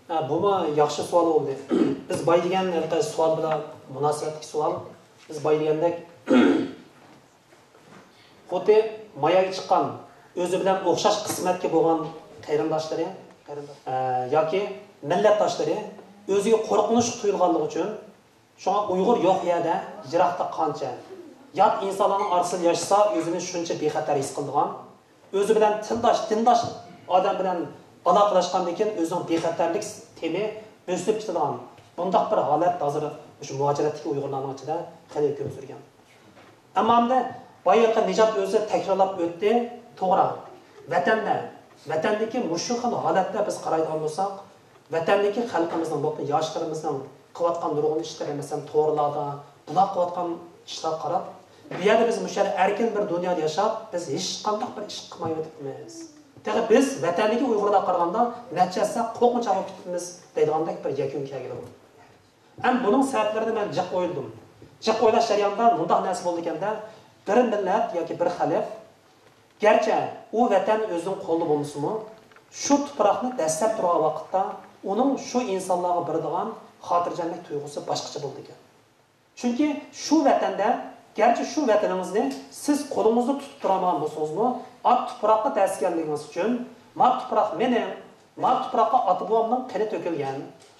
ھە، بۇمۇ ياخشى سوئال بولدى. بىز باي دېگەن ھېلىقى سوئال بىلەن مۇناسىۋەتلىك سوئال. بىز باي دېگەندەك، خۇددى ما يەرگە چىققان، ئۆزى بىلەن ئوخشاش قىسمەتكە بولغان قېرىنداشلىرى، قېرىنداش، ئە، ياكى مىللەتداشلىرى ئۆزىگە قورقۇنچلۇق تۇيۇلغانلىقى ئۈچۈن، شۇڭا ئۇيغۇر يوق يەردە، يىراقتا قانچە، يات ئىنسانلارنىڭ ئارىسىدا ياشىسا، ئۆزىنى شۇنچە بىخەتەر ھېس قىلىدىغان، ئۆزى بىلەن تىلداش، دىنداش ئادەم بىلەن ئالاقىلەشكەندىن كېيىن ئۆزىنىڭ بىخەتەرلىك تېمى بۆسۈپ كېتىدىغان بۇنداق بىر ھالەت ھازىر مۇشۇ مۇھاجىرەتتىكى ئۇيغۇرلارنىڭ ئىچىدە خېلى ھۆكۈم سۈرگەن. ئەمما ئەمدى بايىقى نىجات ئۆزى تەكرارلاپ ئۆتتى، توغرا. ۋەتەندە، ۋەتەندىكى مۇشۇ خىل ھالەتتە بىز قارايدىغان بولساق، ۋەتەندىكى خەلقىمىزنىڭ، بولۇپمۇ ياشلىرىمىزنىڭ قىلىۋاتقان نۇرغۇن ئىشلىرى، مەسىلەن، تورلاردا، بۇلار قىلىۋاتقان ئىشلارغا قاراپ، بۇ يەردە بىز مۇشۇ يەردە ئەركىن بىر دۇنيادا ياشاپ، بىز ھېچقانداق بىر ئىش قىلمايۋېتىپمىز. تېخى بىز ۋەتەندىكى ئۇيغۇرلارغا قارىغاندا نەچچە ھەسسە قورقۇنچاق بولۇپ كېتىپمىز دەيدىغاندەك بىر يەكۈنگە كەلگىلى بولىدۇ. ھەم بۇنىڭ سەۋەبلىرىنى مەن جىق ئويلىدىم. جىق ئويلاش جەريانىدا مۇنداق نەرسە بولىدىكەن-دە، بىر مىللەت ياكى بىر خەلق، گەرچە ئۇ ۋەتەن ئۆزىنىڭ قولىدا بولمىسىمۇ، شۇ تۇپراقنى دەسسەپ تۇرغان ۋاقىتتا ئۇنىڭ شۇ ئىنسانلارغا بېرىدىغان خاتىرجەملىك تۇيغۇسى باشقىچە بولىدىكەن. چۈنكى شۇ ۋەتەندە، گەرچە شۇ ۋەتىنىڭىزنى سىز قولىڭىزدا تۇتۇپ تۇرالمىغان بولسىڭىزمۇ، ئات تۇپراققا دەسسىگەنلىكىڭىز ئۈچۈن، ما تۇپراق مېنىڭ، ما تۇپراققا ئاتا-بوۋامنىڭ قېنى تۆكۈلگەن،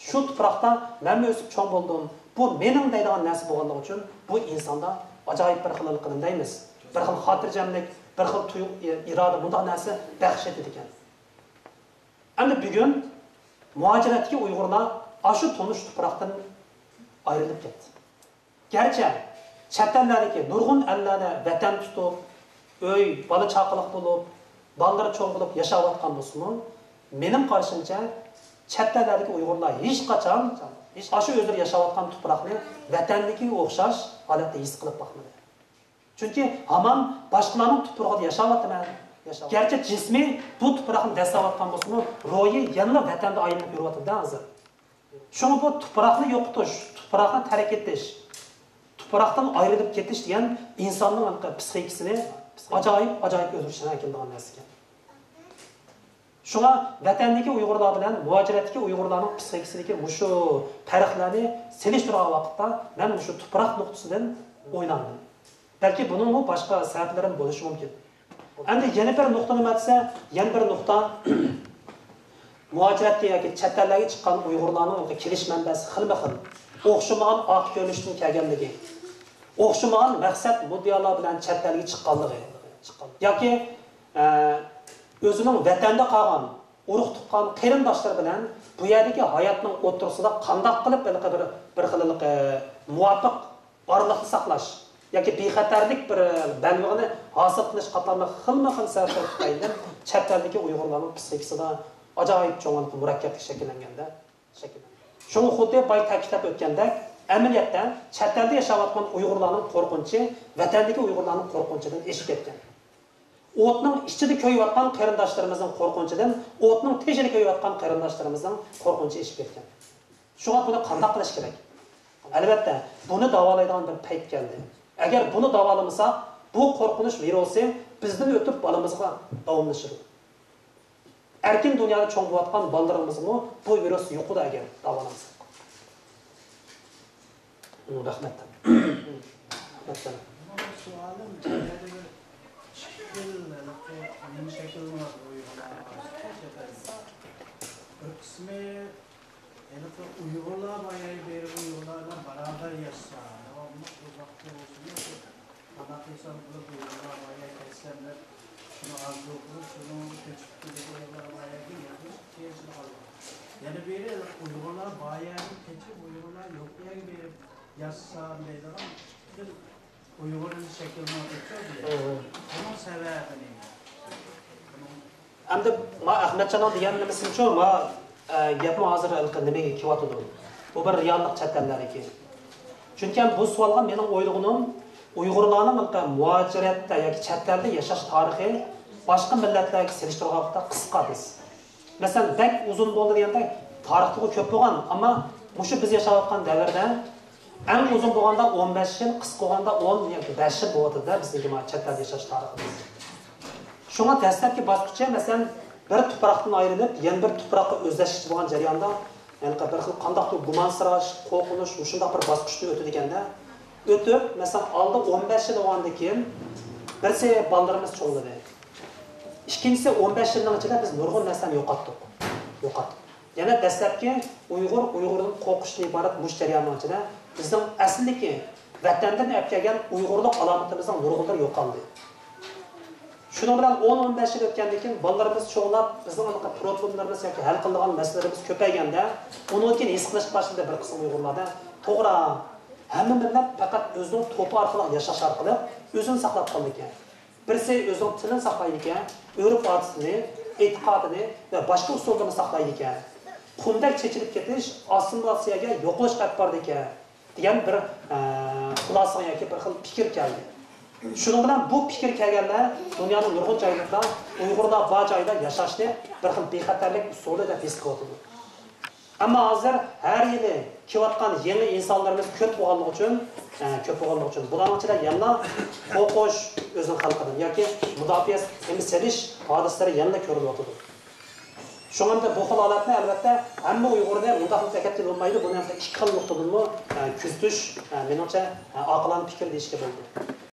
شۇ تۇپراقتا مەنمۇ ئۆسۈپ چوڭ بولدۇم، بۇ مېنىڭ دەيدىغان نەرسە بولغانلىقى ئۈچۈن، بۇ ئىنساندا ئاجايىپ بىر خىل، نېمە دەيمىز، بىر خىل خاتىرجەملىك، بىر خىل تۇيغۇ، ئىرادە، بۇنداق نەرسە بەخش ئېتىدىكەن. ئەمدى بۈگۈن مۇھاجىرەتتىكى ئۇيغۇرلار ئاشۇ تونۇش تۇپراقتىن ئايرىلىپ كەتتى. گەرچە چەت ئەللەردىكى نۇرغۇن ئەللەردە ۋەتەن تۇتۇپ، ئۆي، بالا-چاقىلىق بولۇپ، بالىلىرى چوڭ بولۇپ ياشاۋاتقان بولسىمۇ، مېنىڭ قارىشىمچە، چەت ئەللەردىكى ئۇيغۇرلار ھېچقاچان ئاشۇ ئۆزلىرى ياشاۋاتقان تۇپراقنى ۋەتەندىكىگە ئوخشاش ھالەتتە ھېس قىلىپ باقمىدى. چۈنكى ھامان باشقىلارنىڭ تۇپرىقىدا ياشاۋاتىمەن. گەرچە جىسمى بۇ تۇپراقنى دەسسەۋاتقان بولسىمۇ، روھى يەنىلا ۋەتەندە ئايلىنىپ يۈرۈۋاتىدۇ ھازىر. شۇڭا بۇ تۇپراقنى يوقىتىش، تۇپراقنى تەرك ئېتىش، تۇپراقتىن ئايرىلىپ كېتىش دېگەن ئىنساننىڭ پسىخىكىسىنى ئاجايىپ، ئاجايىپ ئۆزگىرىشىگە ئەكېلىدىغان نەرسە ئىكەن. شۇڭا ۋەتەندىكى ئۇيغۇرلار بىلەن مۇھاجىرەتتىكى ئۇيغۇرلارنىڭ پسىخىكىسىدىكى مۇشۇ پەرقلەرنى سېلىشتۇرغان ۋاقىتتا مەن مۇشۇ تۇپراق نۇقتىسىدىن ئويلاندىم. بەلكى بۇنىڭمۇ باشقا سەۋەبلىرىمۇ بولۇشى مۇمكىن. ئەمدى يەنە بىر نۇقتا نېمە دېسە، يەنە بىر نۇقتا، مۇھاجىرەتكە ياكى چەت ئەللەرگە چىققان ئۇيغۇرلارنىڭ كېلىش مەنبەسى خىلمۇ خىل، ئوخشىمىغان ئارقا كۆرۈنۈشتىن كەلگەنلىكى، ئوخشىمىغان مەقسەت مۇددىئالار بىلەن چەت ئەلگە چىققانلىقى ياكى، ئە، ئۆزىنىڭ ۋەتەندە قالغان ئۇرۇق تۇغقان قېرىنداشلىرى بىلەن بۇ يەردىكى ھاياتنىڭ ئوتتۇرىسىدا قانداق قىلىپ ھېلىقى بىر، بىر خىل، ئە، مۇۋاپىق ئارىلىقنى ساقلاش ياكى بىخەتەرلىك بىر بەلبېغىنى ھاسىل قىلىش قاتارلىق خىلمۇ خىل سەۋەبلەر تۈپەيلىدىن چەت ئەلدىكى ئۇيغۇرلارنىڭ پسىخىكىسىدا ئاجايىپ چوڭ مۇرەككەپلىك شەكىللەنگەندە شەكىللەنگەن. شۇڭا خۇددى باي تەكىتلەپ ئۆتكەندەك، ئەمەلىيەتتە چەت ئەلدە ياشاۋاتقان ئۇيغۇرلارنىڭ قورقۇنچى ۋەتەندىكى ئۇيغۇرلارنىڭ قورقۇنچىدىن ئېشىپ كەتكەن. ئوتنىڭ ئىچىدە كۆيۈۋاتقان قېرىنداشلىرىمىزنىڭ قورقۇنچىدىن ئوتنىڭ تېشىدا كۆيۈۋاتقان قېرىنداشلىرىمىزنىڭ قورقۇنچى ئېشىپ كەتكەن. شۇڭا بۇنى قانداق قىلىش كېرەك؟ ئەلۋەتتە، بۇنى داۋالايدىغان بىر پەيت كەلدى. ئەگەر بۇنى داۋالىمىساق، بۇ قورقۇنچ ۋىرۇسى بىزدىن ئۆتۈپ بالىمىزغا داۋاملىشىدۇ. ئەركىن دۇنيادا چوڭ بولۇۋاتقان بالىلىرىمىزمۇ بۇ ۋىرۇس يۇقىدۇ ئەگەر داۋالانساق. رەھمەت. رەھمەت. سوئالىم، يەنە بىر شەكىل، نېمە شەكىل بار بۇ يۇقىدۇ؟ بىر قىسمى ھېلىقى ئۇيغۇرلار بايايى بېرىپ ئۇيغۇرلار بىلەن باراۋەر ياشىسا، داۋاملىق بۇ ۋاقىتتا بولسىمۇ، قانداق قىلسام قىلىپ ئۇيغۇرلار بايايى كەتسەم دەپ، شۇنى ئارزۇ قىلىپ، شۇنىڭ كۆچۈپ كېلىپ ئۇيغۇرلار بايايى يېقىنلىشىپ كېلىشىدىغان. يەنە بىرى، ئۇيغۇرلار بايايى كېچىپ ئۇيغۇرلار يوق يەرگە بېرىپ ياشىسام دەيدىغان بىر ئۇيغۇر شەكلىنىۋاتىدۇ. بۇنىڭ سەۋەبى نېمە؟ ئەمدى ما ئەخمەتجاننىڭ دېگەن نېمىسىچۇ، ما، ئە، گەپمۇ ھازىر ھېلىقى نېمىگە كېلىۋاتىدۇ. بۇ بىر رېئاللىق چەت ئەللەردىكى. چۈنكى بۇ سوئالغا مېنىڭ ئويلىغىنىم، ئۇيغۇرلارنىڭ ھېلىقى مۇھاجىرەتتە ياكى چەت ئەلدە ياشاش تارىخى باشقا مىللەتلەرگە سېلىشتۇرغاندا قىسقا بىز. مەسىلەن، بەك ئۇزۇن بولدى دېگەندەك تارىختىغۇ كۆپ بولغان، ئەمما مۇشۇ بىز ياشاۋاتقان دەۋردە ئەڭ ئۇزۇن بولغاندا ئون بەش يىل، قىسقا بولغاندا ئون ياكى بەش يىل بولۇۋاتىدۇ-دە، بىزنىڭكى مانا چەت ئەلدە ياشاش تارىخىمىز. شۇڭا دەسلەپكى باسقۇچى، مەسىلەن، بىر تۇپراقتىن ئايرىلىپ، يەنە بىر تۇپراققا ئۆزلەشكۈچى بولغان جەرياندا، يەنى بىر خىل قانداقتۇر گۇمانسىراش، قورقۇنۇش، مۇشۇنداق بىر باسقۇچتىن ئۆتىدىكەندە، ئۆتۈپ، مەسىلەن، ئالدى ئون بەش يىل بولغاندىن كېيىن، بىرسى بالىلىرىمىز چوڭلىدى. ئىككىنچىسى، ئون بەش يىلنىڭ ئىچىدە بىز نۇرغۇن نەرسىلەرنى يوقاتتۇق. يوقاتتۇق. يەنە دەسلەپكى ئۇيغۇر، ئۇيغۇردىن قورقۇشتىن ئىبارەت مۇشۇ جەرياننىڭ ئىچىدە بىزنىڭ ئەسلىدىكى ۋەتەندىن ئېلىپ كەلگەن ئۇيغۇرلۇق ئالامىتىمىزنىڭ نۇرغۇنلىرى يوقالدى. شۇنىڭ بىلەن ئون، ئون بەش يىل ئۆتكەندىن كېيىن بالىلىرىمىز چوڭلاپ، بىزنىڭ ئانىقى پروبلېمىلىرىمىز ياكى ھەل قىلىدىغان مەسىلىلىرىمىز كۆپەيگەندە، ئۇنىڭدىن كېيىن ھېس قىلىشقا باشلىدى بىر قىسىم ئۇيغۇرلاردا، توغرا، ھەممە مىللەت پەقەت ئۆزىنىڭ توپى ئارقىلىق ياشاش ئارقىلىق ئۆزىنى ساقلاپ قالىدىكەن. بىرسى ئۆزىنىڭ تىلىنى ساقلايدىكەن، ئۆرپ-ئادىتىنى، ئېتىقادىنى ۋە باشقا ئۇسۇللىرىنى ساقلايدىكەن. قۇمدەك چېچىلىپ كېتىش، ئاسسىمىلياتسىيەگە يوقىلىشقا ئەپ بارىدىكەن، دېگەن بىر، ئە، خۇلاسىغا ياكى بىر خىل پىكىر كەلدى. شۇنىڭ بىلەن بۇ پىكىر كەلگەنلەر دۇنيانىڭ نۇرغۇن جايلىرىدا ئۇيغۇرلار بار جايدا ياشاشنى بىر خىل بىخەتەرلىك ئۇسۇلى دەپ ھېس قىلىۋاتىدۇ. ئەمما ھازىر ھەر يىلى كېلىۋاتقان يېڭى ئىنسانلىرىمىز كۆپ بولغانلىقى ئۈچۈن، ئە، كۆپ بولغانلىقى ئۈچۈن، بۇلارنىڭ ئىچىدە يەنىلا قورقۇش ئۆزىنىڭ خەلقىدىن ياكى مۇداپىئە سېلىش ھادىسىلىرى يەنىلا كۆرۈلۈۋاتىدۇ. شۇڭا بۇ خىل ھالەتنى، ئەلۋەتتە، ھەممە ئۇيغۇرنى مۇنداق دەپ ئەكەتكىلى بولمايدۇ. بۇنى ئىككى خىل نۇقتىدىنمۇ، ئە، كۆزىتىش، ئە، مېنىڭچە، ئە، ئاقىلانە پىكىر دېيىشكە بولىدۇ.